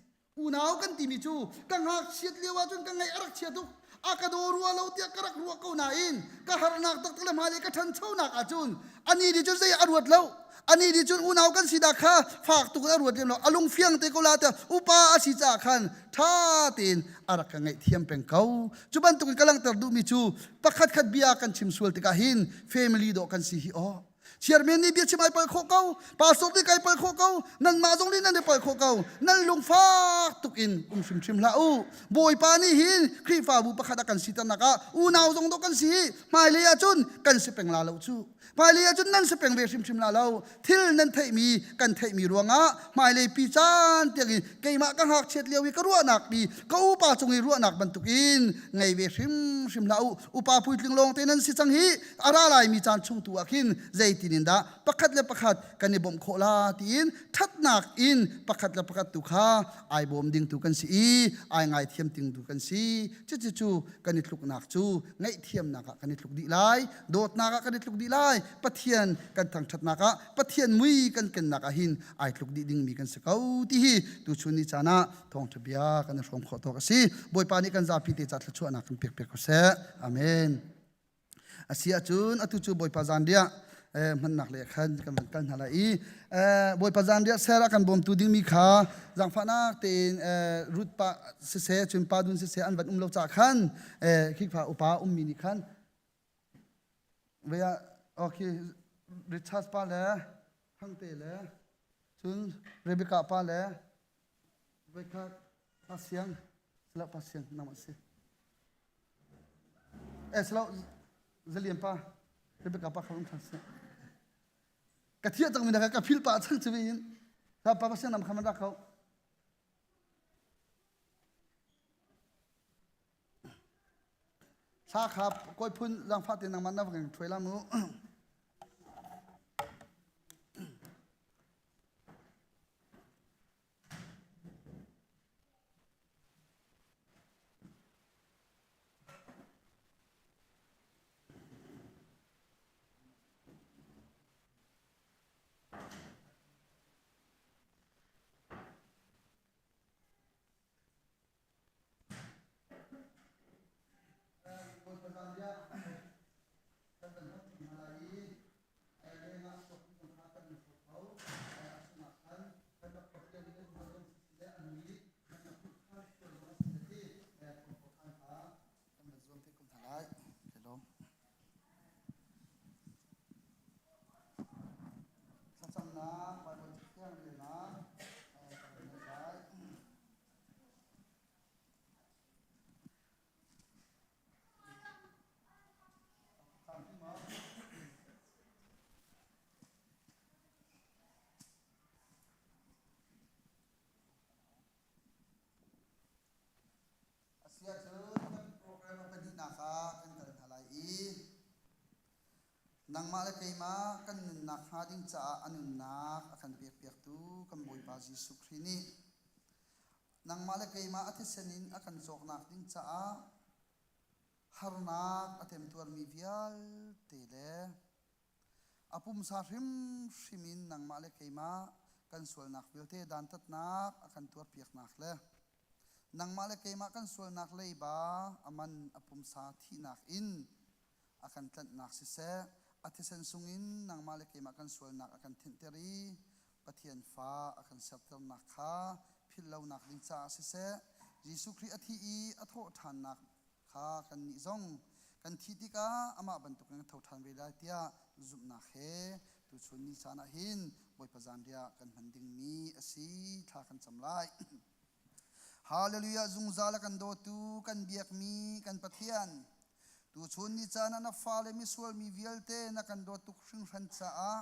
Unau kan timi cu ka ngakchiat lio ahcun ka ngaih a rak chia tuk. A ka daw rua lo tiah ka rak ruah ko nain ka harnak taktak le hmailei ka ṭhanchonak ahcun anih nih cun zei a ruat lo. Anih nih cun unau kan sinak kha fak tuk in a ruat lem lo. A lung fiang te ko la tiah upa a si caah khan ṭha tein a rak ka ngaihthiam peng ko. Cu bantukin ka langhter duhmi cu pakhat khat bia kan chim sual tikah hin family dawh kan si hi aw. Chairman nih biachim ai palh khawh ko, pastor nih kai palh khawh ko, nanmah zong nih nan i palh khawh ko. Nan lungfak tuk in um hrimhrim hlah u. Bawipa nih hin Khrihfabu pakhat a kan siternak ah unau zong dawh kan si hi hmailei ahcun kan si peng la lo cu. Hmailei ahcun nan si peng ve hrimhrim la lo. Thil nan theihmi kan theihmi ruangah hmailei pi caan tiangin keimah ka ngakchiat lio i ka ruahnak mi ka upa cung i ruahnak bantukin ngei ve hrimhrim hlah u. Upa puitling lawng te nan si cang hi. A ra laimi caan chung tu ah khin zei. Zeitin in dah pakhat le pakhat kan i bawmh khawh la tiin ṭhatnak in pakhat le pakhat tu kha ai bawm ding tu kan si i ai ngaithiam ting tu kan si. Cucu cu kan i tluknak cu ngaihthiamnak ah kan i tluk dih lai, dawtnak ah kan i tluk dih lai, Pathian kan thangṭhatnak ah, Pathian mui kan kennak ah hin ai tluk dih dingmi kan si ko ti hi tuchun ni caan ah thawngṭha bia kan i hrawm khawh tawk a si. Bawipa nih kan zapi te ca thluachuahnak kan pek piak ko seh. Amen. A si ahcun atu cu Bawipa zanriah hmannak le khan kan van kal hna lai i Bawipa zanriah ser a kan bawmtu dingmi kha zaangfahnak tein Ruth pa siseh cun pa dun siseh an van um lo caah khan Khrihfa upa ummi nih khan vei ah okay Richard pa le Thangte le cun Rebecca pa le Voikhat pa siang sila pa siang nangmah si. Eh silo zalian pa Rebecca pa kha um than si. Ka thiah cang mi na ka phil pa chang chu in pa pa siang nam kha man rak ko. Thla kha kawi phun zaangfah te nangmah na va kan ṭhuai la mu. Thlacamnak Baibal Cathiang relnak kan ngei lai. Asiahcun kan program a pahnihnak ah kan kal hna lai i nangmah le keimah kan nunnak hnga ding caah a nunnak a kan pekpiaktu kan Bawipa Jesuh Khrih nih nangmah le keimah a thisen in a kan cawknak ding caah harnak a temtuarmi vialte le a pumsa hrimhrim in nangmah le keimah kan sualnak vialte dantatnak a kan tuarpiaknak le nangmah le keimah kan sualnak leiba a man a pumsa thihnak in a kan tlanhnak siseh a thisen sungin nangmah le keimah kan sualnak a kan thinhter i Pathian fa a kan serternak kha philh lonak ding caah siseh Jesuh Khrih a thih i a thawh ṭhannak kha kannih zong kan thih tikah amah bantukin kan tho ṭhan ve lai tiah zumhnak he tuchun ni caan ah hin Bawipa zanriah kan hman dingmi a si thla kan cam lai. Hallelujah zungzal a kan dawtu kan biakmi kan Pathian Tuchun ni caan ah na fale misual mi vialte na kan dawt tuk hringhran caah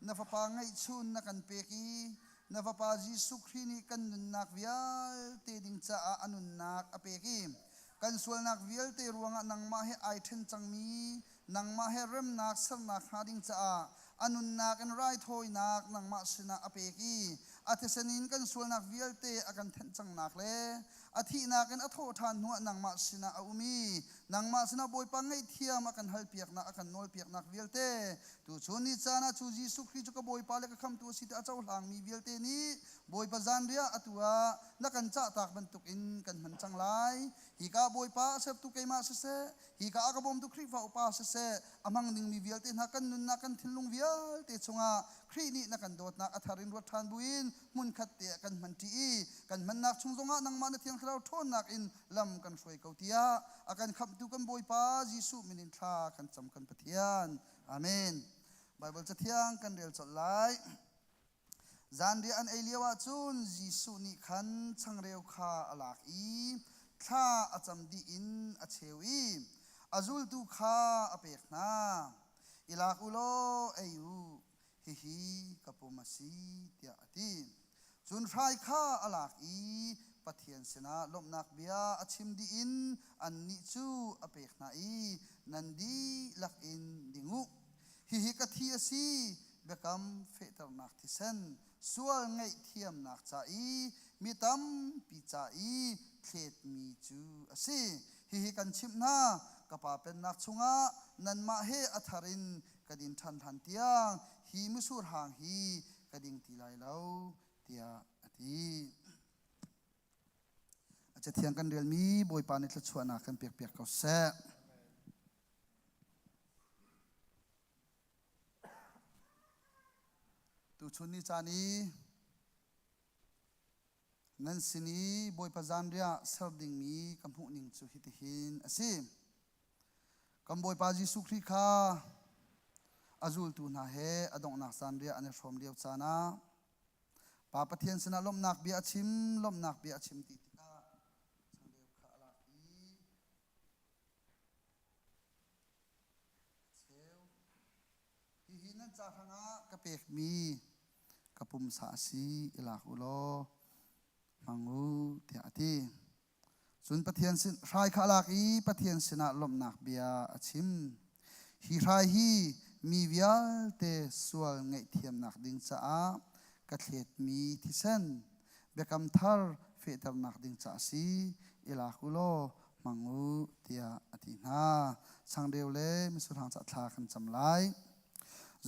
na fapa ngeihchun na kan pek i na fapa Jesuh Khrih nih kan nunnak vialte ding caah a nunnak a pek i kan sualnak vialte ruangah nangmah he ai ṭhen cangmi nangmah he remnak sernak hnga ding caah a nunnak in raithawinak nangmah sinah a pek i a thisen in kan sualnak vialte a kan thenh cangnak le a thihnak in a thawh ṭhan hnuah nangmah sinah a um i nangmah sinah Bawipa ngaihthiam a kan halpiaknak a kan nawlpiaknak vialte tuchun ni caan ah cu Jesuh Khrih cu ka Bawipa le ka khamtu a si ti a cohlangmi vialte nih Bawipa zanriah atu ah na kan cahtak bantukin kan hman cang lai hika Bawipa a sertu keimah siseh hika a ka bawmtu Khrihfa upa siseh a hmang dingmi vialte hna kan nunnak kan thinlung vialte chungah Khrih nih na kan dawtnak a thar in ruat ṭhan buin hmunkhat te ah kan hmanṭi i kan hmannak chung zongah nangmah na Thiang Thlarau ṭhawnnak in lam kan hruai ko tiah a kan khamhtu kan Bawipa Jesuh min in thla kan cam kan Pathian. Amen. Baibal cathiang kan rel colh lai. Zanriah an ei lio ah cun Jesuh nih khan changreu kha a lak i thla a cam dih in a cheu i a zultu kha a pek hna. I lak u law ei u, hihi ka pum a si tiah a ti. Cun hrai kha a lak i Pathian sinah lawmhnak bia a chim dih in annih cu a pek hna i nan dihlak in ding u. Hihi ka thi a si, biakam fehternak thisen, sual ngaihthiamnak ca i mi tampi ca i thletmi cu a si. Hihi kan chimh hna, ka Pa pennak chungah nanmah he a thar in ka din ṭhan hlan tiang hi misur hang hi ka ding ti lai lo, tiah a ti. A cathiang kan relmi Bawipa nih thluachuahnak kan pekpiak ko seh. Tuchun ni caan i nan sin i Bawipa zanriah ser dingmi ka hmuh ning cu hitihin a si. Kan Bawipa Jesuh Khrih kha a zultu hna he a donghnak zanriah an i hrawm lio caan ah Pa Pathian sinah lawmhnak bia a chim, lawmhnak bia a chim ti tikah changreu kha a lak i a cheu. Hihi nan ca hrangah ka pekmi ka pumsa a si, i lak u law hmang u, tiah a ti. Cun Pathian sin hrai kha a lak i Pathian sinah lawmhnak bia a chim. Hi hrai hi mi vialte sual ngaihthiamnak ding caah ka thletmi thisen biakam thar fehternak ding caah a si. I lak u law hmang u tiah a ti hna. Changreu le misurhang caah thla kan cam lai.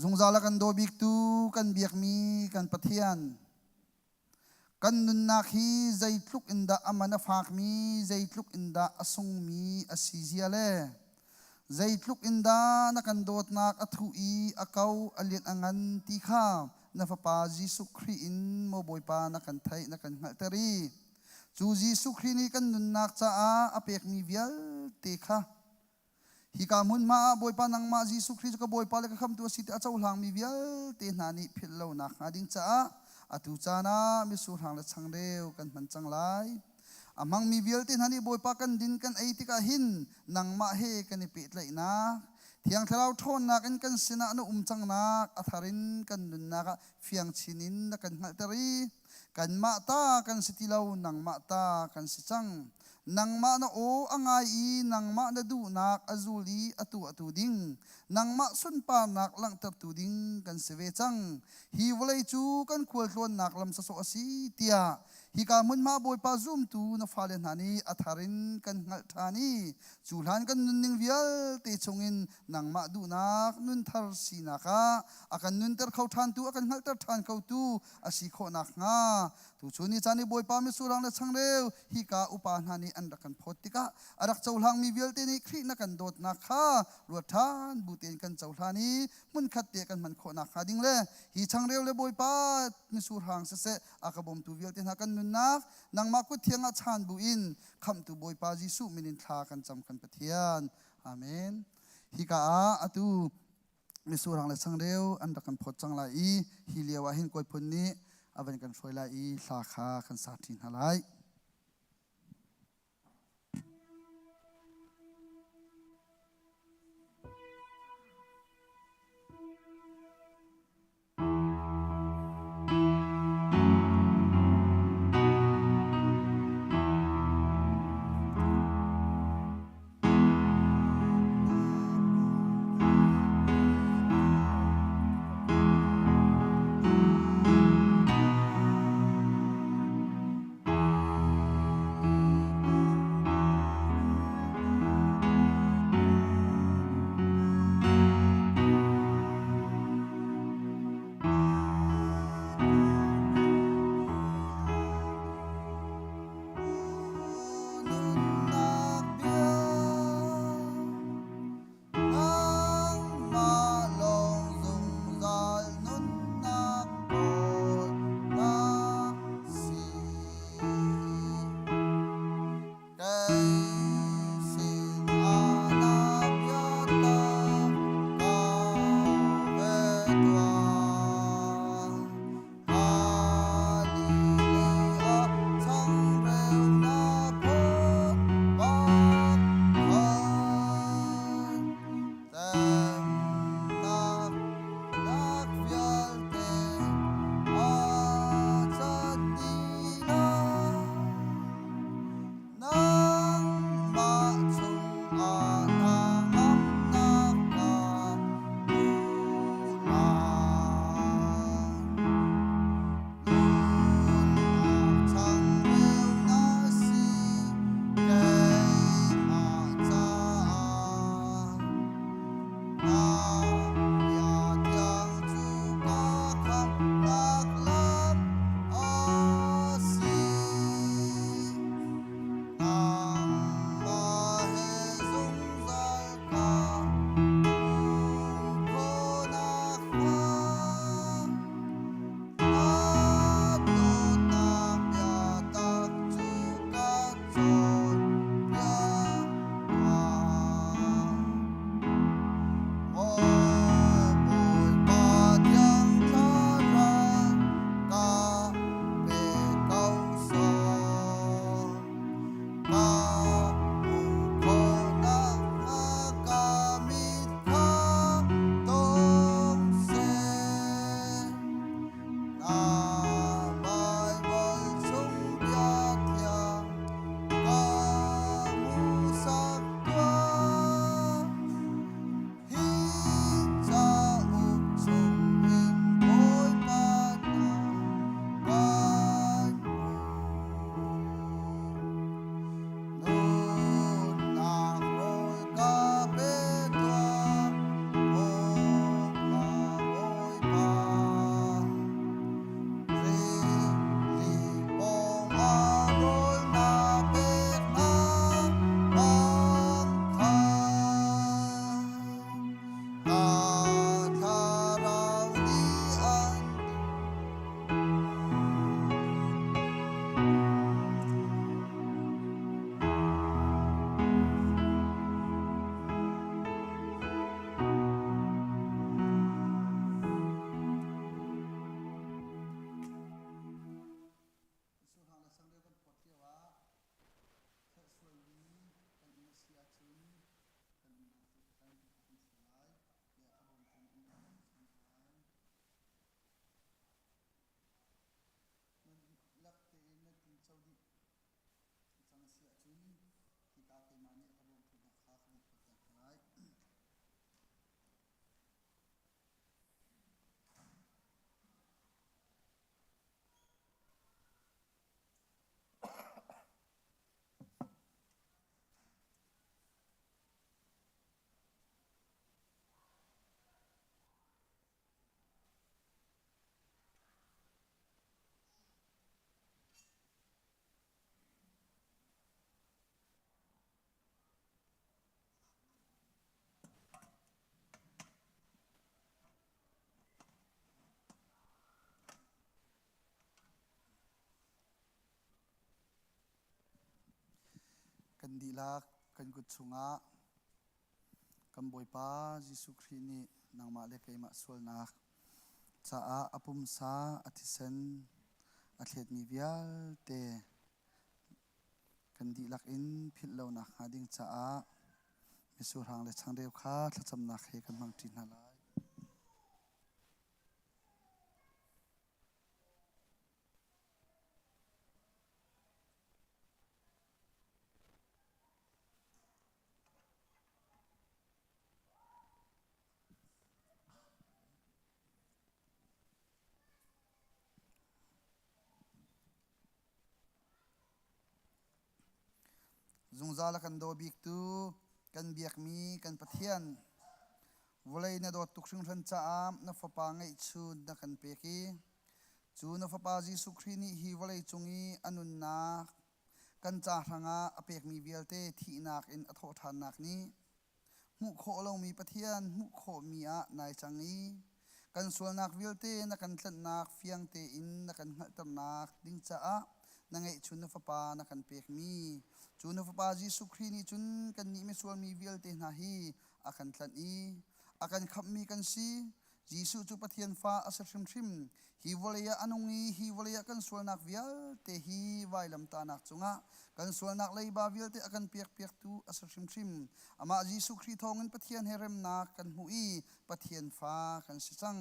Zungzal a kan daw biktu kan biakmi kan Pathian Kan nunnak hi zeitluk in dah a man a fakmi, zeitluk in dah a sungmi a si zia le zeitluk in dah na kan dawtnak a thuh i a ko a lianh a ngan ti kha na Fapa Jesuh Khrih in maw Bawipa na kan theih na kan hngalhter i cu Jesuh Khrih nih kan nunnak caah a pekmi vialte kha Hika hmunhma ah Bawipa nangmah Jesuh Khrih cu ka Bawipa le ka Khamhtu a si ti a cohlangmi vialte hna nih philh lonak hnga ding caah atu caan ah misurhang le changreu kan hman cang lai. A hmangmi vialte hna nih Bawipa kan din kan ei tikah hin nangmah he kan i pehtlaihnak Thiang Thlarau ṭhawnnak in kan sinah na um cangnak a thar in kan nunnak ah fiang chin in na kan hngalhter i kanmah ta kan si ti lo nangmah ta kan si cang. Nangmah na aw a ngai i nangmah na duhnak a zul i a tuahtu ding, nangmah sunparnak langhtertu ding kan si ve cang. Hi vawlei cu kan khualtlawnnak lam sawsawh a si tiah hika hmunhma Bawipa zumtu na fale hna nih a thar in kan hngalh ṭhan i cu hlan kan nunning vialte chungin nangmah duhnak nunthar sinak ah a kan nunter kho ṭhantu a kan hngalhter ṭhan khotu a si khawh nakhnga Tuchun ni caan i Bawipa mitsurang le changreu hika upa hna nih an rak kan phawt tikah a rak cohlangmi vialte nih Khrih na kan dawtnak kha ruat ṭhan bu tein kan cohlan i hmunkhat te kan hman khawh nakhnga ding le hi changreu le Bawipa mitsurhang siseh a ka bawmtu vialte hna kan nunnak nangmah kut thiang ah chaan bu in khamhtu Bawipa Jesuh min in thla kan cam kan Pathian. Amen. Hika ah atu misurang le changreu an rak kan phawt cang lai i hi lio ah hin kawiphun nih a van kan hruai lai i hla kha kan sa ṭi hna lai. Kan dihlak kan kut chungah kan Bawipa Jesuh Khrih nih nangmah le keimah sualnak caah a pumsa a thisen a thletmi vialte kan dihlak in philh lonak hnga ding caah misurhang le changreu kha thlacamnak he kan hmangṭi hna lai. Zungzal a kan daw biktu kan biakmi kan Pathian, vawlei na dawt tuk hringhran caah na Fapa ngeihchun na kan pek i cu na Fapa Jesuh Khrih nih hi vawlei cung i a nunnak kan ca hrangah a pekmi vialte thihnak in a thawhṭhannak nih hmuh khawh lomi Pathian hmuh khawhmi ah nai cang i kan sualnak vialte na kan tlanhnak fiang tein na kan hngalhternak ding caah na ngeihchun na Fapa na kan pekmi cu na Fapa Jesuh Khrih nih cun kannih misual mi vialte hna hi a kan tlanh i a kan khamhmi kan si. Jesuh cu Pathian fa a si hrimhrim. Hi vawlei ah a nung i hi vawlei ah kan sualnak vialte hi vailamtahnak cungah kan sualnak leiba vialte a kan piakpiaktu a si hrimhrim. Amah Jesuh Khrih thawngin Pathian he remnak kan hmu i Pathian fa kan si cang.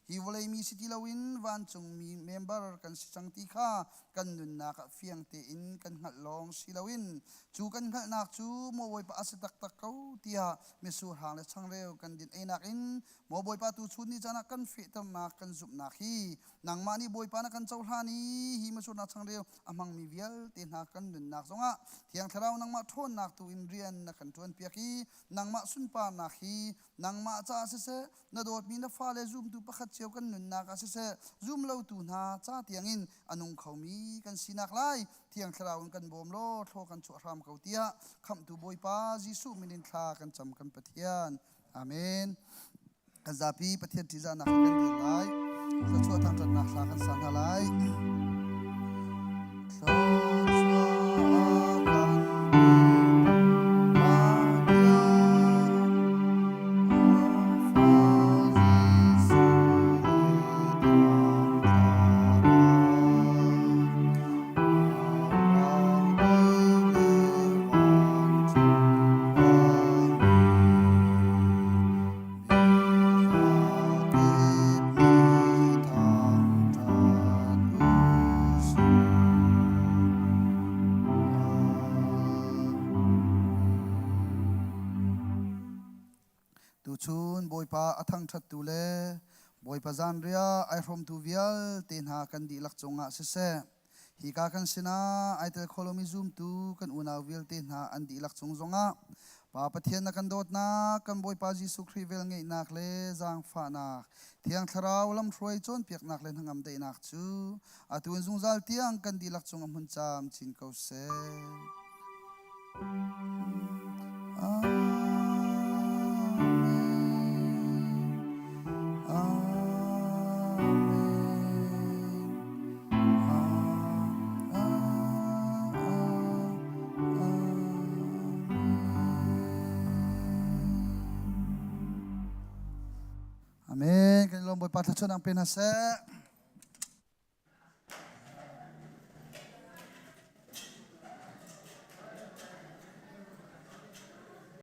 Hi vawlei mi si ti loin vancungmi member kan si cang ti kha kan nunnak ah fiang tein kan hngalh lawng si loin cu kan hngalhnak cu maw Bawipa a si taktak ko tiah misurhang le changreu kan din einak in Maw Bawipa tuchun ni caan ah kan fehternak kan zumhnak hi nangmah nih Bawipa na kan cohlan i hi masurnak changreu a hmangmi vialte hna kan nunnak zongah Thiang Thlarau nangmah ṭhawnnak tu in rian na kan ṭuanpiak i nangmah sunparnak hi nangmah caah siseh na dawtmi na fale zumtu pakhat cio kan nunnak ah siseh zumlotu hna ca tiangin a nung khomi kan sinak lai Thiang Thlarau in kan bawm law thlaw kan chuah hram ko tiah khamhtu Bawipa Jesuh min in thla kan cam kan Pathian. Amen. Kan zapi Pathian ṭihzahnak he kan dir lai. Thluachuah thangṭhatnak hla kan sa hna lai. Thluachuah kan Tuchun Bawipa a thangṭhattu le Bawipa zanriah ai hrawmtu vialte hna kan dihlak cungah siseh, Hika kan sinah ai tel kho lomi zumtu kan unau vialte hna an dihlak cung zongah Pa Pathian na kan dawtnak, kan Bawipa Jesuh Khrih velngeihnak le zaangfahnak, Thiang Thlarau lamhruai cawnpiaknak le hnangam daihnak cu atu in zungzal tiang kan dihlak cung a hmun camcin ko seh. Amen. Amen. Amen. Kan lawm Bawipa thluachuah nang pe hna seh.